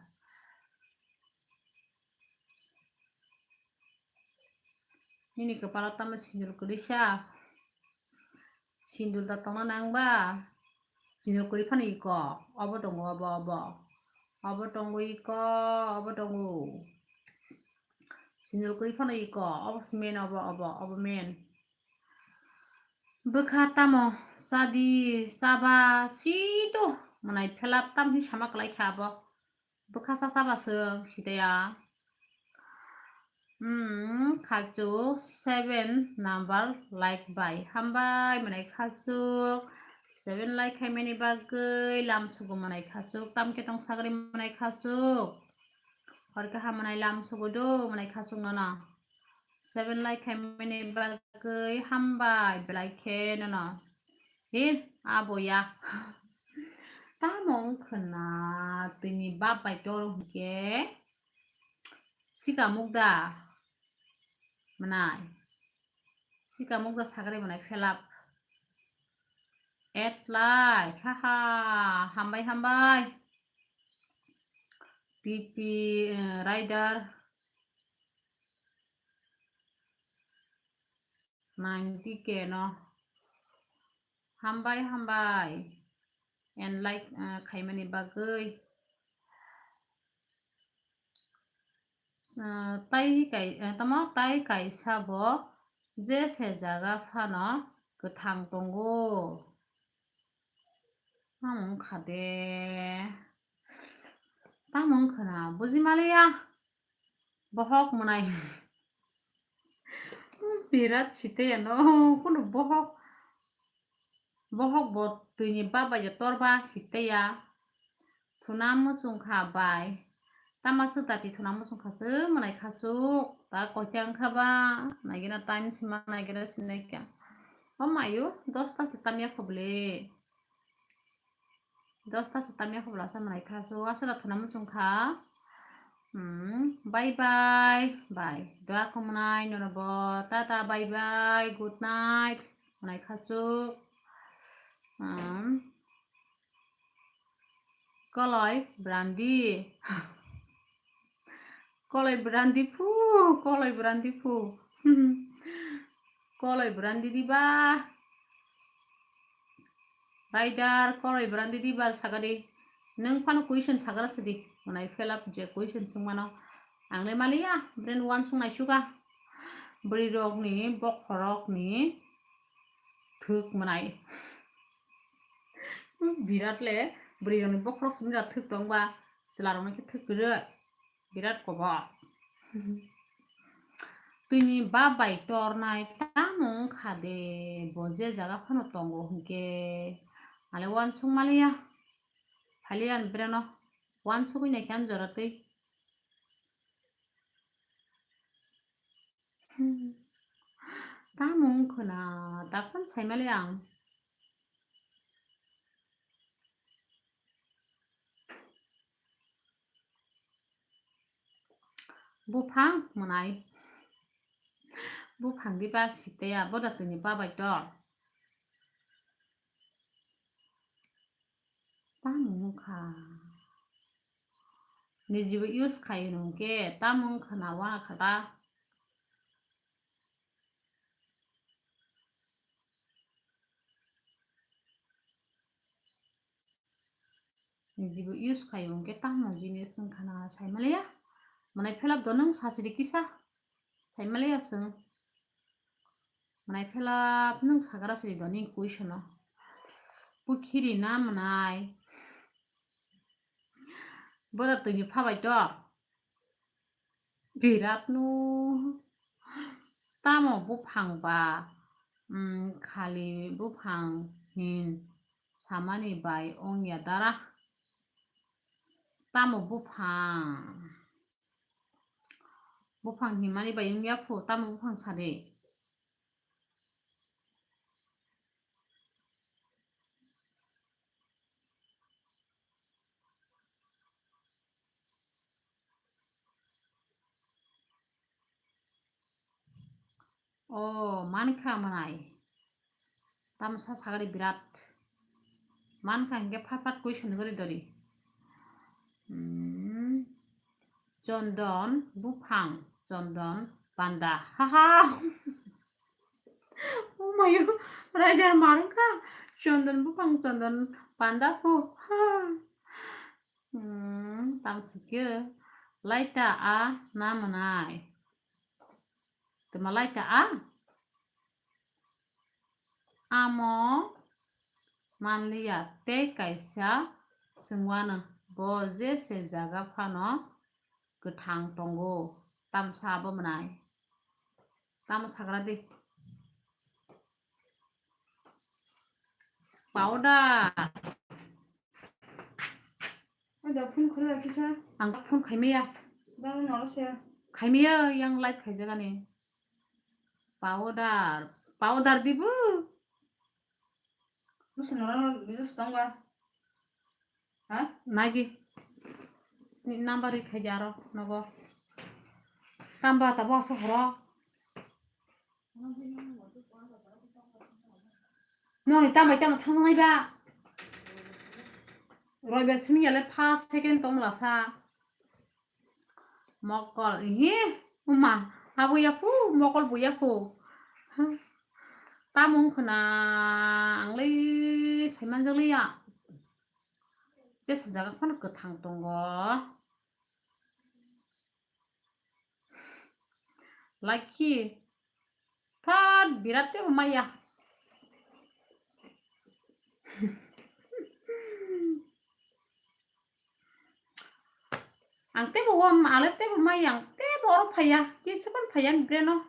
Nini kwpalo tamo sindul kwrwi sa? Sindul da tongna nang ba? Sindul kwrwi phano iko. Obo tongo, obo, obo. Obo tongo iko, obo tongo. Sindul kwrwi phano iko. Obo se men, obo, obo, obo men. Bwkha tamo chadi, chaba, sito. Mwnai phelap tam hi sama kwlai kha abo. Bwkha sa chaba swng sitaya. Hmm, khachuk seven number like bai. Hambai mwnai khachuk. Seven like khaimani bagwi lam sugo mwnai khachuk. Tam khe tong sagri mwnai khachuk. Hor khe ha mwnai lam sugo do mwnai khachuk nono. Seven like khaimani bagwi hambai belai khe nono. He, abo ya. Tamo wng khwna twini bap bai toro hinkhe. Sika mukda mwnai. Sika mukda sagri mwnai phelap. Eight like, ha ha, hambai, hambai. P P, eh, Rider ninety K no. Hambai, hambai. And like, eh, khaimani bagwi. Ah, tai kai, ah, tamo tai kaisa bo je se jaga phano kwthang tongo. Tamo wngkha de. Tamo wngkha na buji maliya. Bohok mwnai. Birat sitaya no, kunu bohok. Bohok bo twini baba ya torba sitaya. Thuna muchung kha bai. Tama swk dati thuna muchung kha se mwnai kha suk. Ta koita wng kha ba? Naigena time sima naigena sinai kha. O mayu, dosta se tamya kha bwle. Dosta se tamya kha bwla sa mwnai kha suk. Aswk thuna muchung kha. Hmm, bye bye. Bye. Dua kha mwnai nono bo. Tata, bye bye. Good night. Mwnai kha suk. Hmm. Koloi brandi. Koloi brandi phu, koloi brandi phu. Koloi brandi diba. Raidar, koloi brandi diba sagadi. Nwng phano question sagara sidi. Mwnai felap je question swngmano. Ang le maliya, bren wansuk naisuka. Bwrwi rokni, bokhorokni thwk mwnai. Birat le bwrwi rokni bokhorok simi ra thwk tong ba, chwla rokni khe thwk kwrwi. Birat kobor. Twini ba bai tornai tamo wngkha de, bo je jaga phano tongo hinkhe. Ale wansuk maliya. Phaliya ang breno wansugwi naikhe ang jora twi. Tamo wngkha na, daphano saimali ang. Buphang mwnai. Buphang diba siteya, boda twini babai to. Tamo wngkha. Nijibo use khai hwnkhe tamo wngkha na wa kha ta. Nijibo use khai hwnkhe tamo jinis wngkha na saimaliya. Mwnai phelap do nwng sasidi kisa. Saimaliya chwng. Mwnai phelap nwng sagra sidi doni question o. Pukhiri na mwnai. Boda twini phabai to. Birat no. Tamo buphang ba. Hmm, khali buphang hin samani bai wngya dara. Tamo buphang? Buphang hinmani bai wngya phu, tamo buphang sadi? O, mankha mwnai. Tamo sa sagari birat. Mankha hinkhe phat phat question gori dori. Hmm. Chondon buphang, chondon panda. Haha. O mayo, raida marwkha. Chondon buphang, chondon panda phu. Ha. Hmm, tamsukhe. Laita a na mwnai. Tama laita a? Amo manliya tei kaisa swngwano, bo jese jaga phano kwthang tongo. Tamsa abo mwnai. Tamo sagra di. Powder. Ang phone khaimaya. Khaimaya, yang live khaijagani. Powder, powder dibo. Nagi. Ni number ri khaija aro nogo. Tamba tabo aso horo. Noni tambai tamo thangnaima ba. Roibar simi yale first second tong lasa. Mokol ihi uma abo yapu mokol bo yapu. Tamo wngkha na ang lai saimanjak liya. Jesa jaga phano kwthang tongo. Lakhi. Phat birat tebo maya. Ang tebo wam ale tebo maya ang tebo oro phaya. Kichu kon phaya ang breno.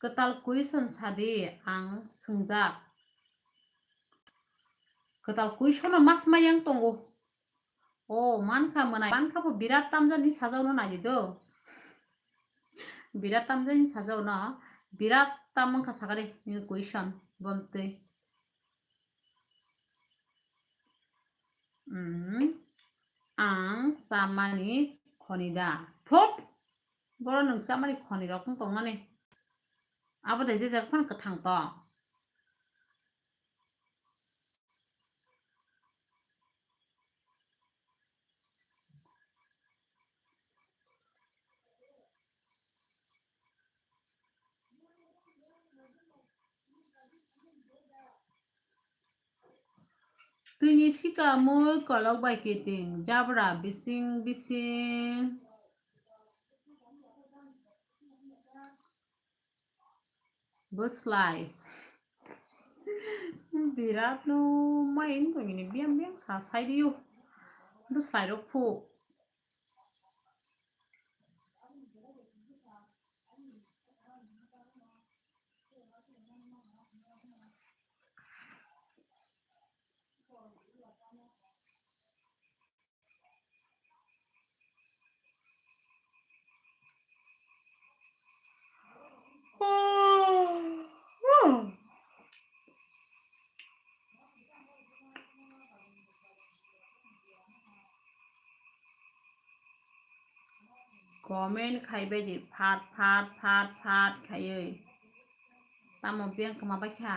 Kwtal question sadi ang swngjak. Kwtal question no mas mayang tongo. O, mankha mwnai, mankha bo birat tamjani sajao no naidi do. Birat tamjani sajao no, birat tam wngkha sakari nini question bomtwi. Hmm, ang chamani khoni da. Thot, boro nwng chamani khoni rok wng tongmani. Abo de je jak phano kwthang tong. Tini sika mui kolok bai kiting jabra bising bising. Bwslai. Birat no mai wng tongmani biyang biyang sa sai rio. Bwslai rok phu. Comment khaibai di phat phat phat phat khaiwi. Tamo biyang kwma bai kha.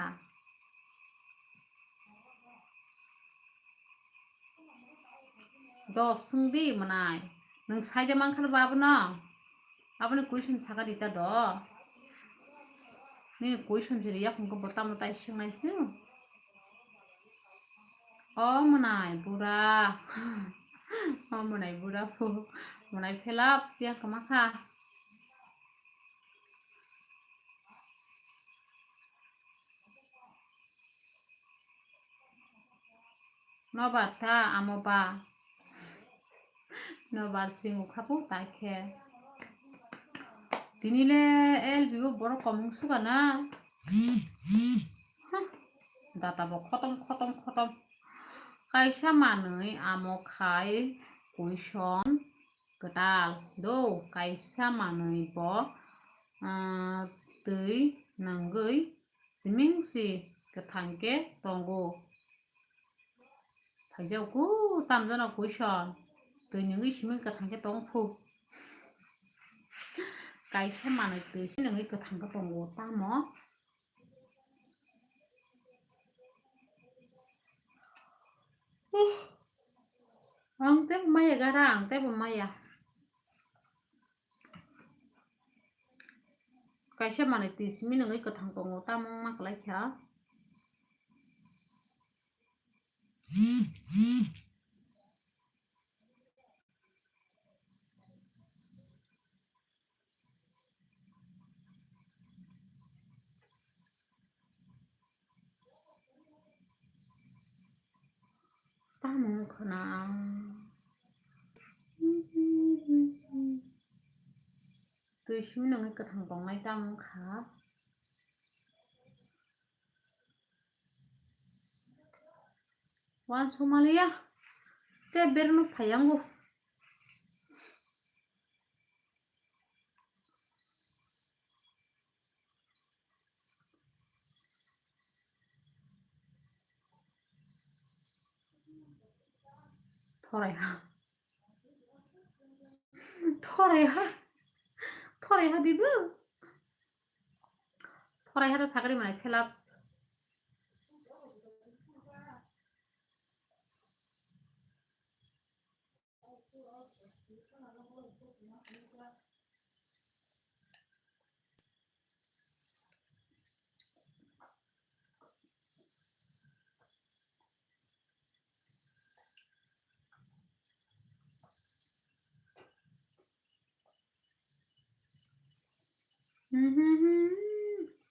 Dos swngdi mwnai. Nwng saida mankha ba abono? Aboni question saka di ta do. Nini question se riya khungkhe bo tamo tai swngnai se. O mwnai bura. O mwnai bura phu. Mwnai phelap ya kwma kha. Nobar ta amo ba. Nobar sing ukhapu ta khe. Tini le L B o borok komung suka na. Huh. Data bo khotom khotom khotom. Kaisa manwi amo khai question kwtal do, kaisa manwi bo, ah, twi nangwi siming si kwthang khe tongo. Phaijak ku tamjano question, twi nungwi siming kwthang khe tong phu. Kaisa manwi twi si nungwi kwthang khe tongo, tamo? Ang tei maya gara, ang tei bo maya. Kaisa manwi twi simi nungwi kwthang tongo, tamo wngma kwlai kha. Tamo wngkha na? Twi simi nungwi kwthang tongnai tamo wngkha. Wan somaliya. Te berno phayango. Thorai ha. Thorai ha. Thorai ha dibu. Thorai ha sakri mai phelap.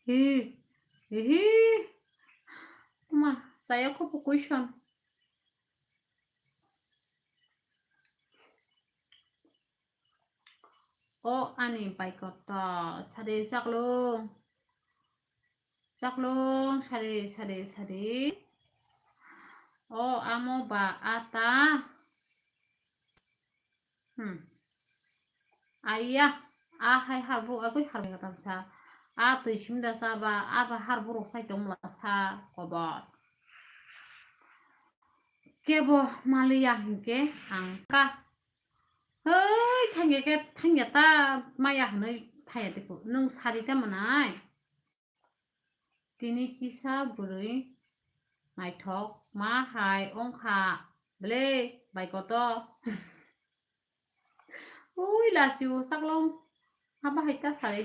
Hi, hi, hi. Ma, saya ko po question. O ani pai koto, sari chaklung. Chaklung, sari, sari, sari. Amo ba a ta. Hmm. Aiya, a hai harbo agoi harbo tamsa. A twi simda sa ba, a ba harbo rok sai tong mla sa kobor. Kebo maliya hinkhe ang ka. Hei, thangya khe, thangya ta maya hinwi thaya tiko. Nwng sari ta mwnai. Tini kisa bwrwi naithok ma hai wngkha ble bai koto. Ui, lasi o saklong. Aba hai ta sari.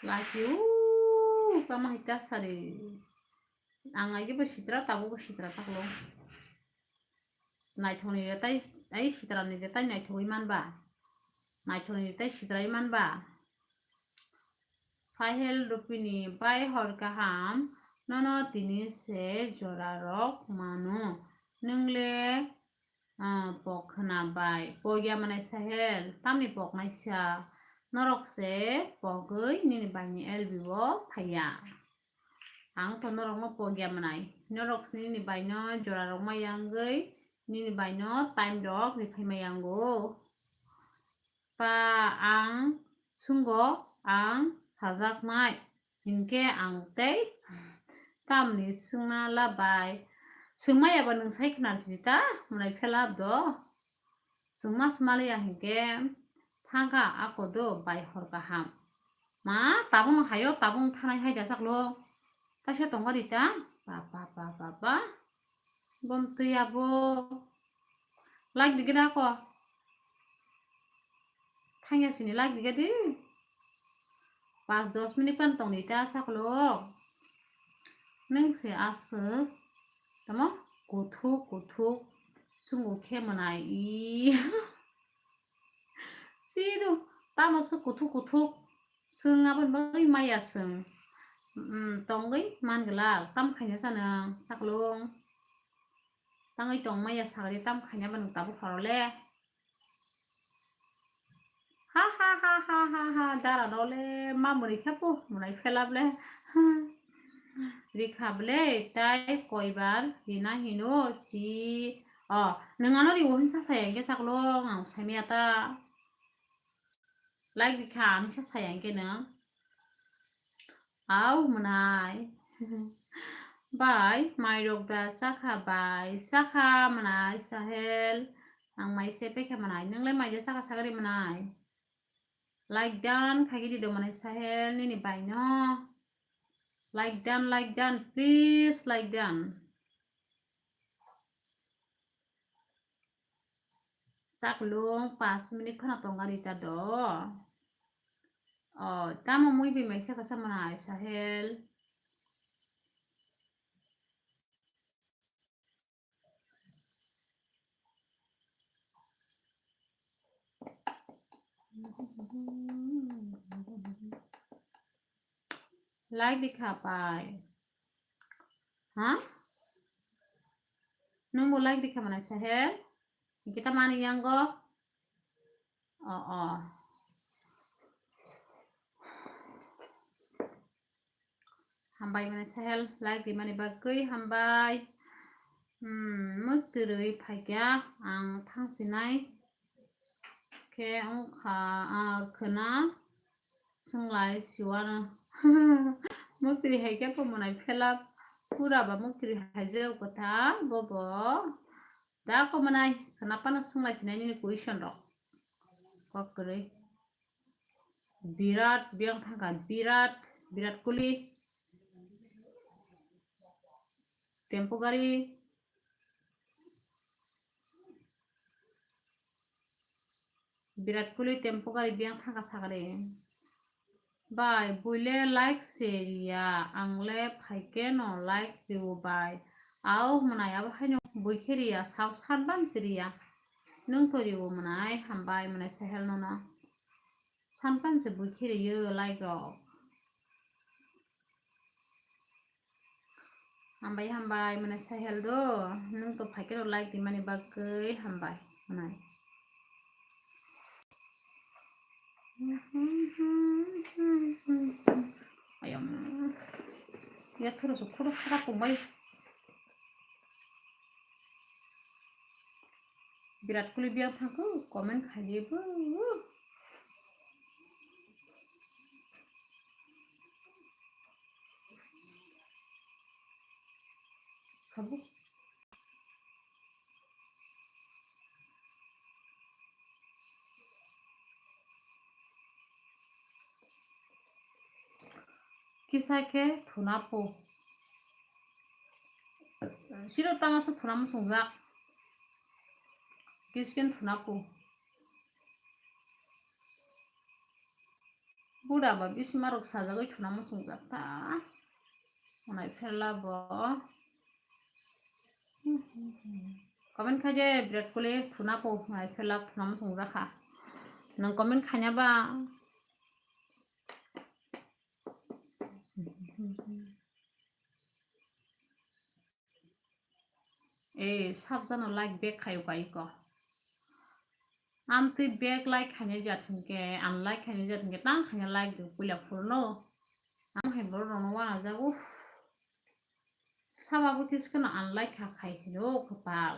Lasi o, tamo hai ta sari. Ang aige bo sitra, tabuk bo sitra saklong. Naithokni rwtai, ai sitrani rwtai naithogwi manba. Naithokni rwtai sitraiwi manba. Sahel Rupini bai hor kaham, nono tini se jora rok mano. Nwng le, ah, pok khwna bai. Pogya manai Sahel, tamni poknai sa. Norok se pogwi nini baini L B o phaiya. Ang to norokno pogya mwnai. Norok se nini baino jora rok ma yangwi, nini baino time rok riphai ma yango. Pa ang sungo, ang sajaknai. Hinkhe ang tei tamni swngna labai. Swngmaya ba nwng sai khwnar sidi ta, mwnai phelap do. Swngma swmaliya hinkhe. Thangkha ako do bai hor kaham. Ma, tabung hayo, tabung thanai hai da saklo. Kaisa tongkha di ta. Ba, ba, ba, ba, ba. Bom twi abo. Like di gida ko. Thangya sini like di gadi. Pas dos minute kan tong di ta saklo. Neng se aswk. Tamo? Kuthuk, kuthuk. Sungo khe mwnai. I. Sido, tamo se kuthuk kuthuk. Swng aboni bagwi maya swng. Mm, tongwi man glak. Tam khaina sana, saklung. Tangwi tong maya sagri, tam khaina bani tabuk horo le. Ha, ha, ha, dara no le, ma mwnwi khe po, mwnai phelap le. Rikha ble, tai koibar rina hino si. O, nwng ano riwo hinsa saya hingke saklo ang saimaya ta. Like rikha ang sa saya hingke nwng. Au mwnai. Bai, mairok da sakha bai, sakha mwnai Sahel. Ang mai se pekha mwnai, nwng le mai da sakha sagari mwnai. Like dan khaigidi do mwnai Sahel nini bai no. Like dan, like dan, please like dan. Saklung pas minute khana tongari ta do. O, tamo mui bi mai saka sama hai Sahel. Like di kha pai. Ha? Nungbo like di kha mana Sahel? Kita mani yang go? O, o. Hambai mani Sahel, like di mani bagwi hambai. Hmm, mwtwrwi phaikya ang thangsinai. Khe wngkha, ah, khwna swnglai siwano. Mwtwrwi hai khe po mwnai phelap pura ba mwtwrwi hai je kwtha bobo. Da ko mwnai khwna phano swnglai sinai nini question rok. Kok kwrwi. Birat biyang thangkha, birat, birat kuli. Tempo gari. Birat kuli tempo gari biyang thangkha sagari. Bai, buile like se riya, ang le phaikhe no like riwo bai. Au mwnai abo haino buikhe riya, sao sanban se riya. Nwng to riwo mwnai, hambai mwnai Sahel nono. Sanpan se buikhe riyo like rok. Hambai, hambai, mane Sahel do, nwng to phaikhe rok like di mani bagwi hambai, mane. Ayam. Yathoro se khoro khara tongbai. Virat Kohli biyang thangkhu comment khaidi bo. Khabu. Kisa khe thuna po. Siro tama se thuna muchungjak. Kisa khe thuna po. Buda ba bisima rok sajagwi thuna muchungjak ta. Onai pherla bo. Comment khaide Virat Kohli thuna po, onai pherla thuna muchungjak kha. Nwng comment khaina ba. Eh, sabjano like back khayo kaiko. Amtwi back like khainai jat hinkhe, unlike khainai jat hinkhe, tang khaina like do puila phuru no. Ang hai borok rokno wanajago. Sabo kis kheno unlike kha khai hino khopal.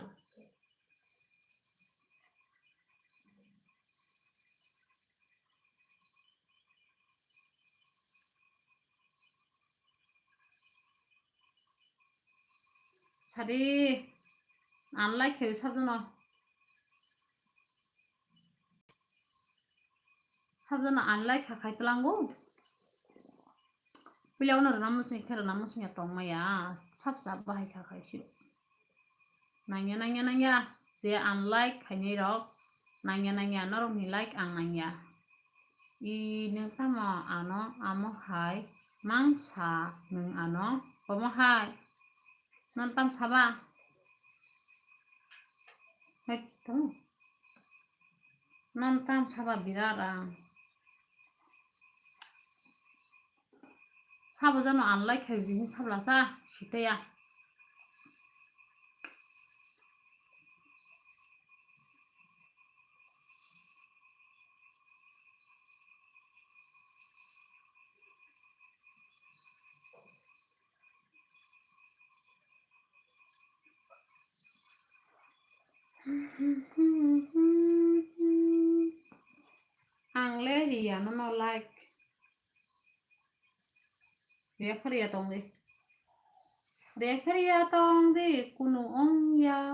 Sadi, unlike khe sabjano. Sabjano unlike kha khai tlango. Puila uno rwna muchung khe rwna muchung ya tongmaya. Sab sab bahai kha khai sio. Nangya, nangya, nangya. Je unlike khainai rok. Nangya, nangya. Norok ni like ang nangya. I nwng tamo ano amo hai mangsa nwng ano omo hai. Non tam saba? Hai tamo? Non tam saba birat ang. Sabo jano unlike khai bini sabla sa sitaya. Ang le riya no no like. Referee ya tong di. Referee ya tong di, kunu ong ya.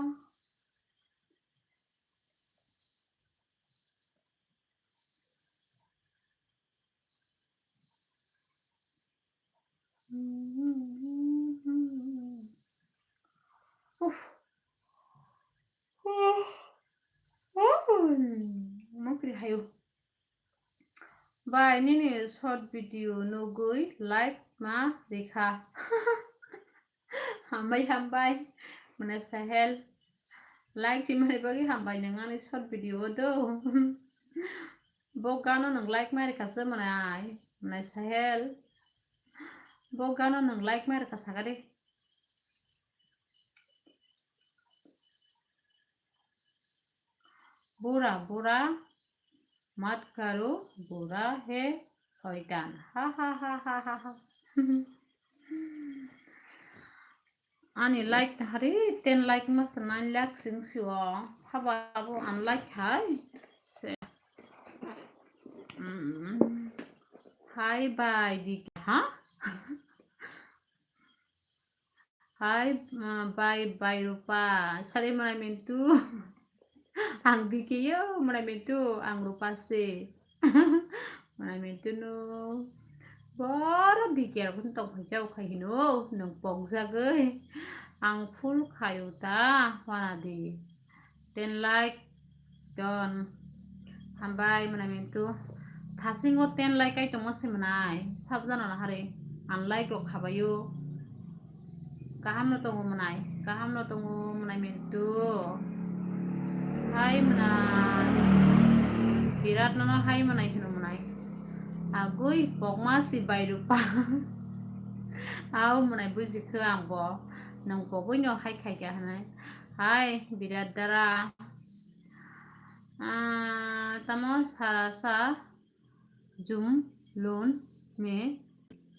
Uf. Uf. Uf. Makri hayo. Bai, nini short video nugwi like ma rikha. Hambai, hambai. Mane Sahel. Like rimani bagwi hambai nwng ani short video o do. Bo gano nwng like ma rikha se mane ai. Mane Sahel. Bo gano nwng like ma rikha sakadi. Bura bura mat karo bura he soitan. Ha ha ha ha ha ha. Ani like hari ten like mas nine lakh sing sio. Sabo abo unlike hai. Se. Mm. Hai bai di ha? Hai, ah, bai, bai Rupa. Sari manai mintu. Ang D K yo manai mintu, ang Rupa se. Manai mintu no. Boro D K rok tong phai jao khai hino, nung pok jagoi. Ang full khayo ta, wana di. Ten like. Don. Hambai mwnai mintu. Thasingo ten like kai tongma se mwnai. Sabjano na hari. Ang like rok khabayo. Kaham no tongo mwnai. Kaham no tongo mwnai mintu. Hai mwnai. Birat no no hai mwnai hino mwnai. Agui pokma si bai Rupa. Au mwnai buji kho ang bo. Nang pogui no hai khai kha hinai. Hai, Birat Dara. Ah, tamo sara sa jum lun me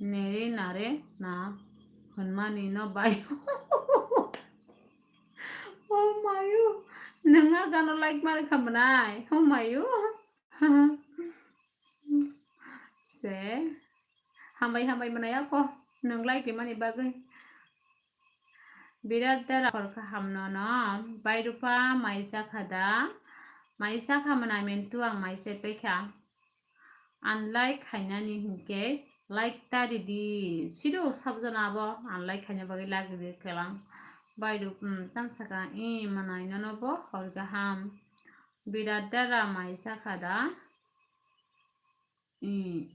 nere nare na. Hwnmani no bai. Oh mayu. Nwnga gano like mari khamanai. Oh mayu. Se. Hambai hambai manai ako. Nwng like rimani bagwi. Birat dara khor kaham no no. Bai rupa maisa khada. Maisa khamanai mentu ang maisa paikha. Unlike khainani hinkhe like ta ridi. Sido sabjana abo unlike khaina bagwi like ridi kelang. Baidu, um, tamsaka i manai nono bo hor gaham. Birat dara maisa khada. I.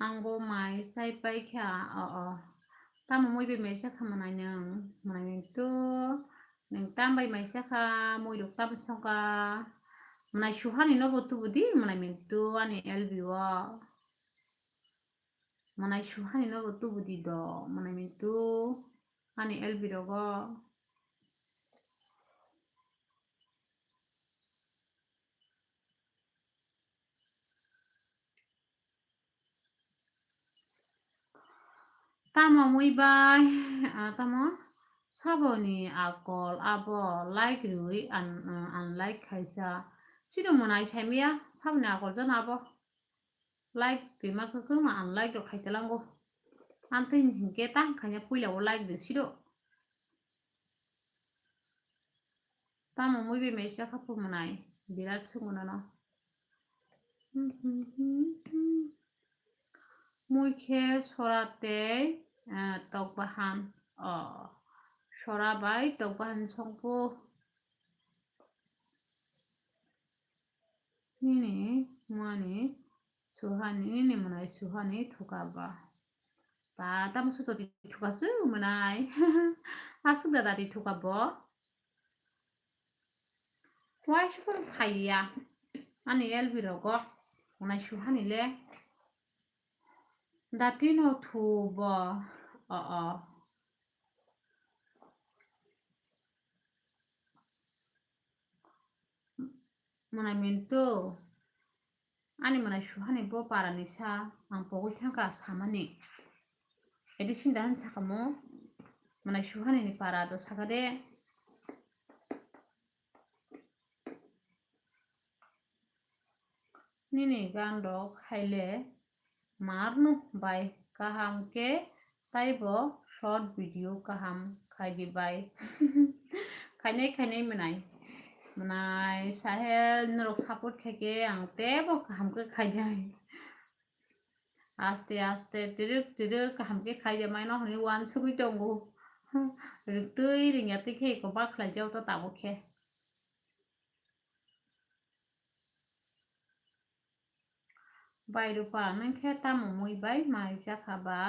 Ang bo mai sai pai kha, o, o. Tamo mui bai mai sa kha manai nwng, manai nwng to, nwng tam bai mai sa kha, mui rok tam song kha. Manai suhani no bo tubu di, manai nwng to ani L B o. Manai suhani no bo tubu di do, manai nwng to, ani L B rogo. Tamo mui bai, ah, tamo saboni akol abo like riui un-, ah, unlike khaisa. Sino mwnai saimaya saboni akol jano abo like rima kwkhwrma unlike rok khai talango. Amtwi hinkhe tang khaina puila o like de siro. Tamo mui bai mai sa kha phumunai birat sunguna no. Mui khe sora tei, eh, tok bahan. O, sora bai tok bahan songpo. Nini mani suhani, nini mwnai suhani thuka ba. Ba, tamo suto di thuka su mwnai. Asuk dada di thuka bo. Wai sukun phaiya. Ani L B rogo. Mwnai suhani le. Dati no thu bo. O, o. Mwnai mintu, ani mwnai suhani bo parani sa ang pogwi thangkha samani. Edi sinda han sakamo, mwnai suhani ni para do sakade. Nini gan rok haile marno bai kaham khe taibo short video kaham khaidi bai. Khainai khainai mwnai. Mwnai Sahel norok support khaikhe ang teibo kaham khe khainai. Aste aste tirwk tirwk kaham khe khaijamai no hwnwi uansugwi tongo. Rwktwi ringya twi khe eko bakhlai jao to tabuk khe. Bai rupa nang khe tamo mui bai mai jakha ba?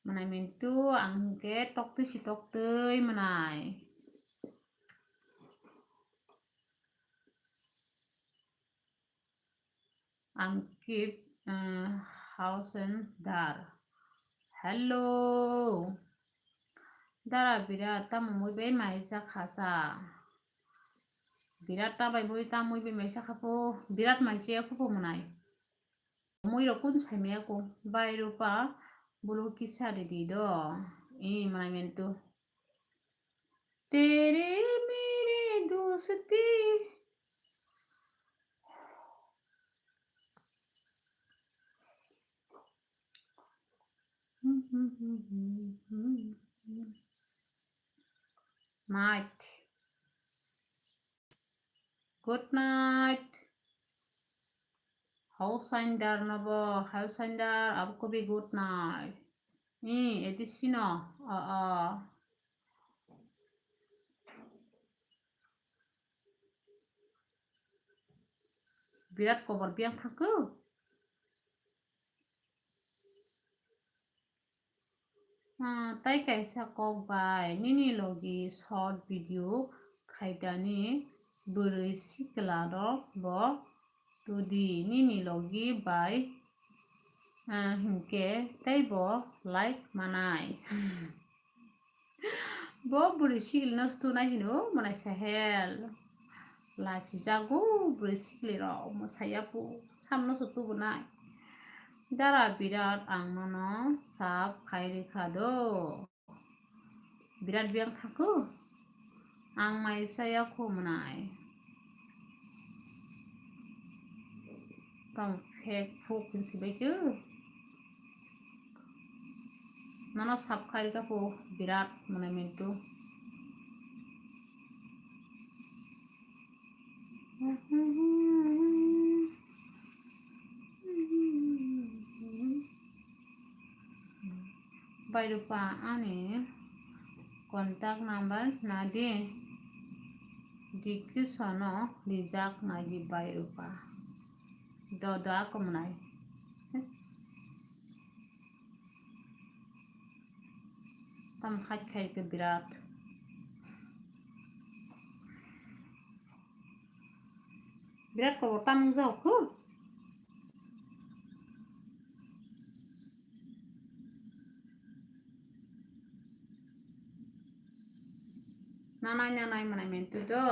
Mwnai mintu ang hwnkhe toktwi si toktwi mwnai. Ang keep, uh, house and dar. Hello. Dara birat tamo mui bai mai jakha sa. Birat ta bai bui ta mui bai mai sakha pho, birat mai che pho pho mwnai. Mui rok kun sai maya ko, bai rupa bulu kisa ridi do. I mwnai mentu. Tere mere dosti. Night. Good night. Hausaindar nobo, hausaindar, abo kobi good night. Ni, edi sino, o, o. Birat kobor biyang thangkhu. Ah, tai kaisa kok bai nini logi short video khaidani bwrwi sikla rok bo tudi nini logi bai, ah, hinkhe teibo like manai. Bo bwrwi sikli no stunai hino mwnai sahel. Lasi jago bwrwi sikli rok mwsai ya pu samno se tubunai. Dara birat ang nono sap khai rikha do. Birat biyang thaku. Ang mai saya khu mwnai. Tong phek phuk hinsi bai khe. Nono sap khai rikha phu birat mwnai mintu. Bai Rupa ani contact number nadi description o rijak nadi Bai Rupa. Do do ako mwnai. Tam khai khai ke birat. Birat kobor tamung jao khu. Nanai nanai mwnai mintu do.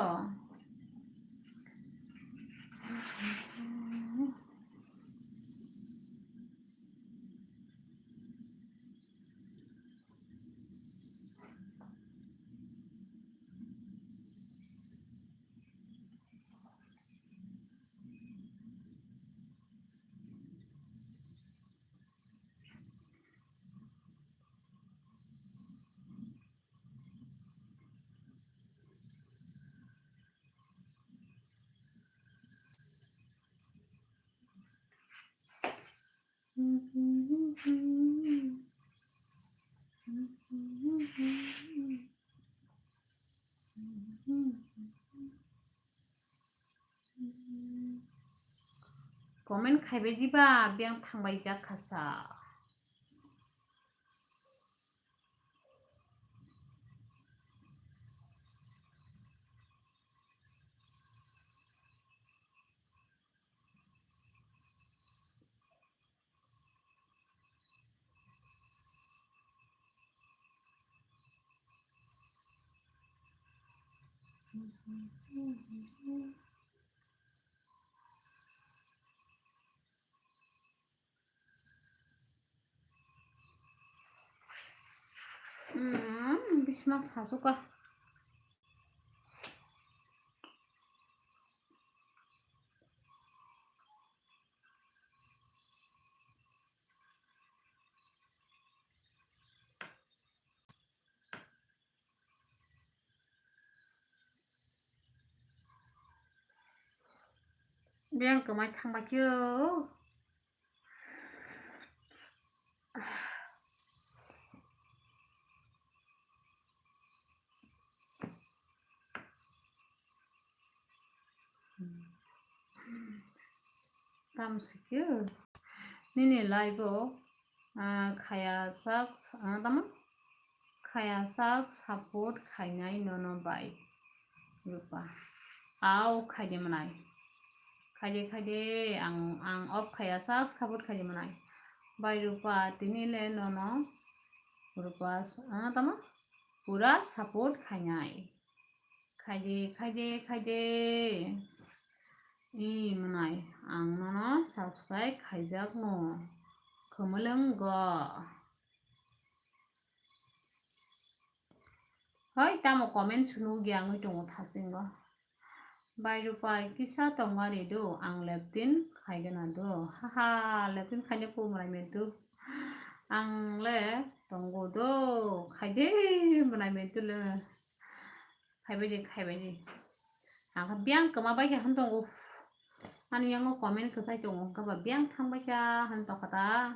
Comment khaibai diba, biyang thangbai jak khasa. Hmm, bisma sasuka. Biyang kwmai thangbai khe o. Tamo se khe nini live o, ah, khaya sak, ah, tamo khaya sak support khainai nono bai Rupa. Au khaide mwnai. Khaide khaide ang, ang off khaya sak support khaide mwnai. Bai Rupa tini le nono Rupa, ah, tamo pura support khainai. Khaide, khaide, khaide. I mwnai, ang nono subscribe khaijakno. Khumulwng go. Hoi, tamo comment sunu gi angwi tongo thasingo. Bai Rupa kisa tongma ridu, ang leptin khaigana do. Haha, leptin khaina pu mwnai mentu. Ang le tongo do, khaide mwnai mentu le. Khaibai di, khaibai di. Ang kha biyang kwma bai khe han tongo. Ani yango comment kwchai tongo, hwnkhe ba biyang thang bai kha han tokha ta.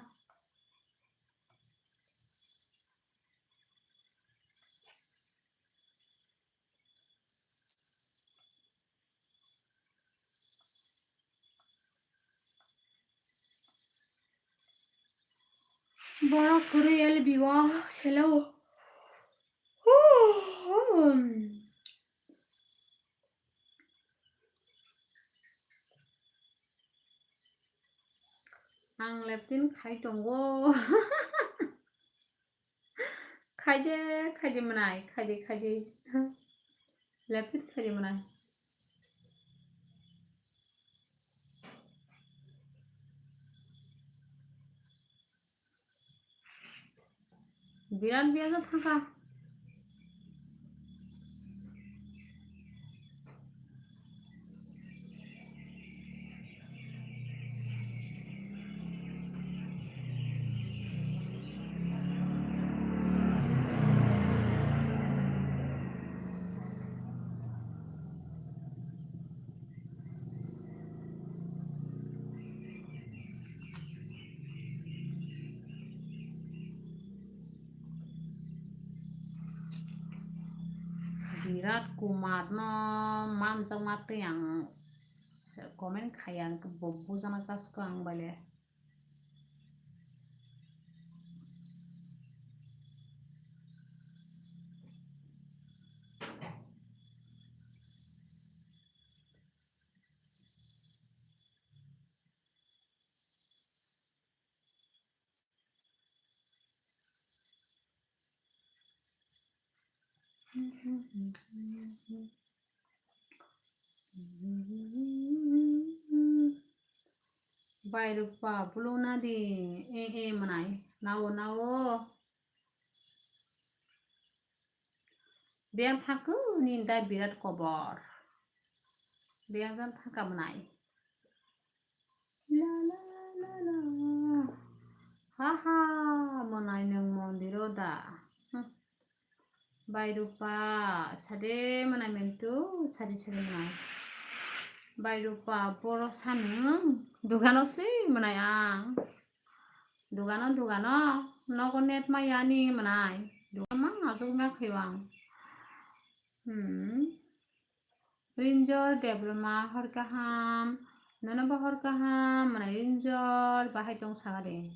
Borok kwrwi L B o selo. Ang leptin khai tongo. Khaide, khaide mwnai, khaide, khaide. Lepit khaide mwnai. Birat biya thangkha. Birat Kumar no manjakma twi ang comment khai ang bo bujana kasko ang baile. Bai Rupa, bulu nadi, e, e, mwnai, nao, nao. Biyang thangkhe nini da birat kobor. Biyang jan thangkha mwnai. La, la, la, la. Ha, ha, mwnai nwng mondiro da. Hm. Bai Rupa, sade mwnai mentu, sade, sade mwnai. Bai Rupa, boro sanwng, dugano swi mwnai ang. Dugano, dugano, nogo net maya ni mwnai. Dugano mang aswk ma khayo ang. Hmm. Rinjor Debbarma hor kaham, nono bo hor kaham, mwnai Rinjor bahai tong sagade.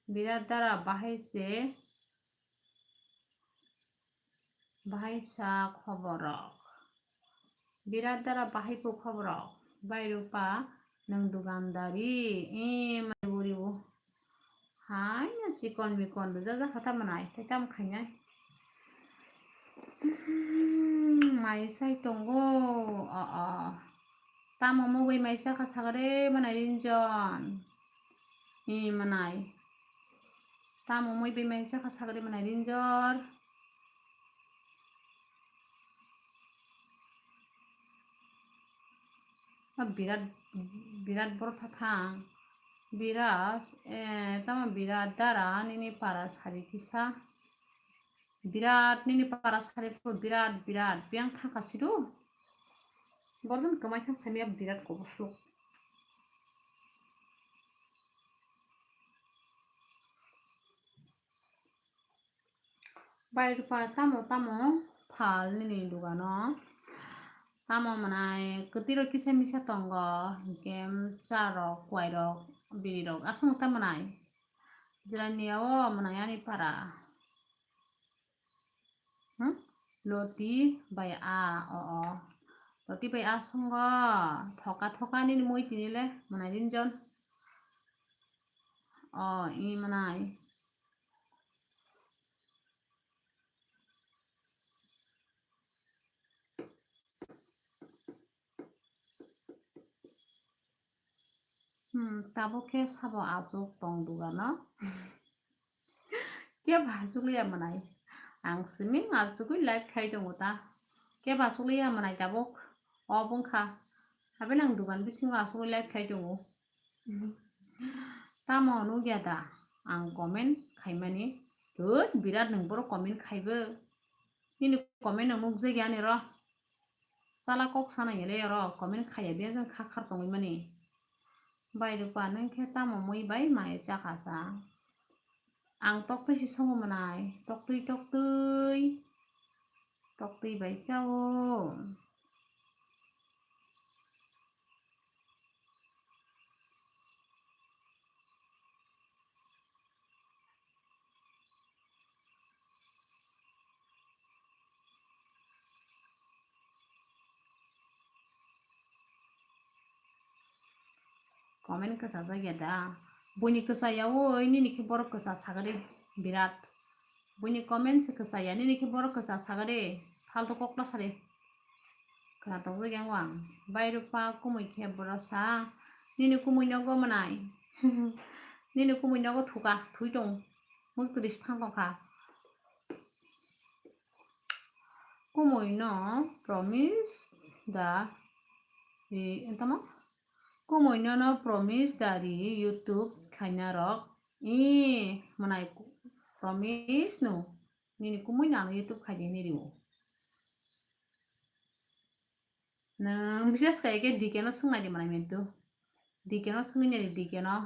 Birat dara bahai se, bahai sa khoborok. Birat dara bahai po khoborok. Bai Rupa, nwng dugandari, e, mwnai bo ribo. Hai, na chikon mikon rwjak jak kha tamo nai, tei tamo khainai. Hmm, mai sai tongo, o, o. Tamo mui bai mai chakha sagre mwnai Rinjon. E, mwnai. Tamo mui bai mai chakha sagre mwnai Rinjor. Ah, birat, birat boro tha thang. Birat, eh, tamo birat dara nini para sari kisa. Birat nini para sari pho birat, birat. Biyang thangkha sidu. Borok kwmai thang samiya birat kobosuk. Bai Rupa tamo tamo phal nini dugano? Tamo mwnai kwtwirok kisa misa tongo, hinkhe charok, kuairok, birirok aswk tamo mwnai? Jirania o mwnai ani para. Hmm? Loti bai a, o, o. Loti bai a songo. Thoka, thoka nini mui tini le, mwnai Rinjon. O, i mwnai. Hmm, tabuk khe sabo aswk tong dugano. Kebo aswk liya mwnai. Ang simi aswkwi live khai tongo ta. Kebo aswk liya mwnai tabuk. O bwngkha. Habe nang dugan bisingo aswkwi live khai tongo. Tamo nukya da ang comment khaimani? Thut, birat nwng borok comment khaibo. Nini comment no nukjagya ani ro. Chala kok sana yele ro comment khaiya biyang jang kha khar tongwi mani. Bai Rupa nwng khe tamo mui bai mai chakha sa. Ang toktwi se songo mwnai, toktwi, toktwi, toktwi bai chao. Comment kwchajak ya da. Buini kwchaya oi, nini khe borok kwcha sagade birat. Buini comment se kwchaya, nini khe borok kwcha saga de, faltu kok ta sari. Khna tong jak yang wang. Bai Rupa kumui khe borok sa, nini kumui nogo mwnai. Nini kumui nogo thuka, thui tong. Muk tris thang tong kha. Kumui no promise da ri, tamo? Kumui no no promise da ri YouTube khaina rok. I mwnai promise no. Nini kumui no ano YouTube khai di ni rio. Nwng bises kha eke D K no swngnai di mwnai mentu. D K no swngwi nai di, D K no.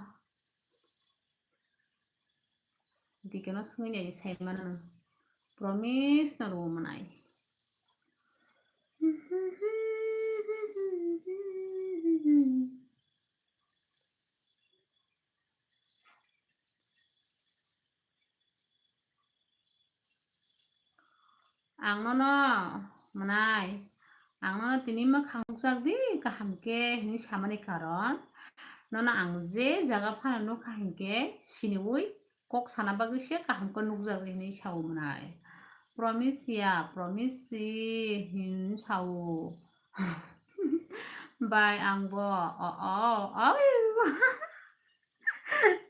D K no swngwi nai di, sai mano nwng. Promise no rwo mwnai. Ang nono mwnai, ang nono tini mwkhang nukjak di kaham khe hinwi samani karon, nono ang je jaga phano nukha hinkhe siniwi kok sana bagwi se kaham khe nukjak di hinwi sao mwnai. Promise ya, promise si hin sao. Bai ang bo, o, o, o.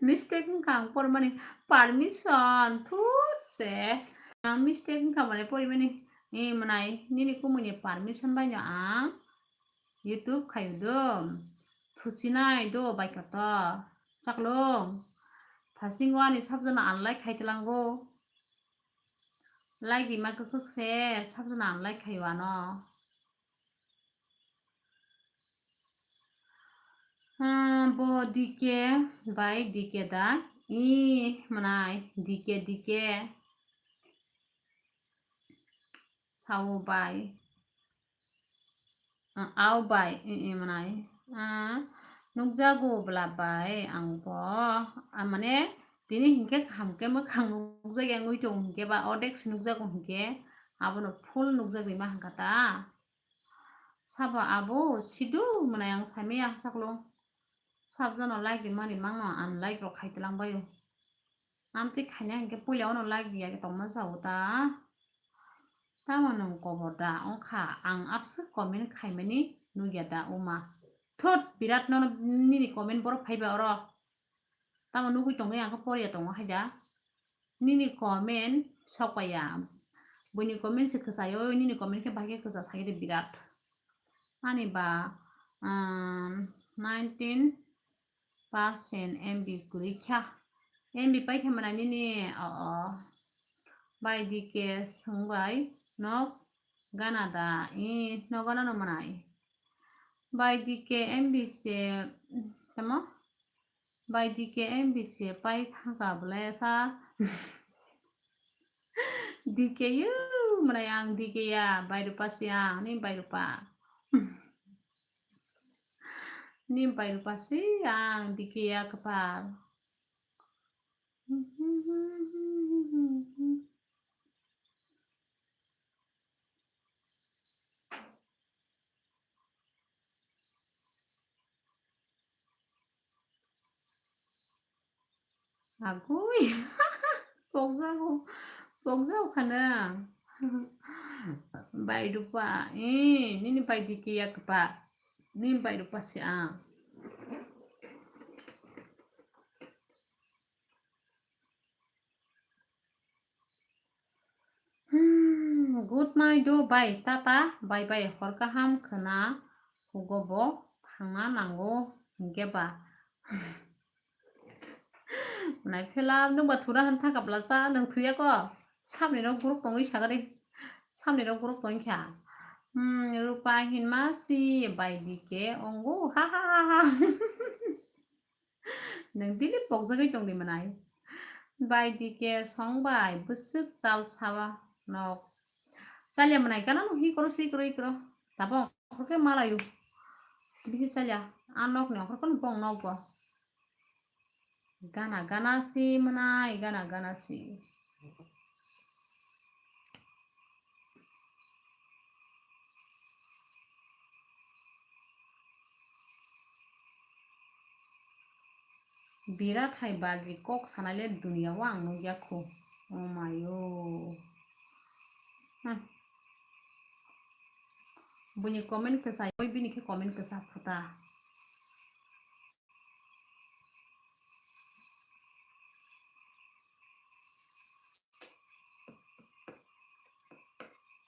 Mistake wngkha ang pormani permission, thut se. Ang mistake wngkha mane porimani, eh, mwnai, nini kumui ni permission bai no ang YouTube khaio do. Thusinai do bai koto. Chaklung. Thasingo ani sabjana unlike khai tlango. Like rima kwkhwk se, sabjana unlike khaio ano. Hmm, bo D K bai D K da. I mwnai D K, D K. Sao bai. Ah, au bai, i, i mwnai. Ah, nukjago bwla bai ang bo. Ah, mane tini hinkhe kaham khe mwkhang nukjak yang ui tongo hinkhe ba odek se nukjago hinkhe abono full nukjagwi ma hwnkha ta. Sabo abo sidu mwnai ang saimaya hachaklo. Sabjano like rimani mangno ang like rok khai tlang baio. Amtwi khaina hinkhe puila ono like riya khe tongma sao ta. Tamo nwng kobor da wngkha ang aswk comment khaimani nukya da uma. Thut birat nono nini comment borok phaiba oro. Tamo nugwi tongwi ang khe poriya tongo haida. Nini comment sokpaiya. Buini comment se kwchaio, nini comment khe bahai khe kwcha sai de birat. Ani ba, um, nineteen percent M B kwrwi kha. M B paikha mwnai nini, o, o. Bai D K swngbai nok gana da, i, nok gana no mwnai. Bai D K M B se, tamo? Bai D K M B se pai thangka bole sa. D K yo, mwnai ang D K ya, Bai Rupa se ang, ni Bai Rupa. Ni Bai Rupa se ang D K ya kwpal. Agui. Pokjago. Pokjago khana. Bai Rupa. Eh, nini bai D K ya kwpal. Nini Bai Rupa se ang. Hmm, good night do bai, tata, bye bye, hor kaham khwna hugo bo thangna nango hinkhe ba. Nai phela nwng ba thura han thaka bwlasa nwng thuya ko. Samni rok group tongwi sagari. Samni rok group tongwi kha. Hmm, Rupa hinma si bai D K ongo. Ha ha ha ha. Nwng daily pokjagwi tongdi mwnai. Bai D K song bai bwswk chal sawa nok. Chalya mwnai gana no hi koro si koro i koro. Tabok okhorkhe malayo. Bisi chalya. A nokni okhorkhe bong nok bo. Gana gana si mwnai, gana gana si. Birat hai baji kok sanai le duniya o ang nukya khu. Oh my oh. Hmm. Buini comment kwsa, oi bini khe comment kwsa phuta.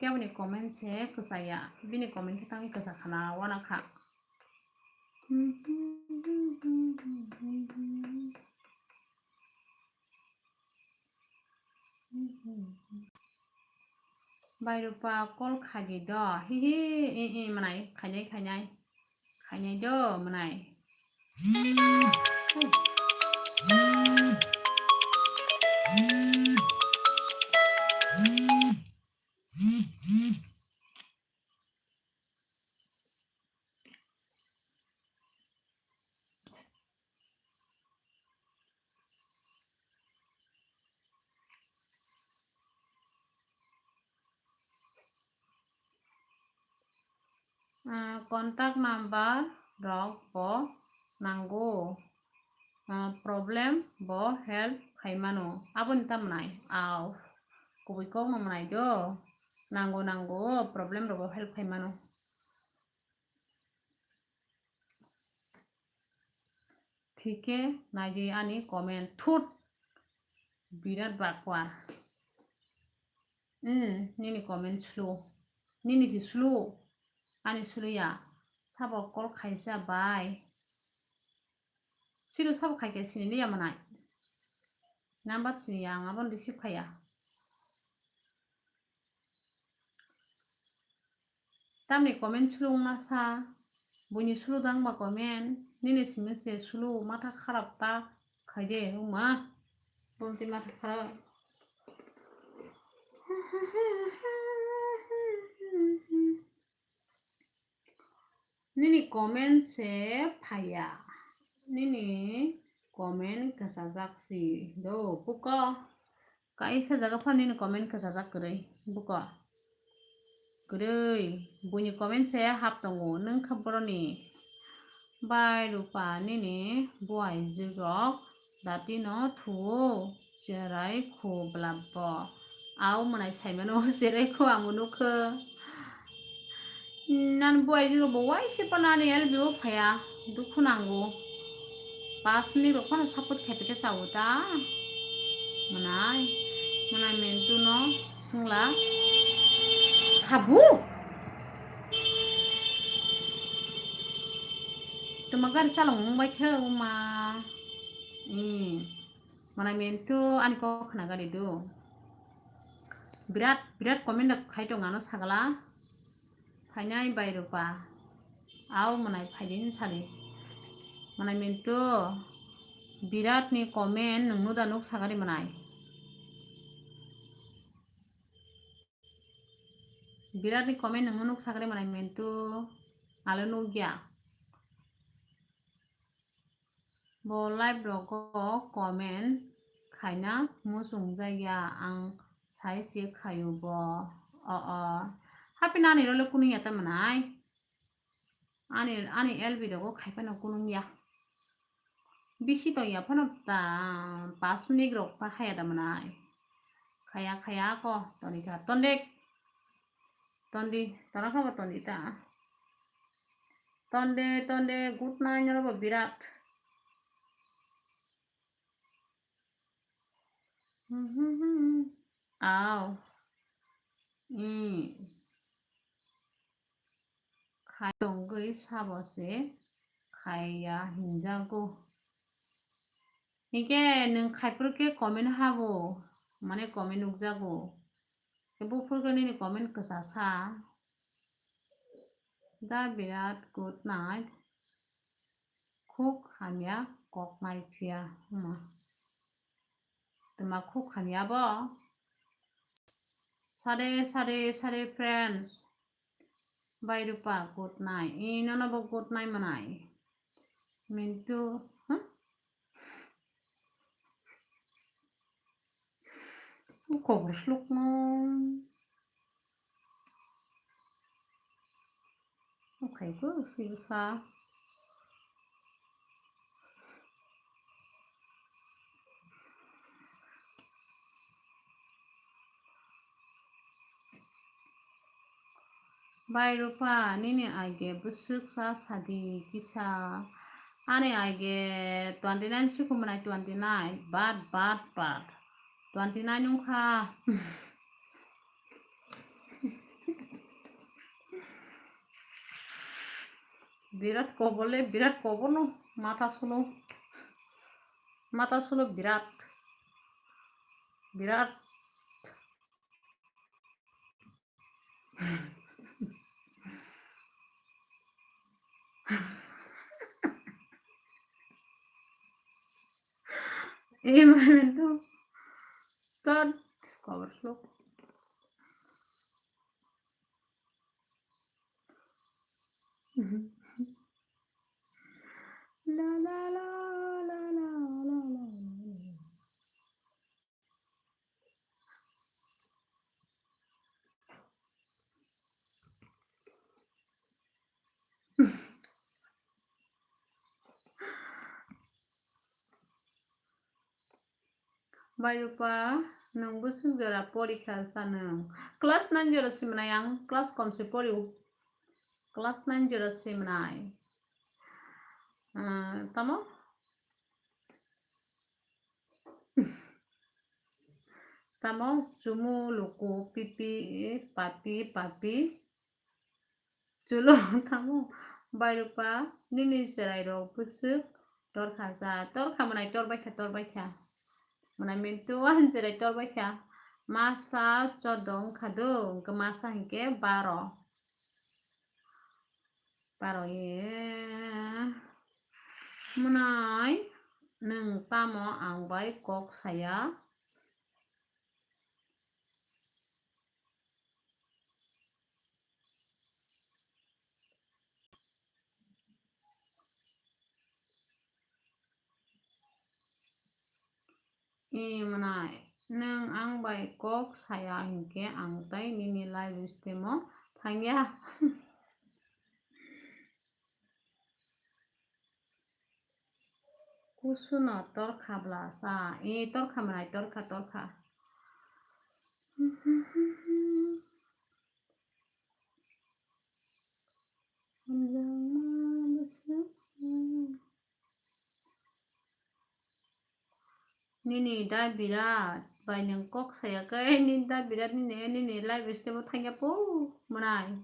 Keboni comment se kwsa ya, bini comment khe tangwi kwsa khana wana kha. Bai Rupa call khaidi do. Hihi, i, i, mwnai, khainai, khainai. Khainai do, mwnai. Ah, contact number rok bo nango. Ah, problem bo help khai mano. Aboni tamo nai? Aw, kubui kok no mwnai do. Nango, nango, problem rok bo help khai mano. Thike naidi ani comment. Thut. Birat bakwa. Hmm, nini comment slow. Nini si slow. Ani slow ya. Sabo call khaisa bai. Siro sabo khaikhe sini liya mwnai. Number sini ya, ang aboni receive khaya. Tamni comment sulu wngna sa, buini sulu dang ba comment, nini simi se sulu matha kharap ta khaide wngma, bonti matha kharap. Nini comment se phaiya, nini comment kwchajak si do buko. Kaisa jaga phano nini comment kwchajak kwrwi, buko. Kwrwi, buini comment se hap tongo, nwng kha boroni. Bai Rupa nini buai jwk rok dati no thuo, cherai khu blap bo. Au mwnai saimano cherai khu ang nukho. Nan buai jwk bo waise pano ani L B o phaya, dukhu nango. Pas minute rok phano support khaipikhe chao ta. Mwnai, mwnai mentu no swngla. Sabu? Tuma gari chalong wngbai khe wngma. Hmm. Mwnai mentu ani kok khna gari do. Birat, birat comment rok khai tong ano sagala. Phainai bai Rupa. Au mwnai phaidi hin sadi. Mwnai mentu Birat ni comment nwng nuda nuk sagari mwnai. Birat ni comment nwng nuk sagari mwnai mentu. Alo nukya. Bo live rogo comment khaina muchung jakya ang sai se khaio bo. O, o. Happy nani role kunui ya ta mwnai. Ani, ani L B rogo khai phano kunung ya. Bisi tong ya phano ta pas minute rok ta haya da mwnai. Khaya, khaya ko toni kha. Tonde. Tondi, tona kha bo tondi ta. Tonde, tonde, good night noro bo Birat. Au. Hmm. Khai tongwi sabo se khaiya hinjago. Hinkhe nwng khaiphuru khe comment habo, mane comment nukjago. Buphuru khe nini comment kwchasa. Da Birat good night. Khuk hamya kok nai phiya hwnma. Tuma khuk hamya bo. Sade, sade, sade friends. Bai Rupa good night. I nono bo good night mwnai. Mintu, huh? Kobor slukno. Okhai ko sibsa. Bai Rupa, nini aige bwswk cha sadi kisa. Ani aige twenty nine sukhumunai twenty nine, bad, bad, bad. Twenty nine wngkha. Birat kobor le, birat kobor no. Matha sulo. Matha sulo birat. Birat. Ema mintu. Tot. Kobor slok. La, la, la. Bai Rupa, nwng bwswk jora porikha sa nwng? Class nine jora simanai ang, class kom se porio. Class nine jora simanai. Ah, tamo? Tamo chumu luku pipi, papi, papi. Chulo tamo Bai Rupa, nini cherai rok bwswk torkha cha, torkha mwnai torbaikha, torbaikha. Mwnai mintu ang cherai torbaikha. Masa choddo wngkha do, hwnkhe masa hinkhe baro. Baro ye. Mwnai nwng tamo ang bai kok saya? Ee, mwnai, nwng ang bai kok saya hinkhe ang tei nini live stream o thangya. Kusuno torkha bla sa. Ee, torkha mwnai, torkha, torkha. Nini da birat bai nwng kok saya khe, nini da birat nini, nini live stream o thangya po mwnai.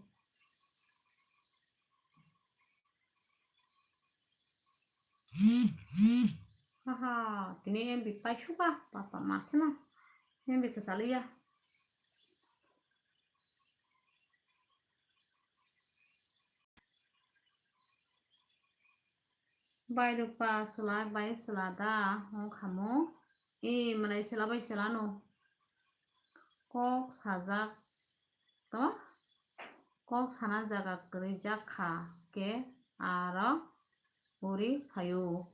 Haha, tini M B paisuba, papa ma kheno M B kwchaliya. Bai Rupa, chwla bai chwla da wngkha mo? Ee, mwnai chwla bai chwla no. Kok sajak to, kok sana jaga kwrwi jak kha khe aro uri phaio.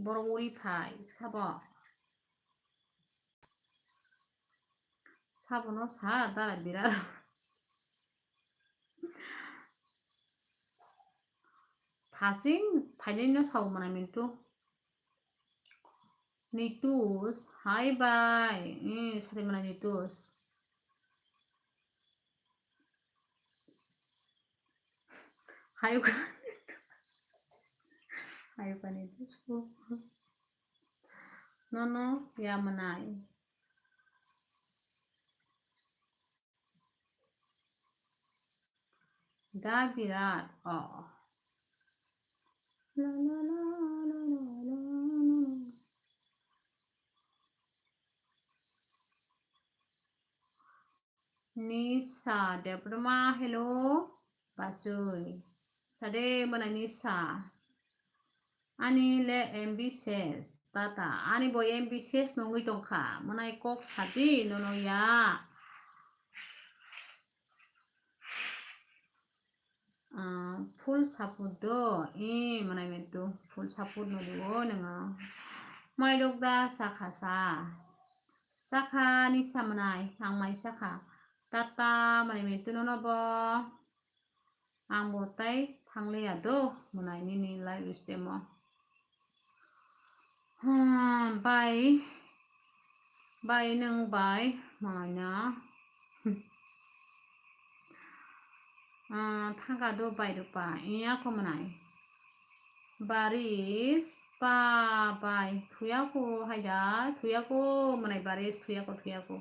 Borok uri phai sabo. Sabono sa dara birat. Thasing phainaino sao mwnai mintu. Nitus, hai bai. Hmm, sari mwnai Nitus. Hayuka. Hayuka Nitus. Nono ya mwnai. Da birat. Oh. La, la, la. Nisa Debbarma, hello. Bachoi. Sade mwnai Nisa. Ani le M B ses, tata. Ani bo M B ses nungwi tongkha. Mwnai kok sadi nono ya. Ah, full support do. Eh, mwnai metu full support no do nwngo. Mai rok da sakha sa. Sakha ni sa mwnai, ang mai sakha. Tata mwnai metu nono bo. Ang bo tai thangliya do, mwnai nini live stream o. Hmm, bai, bai nwng bai manya. Ah, thangka do bai rupa, iya ko mwnai. Baris pa bai, thuya ko haida, thuya ko mwnai baris, thuya ko, thuya ko.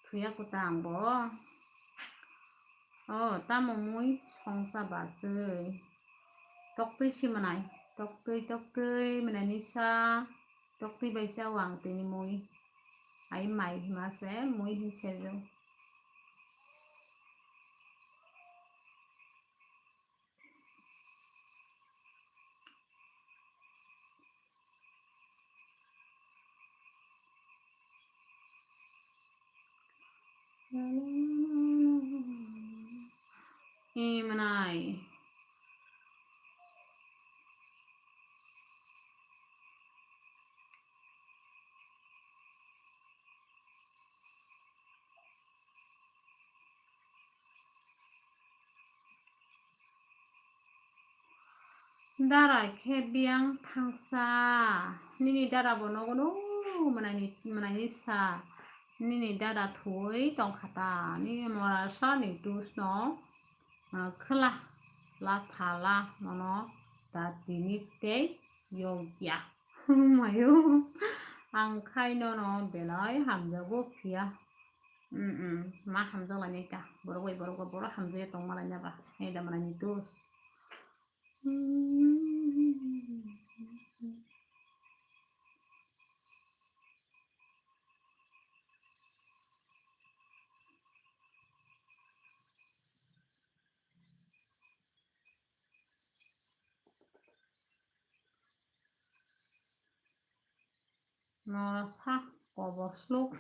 Thuya ko ta ang bo. Oh, tamo mui songsa bachwi. Toktwi si mwnai, toktwi, toktwi mwnai ni sa. Toktwi bai sa o ang tini mui. Ai mai hima se mui hi se jo. Imanai. Dara khe biyang thangsa. Nini dara bo nogo no mwnani, mwnani sa. Nini dada thwi tongkha ta, nini mora sa ni tus no, ah, khwla la thala nono ta tini tei yokya. Mayo, ang khai nono belai hamjago phiya. Mm, mm, ma hamjak lai nai ta. Borok bai borok bai borok hamjak ya tong malai na ba. Hei da mwnani tus. Nora sa kobo sluk.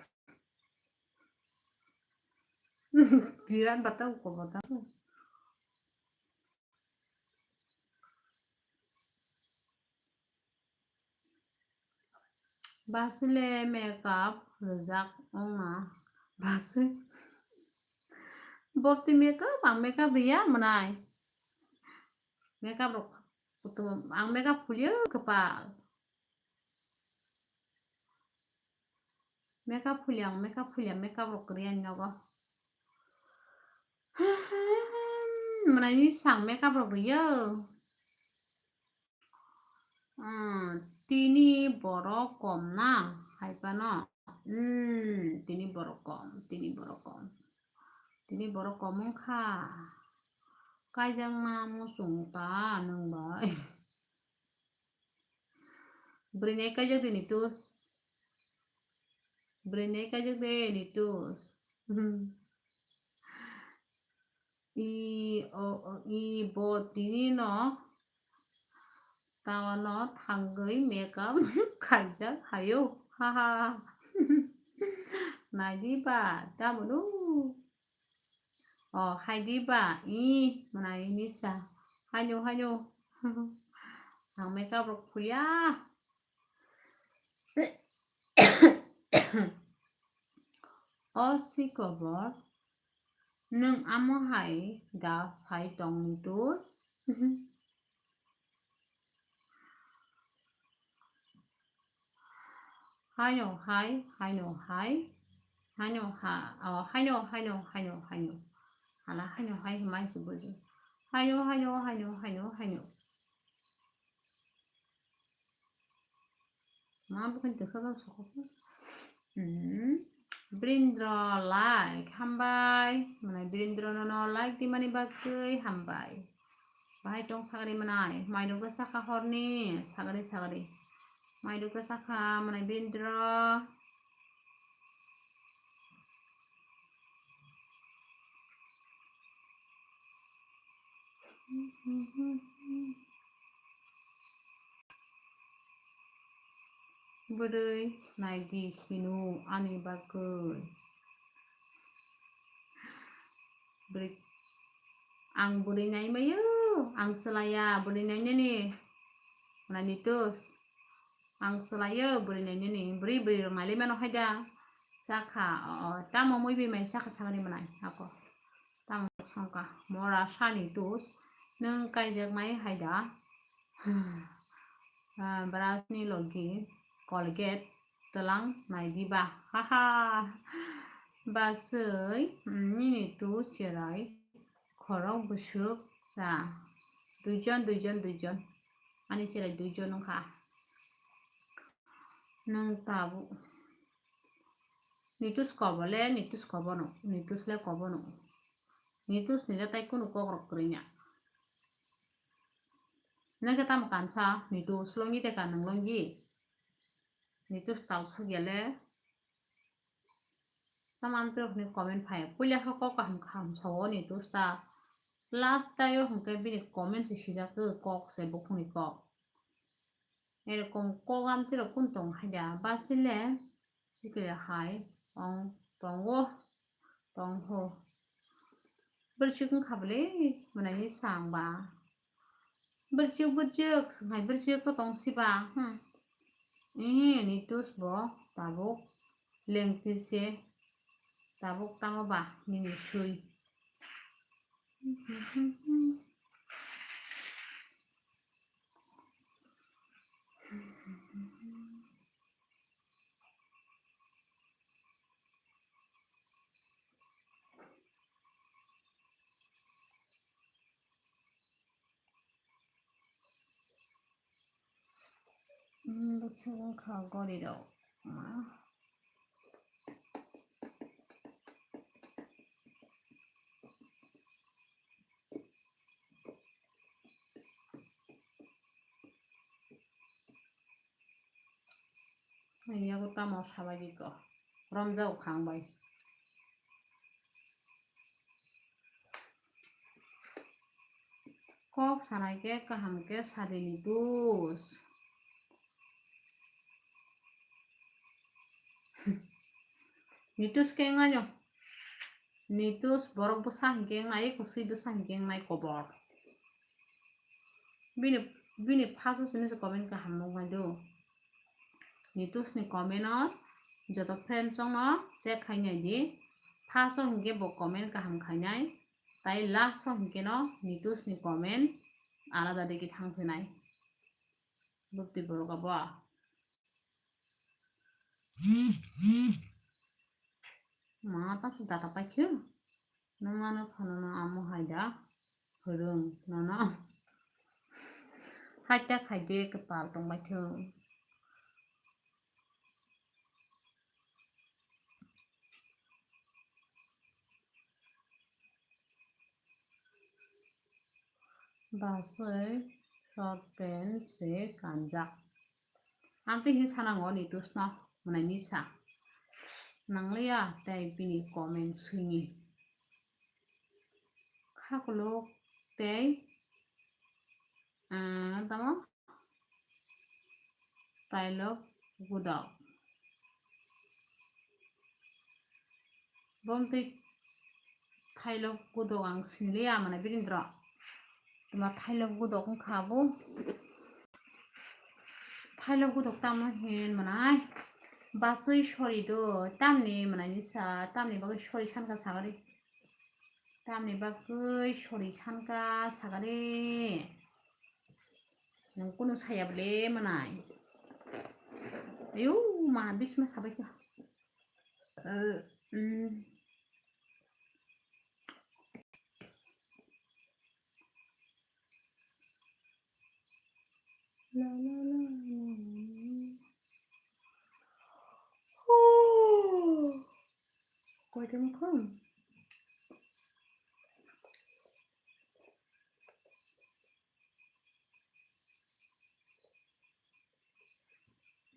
Biran batang kobo ta. Basile makeup rwjak wngma. Basile. Bopti makeup, ang makeup riya mwnai. Makeup rok kutung, ang makeup khuliyo kwpal. Makeup khuliya, ang makeup khuliya, makeup rok kwrwi ani nogo. Mwnai ni sang makeup rok rwiyo. Hmm, tini borok kom na, hai phano. Hmm, tini borok kom, tini borok kom. Tini borok kom wngkha. Kaijakma muchung ta nwng bai. Bwrwi nai kaijak de ni tus. Bwrwi nai kaijak de ni tus. I, o, o, i bo tini no tawa no thangwi makeup khaijak hayo. Ha, ha, ha. Nai di ba, tamo no. O, hai di ba, i, mwnai ni sa. Haino, haino. Ang makeup rok khuya. O si kobor, nwng amo hai da sai tong ni tus? Haino hai, haino hai, haino ha, o, haino, haino, haino, haino. Hala haino hai hwnba se buji. Haino, haino, haino, haino, haino. Ma bukan teksa jang sokok. Hmm. Brindro like hambai. Mane Brindro no no like di mani bagwi hambai. Bahai tong sagri manai. Mai rok sakha horni sagri sagri. Mai rok sakha manai Brindro. Bwrwi nai di sinu ani bagwi. Bwrwi, ang bwrwi nai mayo, ang swlaiya bwrwi nai nini. Nani tus, ang swlaiyo bwrwi nai nini. Bwrwi bwrwi rok nai lai mano hai da. Sakha, o, o, tamo mui bai mai sakha sakni manai ako. Tamo songkha mora sani tus, nwng kaijaknai hai da. Ah, brush ni logi Colgate twlang nai diba? Haha. Baswi, mm, nini tu cherai. Khorok bwswk cha. Duijon, duijon, duijon. Ani cherai duijon wngkha. Nwng tabuk. Nitus kobo le, Nitus kobo no, Nitus le kobo no. Nitus ni le tai kunu kokrok kwrwi ya. Nwng khe tamo kansa Nitus, longi de ka nwng longi? Nitus tal sogya le. Tamo amtwrok ni comment phai. Puila khe kok kaham kaham sao Nitus ta. Last tayo hwnkhe bini comment se sijak kok se bukhukni kok. Erokom kok amtwrok kun tong hai da. Basile sikile hai ong tongo tongho. Bwrwswk wngkha bwle mwnai ni sang ba. Bwrwswk bwrwswk swnghai bwrwswk ko tong siba. Hmm. Ee Nitus bo tabuk lengti se tabuk tamo ba nini sui. Hmm, bwswk wngkha gorirok. Ma. Yago tamo sabai di ko. Romjak khang bai. Kok sanai khe kaham khe sadi Nitus. Nitus khe wngnai no. Nitus borok bwsa hinkhe wngnai, kusui bwsa hinkhe wngnai kobor. Bini, bini first o sini se comment kaham nuknai do. Nitus ni comment o joto friends rok no check khainai di. First o hinkhe bo comment kaham khainai. Tai last o hinkhe no Nitus ni comment alada digi thangsinai. Bukti borok abo. Ma ta data paikhe. Nang ano phano no amo hai da. Hwrwng nono. Hai ta khai de kwtal tong baithwng. Basui short pant se kanjak. Ang tei hin sanango Nitus no mwnai ni sa. Nangliya tei bini comment swini. Khakuluk tei, ah, tamo? Tailok gudok. Bomtwi thailok gudok ang sinliya mane birindro. Tuma thailok gudok wngkha bo. Thailok gudok tamo hin manai. Basui sori do tamni manai nisa tamni bagwi sori sanka sagari. Tamni bagwi sori sanka sagari. Nung kunu saya bole manai. Ayo ma bisma sabai kha. Eh, mm. La, la, la, la, la. Huh. Koyta mukha?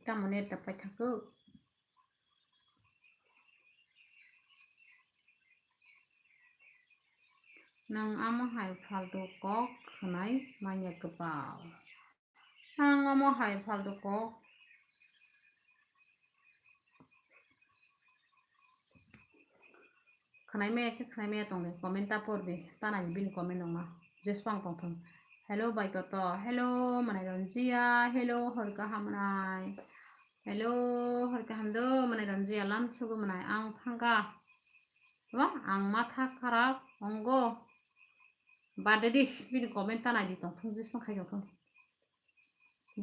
Tamoni ta paithakgo. Nang amo hai faltu kok khwnai manya kwpal. Ang amo hai faltu kok khwnai maya khe khwnai maya tong di, comment ta por di, ta nai bini comment rok no. Jespang tongthung. Hello bai koto. Hello manai Ranjia. Hello hor kaham manai. Hello hor kaham do manai Ranjia, lam sugu manai ang thangka. Wa ang matha kharap ongo. Bade di bini comment ta nai di tongthung jisma khai tongthung.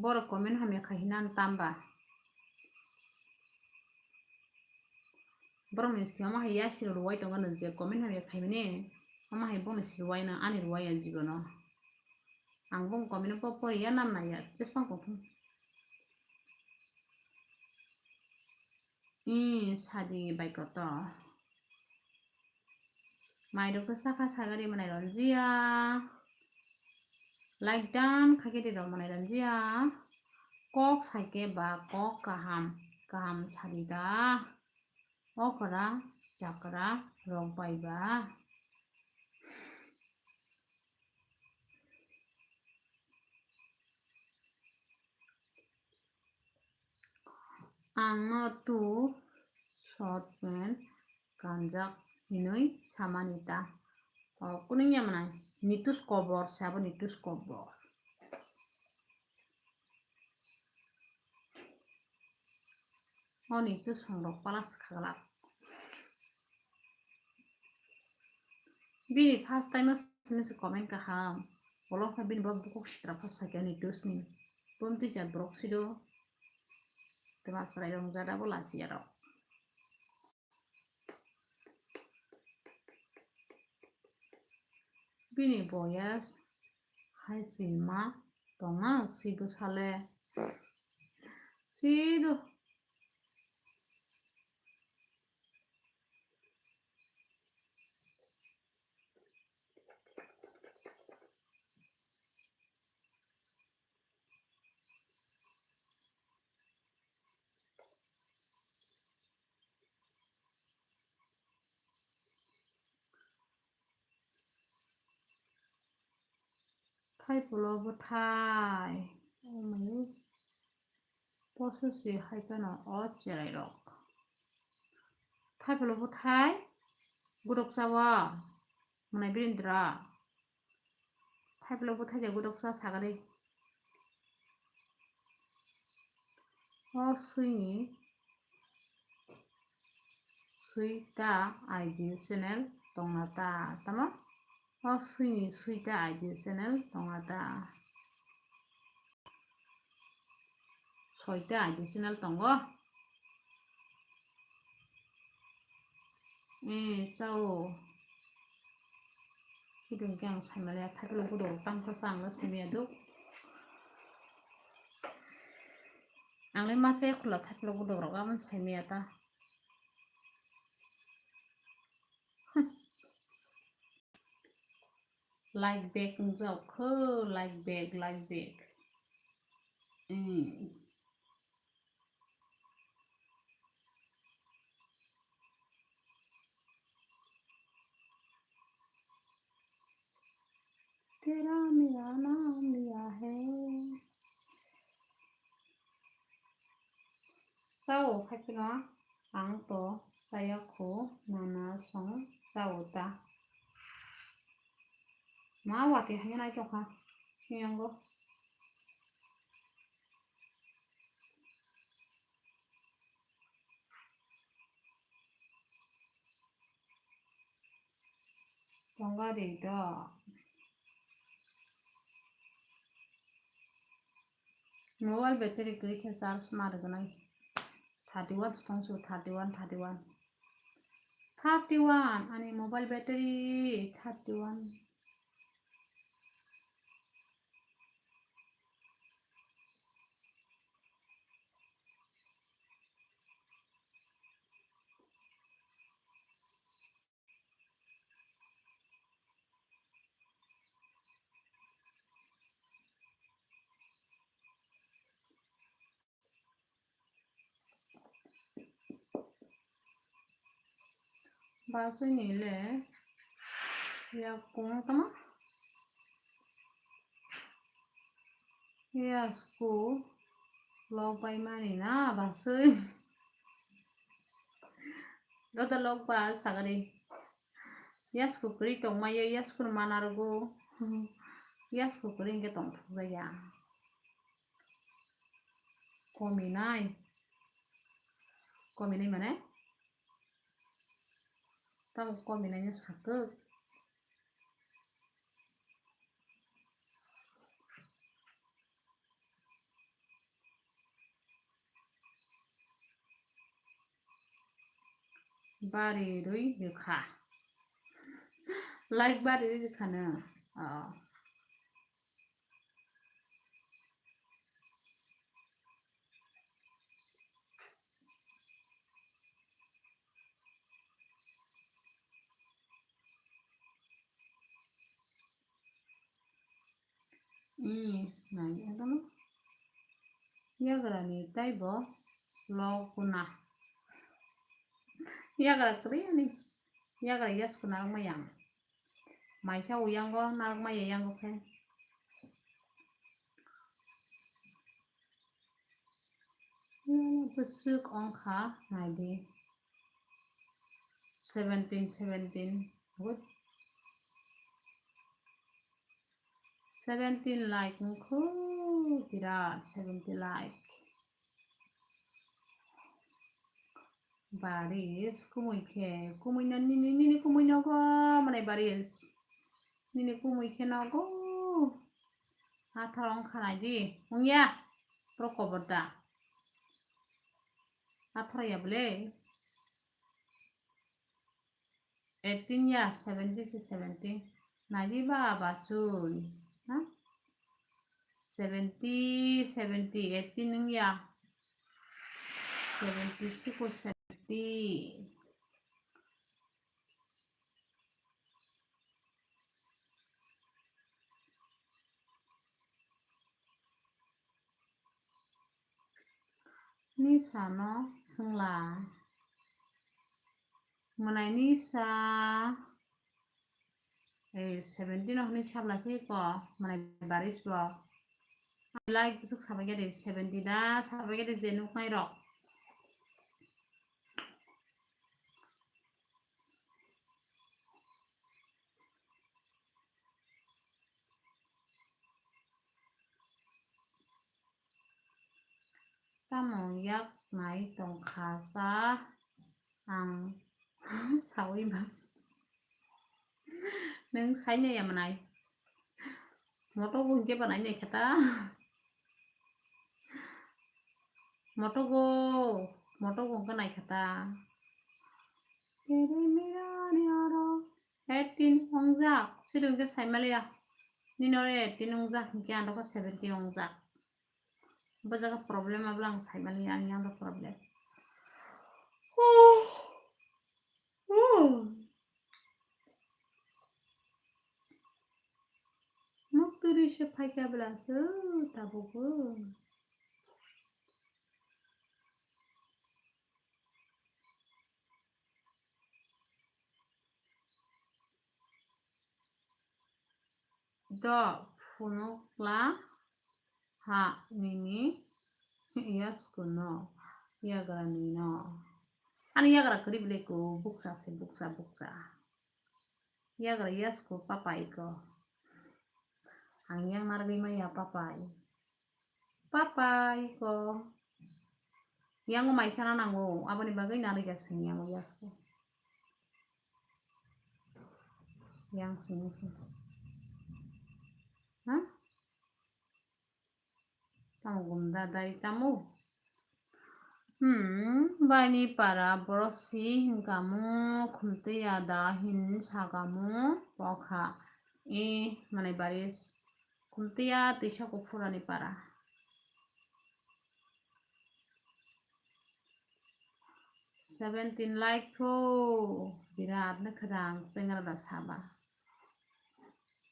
Borok comment hamya khai hinan tamba. Borok ni siyamo hai yasiro rwai tongo no je comment hamya khaimani. Ama hai boni si ruwai na, ani ruwai ya jibono. Ang bong comment bo pori ya, nam nai ya, chesma kok thung. I sadi bai koto. Mairok khe sakha sagari manai ronjiya. Like dan khaikhe di rok manai ronjiya. Kok saikhe ba kok kaham, kaham sadi da. Okra, chakra rok bai ba. Ang no tu short pant kanjak hinwi samani ta. O kuning ya manai? Nitus kobor se abo, nitus kobor. O nitus songrok palas khaglak. Bini first time o sini se comment kaham. Bolong kha bini bo bukuk sitra first phaikha nitus ni. Bumtwi jat borok sido. Tama chwrai rong jada bo lachiyarok. Bini boyas hai sima tongna si bwsale. Sido. Thaipulo bwthai. Omai poso se hai phano o cherai rok. Thaipulo bwthai gudok chawa. Mwnai birindra. Thaipulo bwthai de gudok cha sagari. O swini Suita I D channel tongna ta, tamo? O swini Suita I D channel tongna ta. Soita I D channel tongo. Eh, chao. Hidung khe ang saimaliya, thaipulo gudok rok tang khe sa ang le saimaya duk. Ang le masa ya khula thaipulo gudok rok aboni saimaya ta. Like back wngjak kho, like back, like back. Hmm. Tera mera naam liya hai. Sao, khaikhe no ang to saya kho nana song sao ta. Ma wati hai nai tokha. Yango. Tonga de do. Mobile battery kwrwi khe charge ma rwgwnai. Thirty one tong su, thirty one, thirty one. Thirty one, ani mobile battery thirty one. Basui ni le ya kung tama. Yasku lok bai mani na basui. Joto lok ba sagari. Yasku kwrwi tongmaya, yasku no mana rwgo. Yasku kwrwi hwnkhe tongthokjaya. Kominai. Kominai mane? Tamo kominai no sakuk. Bari rwi rwkha. Like bari rikha no. Oh. Hmm, nai, ano yagra ni taibo loguna. Yagra kwrwi ani. Yagra yasku narwkma yang. Maisa uyango narwkma ya yango khe. Bwswk ongkha naidi. Seventeen, seventeen. Good. Seventeen like wngkhu, birat seventeen like. Baris, kumui khe, kumui no nini, nini kumui nogo, mwnai Baris. Nini kumui khe nogo. Atharo wngkha naidi, wngya, borok kobor da. Atharo ya bwle. Eighteen ya, seventy se seventy. Naidi ba bachoi. Ha? Seventy, seventy, eighteen wngya. Seventy siko seventy. Nisa no swngla. Mwnai nisa. Eh, seventeen no hwnwi sabla se ko. Mwnai Baris bo. Like bwswk sabai khe de, seventy da sabai khe de je nuknai rok. Tamo yak nai tongkha sa ang saui ma. Nwng saino ya mwnai? Moto bo hwnkhe ba nai nai khe ta. Moto go, moto go hwnkhe nai khe ta. Tere mera ni aro eighteen ongjak, siri hwnkhe saimaliya. Nini oro eighteen ongjak hwnkhe ang dokhe seventeen ongjak. Bo jaga problem abla ang saimaliya, ang yang problem. Huh. Huh. Nok turi se phaikha bwla se tabukbo. Do phunukla ha nini yaskuno yagra nino. Ani yagra kwrwi bwle ko bukcha se bukcha bukcha. Yagra yasku papa iko. Ang yang narwgwi maya papai. Papai ko. Yang mai sana nango, aboni bagwi narwgya sing yang yasku. Yang sing sing. Ha? Tamo gumda dai tamo. Hmm, baini para borok si hinkamu khumtwi ya da hin sakamu pokha. E, mwnai Baris khumtwi ya twisa kuphurani para. Seventeen like pho birat no khwrang chengra da saba.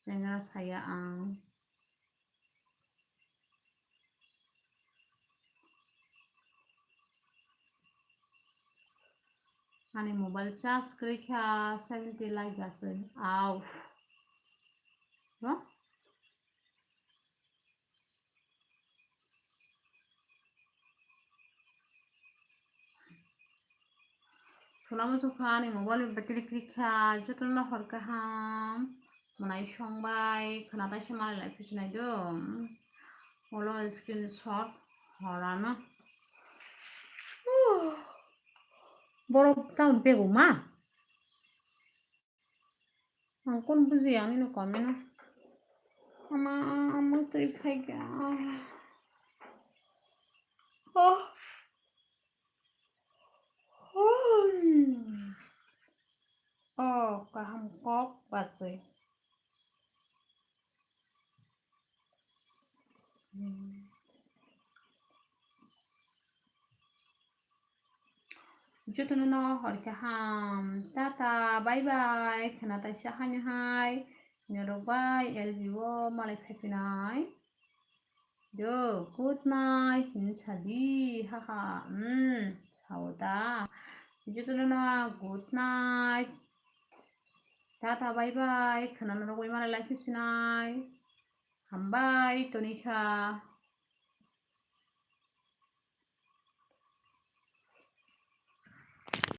Chengra saya ang. Ani mobile charge kwrwi kha seventy like aswk. Au. Bo? Khwnama sukha ani mobile battery kwrwi kha, jotono hor kaham. Mwnai songbai khwnatai se malai lai phusinai do. Ulo screenshot horano. Borok tamo bego ma? Ang kun bujiya nini comment o. Ama, ama twi phaikha. Oh. Oh. O kaham kok bachwi. Hmm. Jotono no hor kaham. Tata, bye bye. Khwna taisa haino hai. Norok bai L B o malai phai phinai. Jo, good night. Hmm, sadi. Haha. Hmm. Sao ta. Jotono no good night. Tata, bye bye. Khwna norok bai malai lai phi sinai. Hambai, tonikha.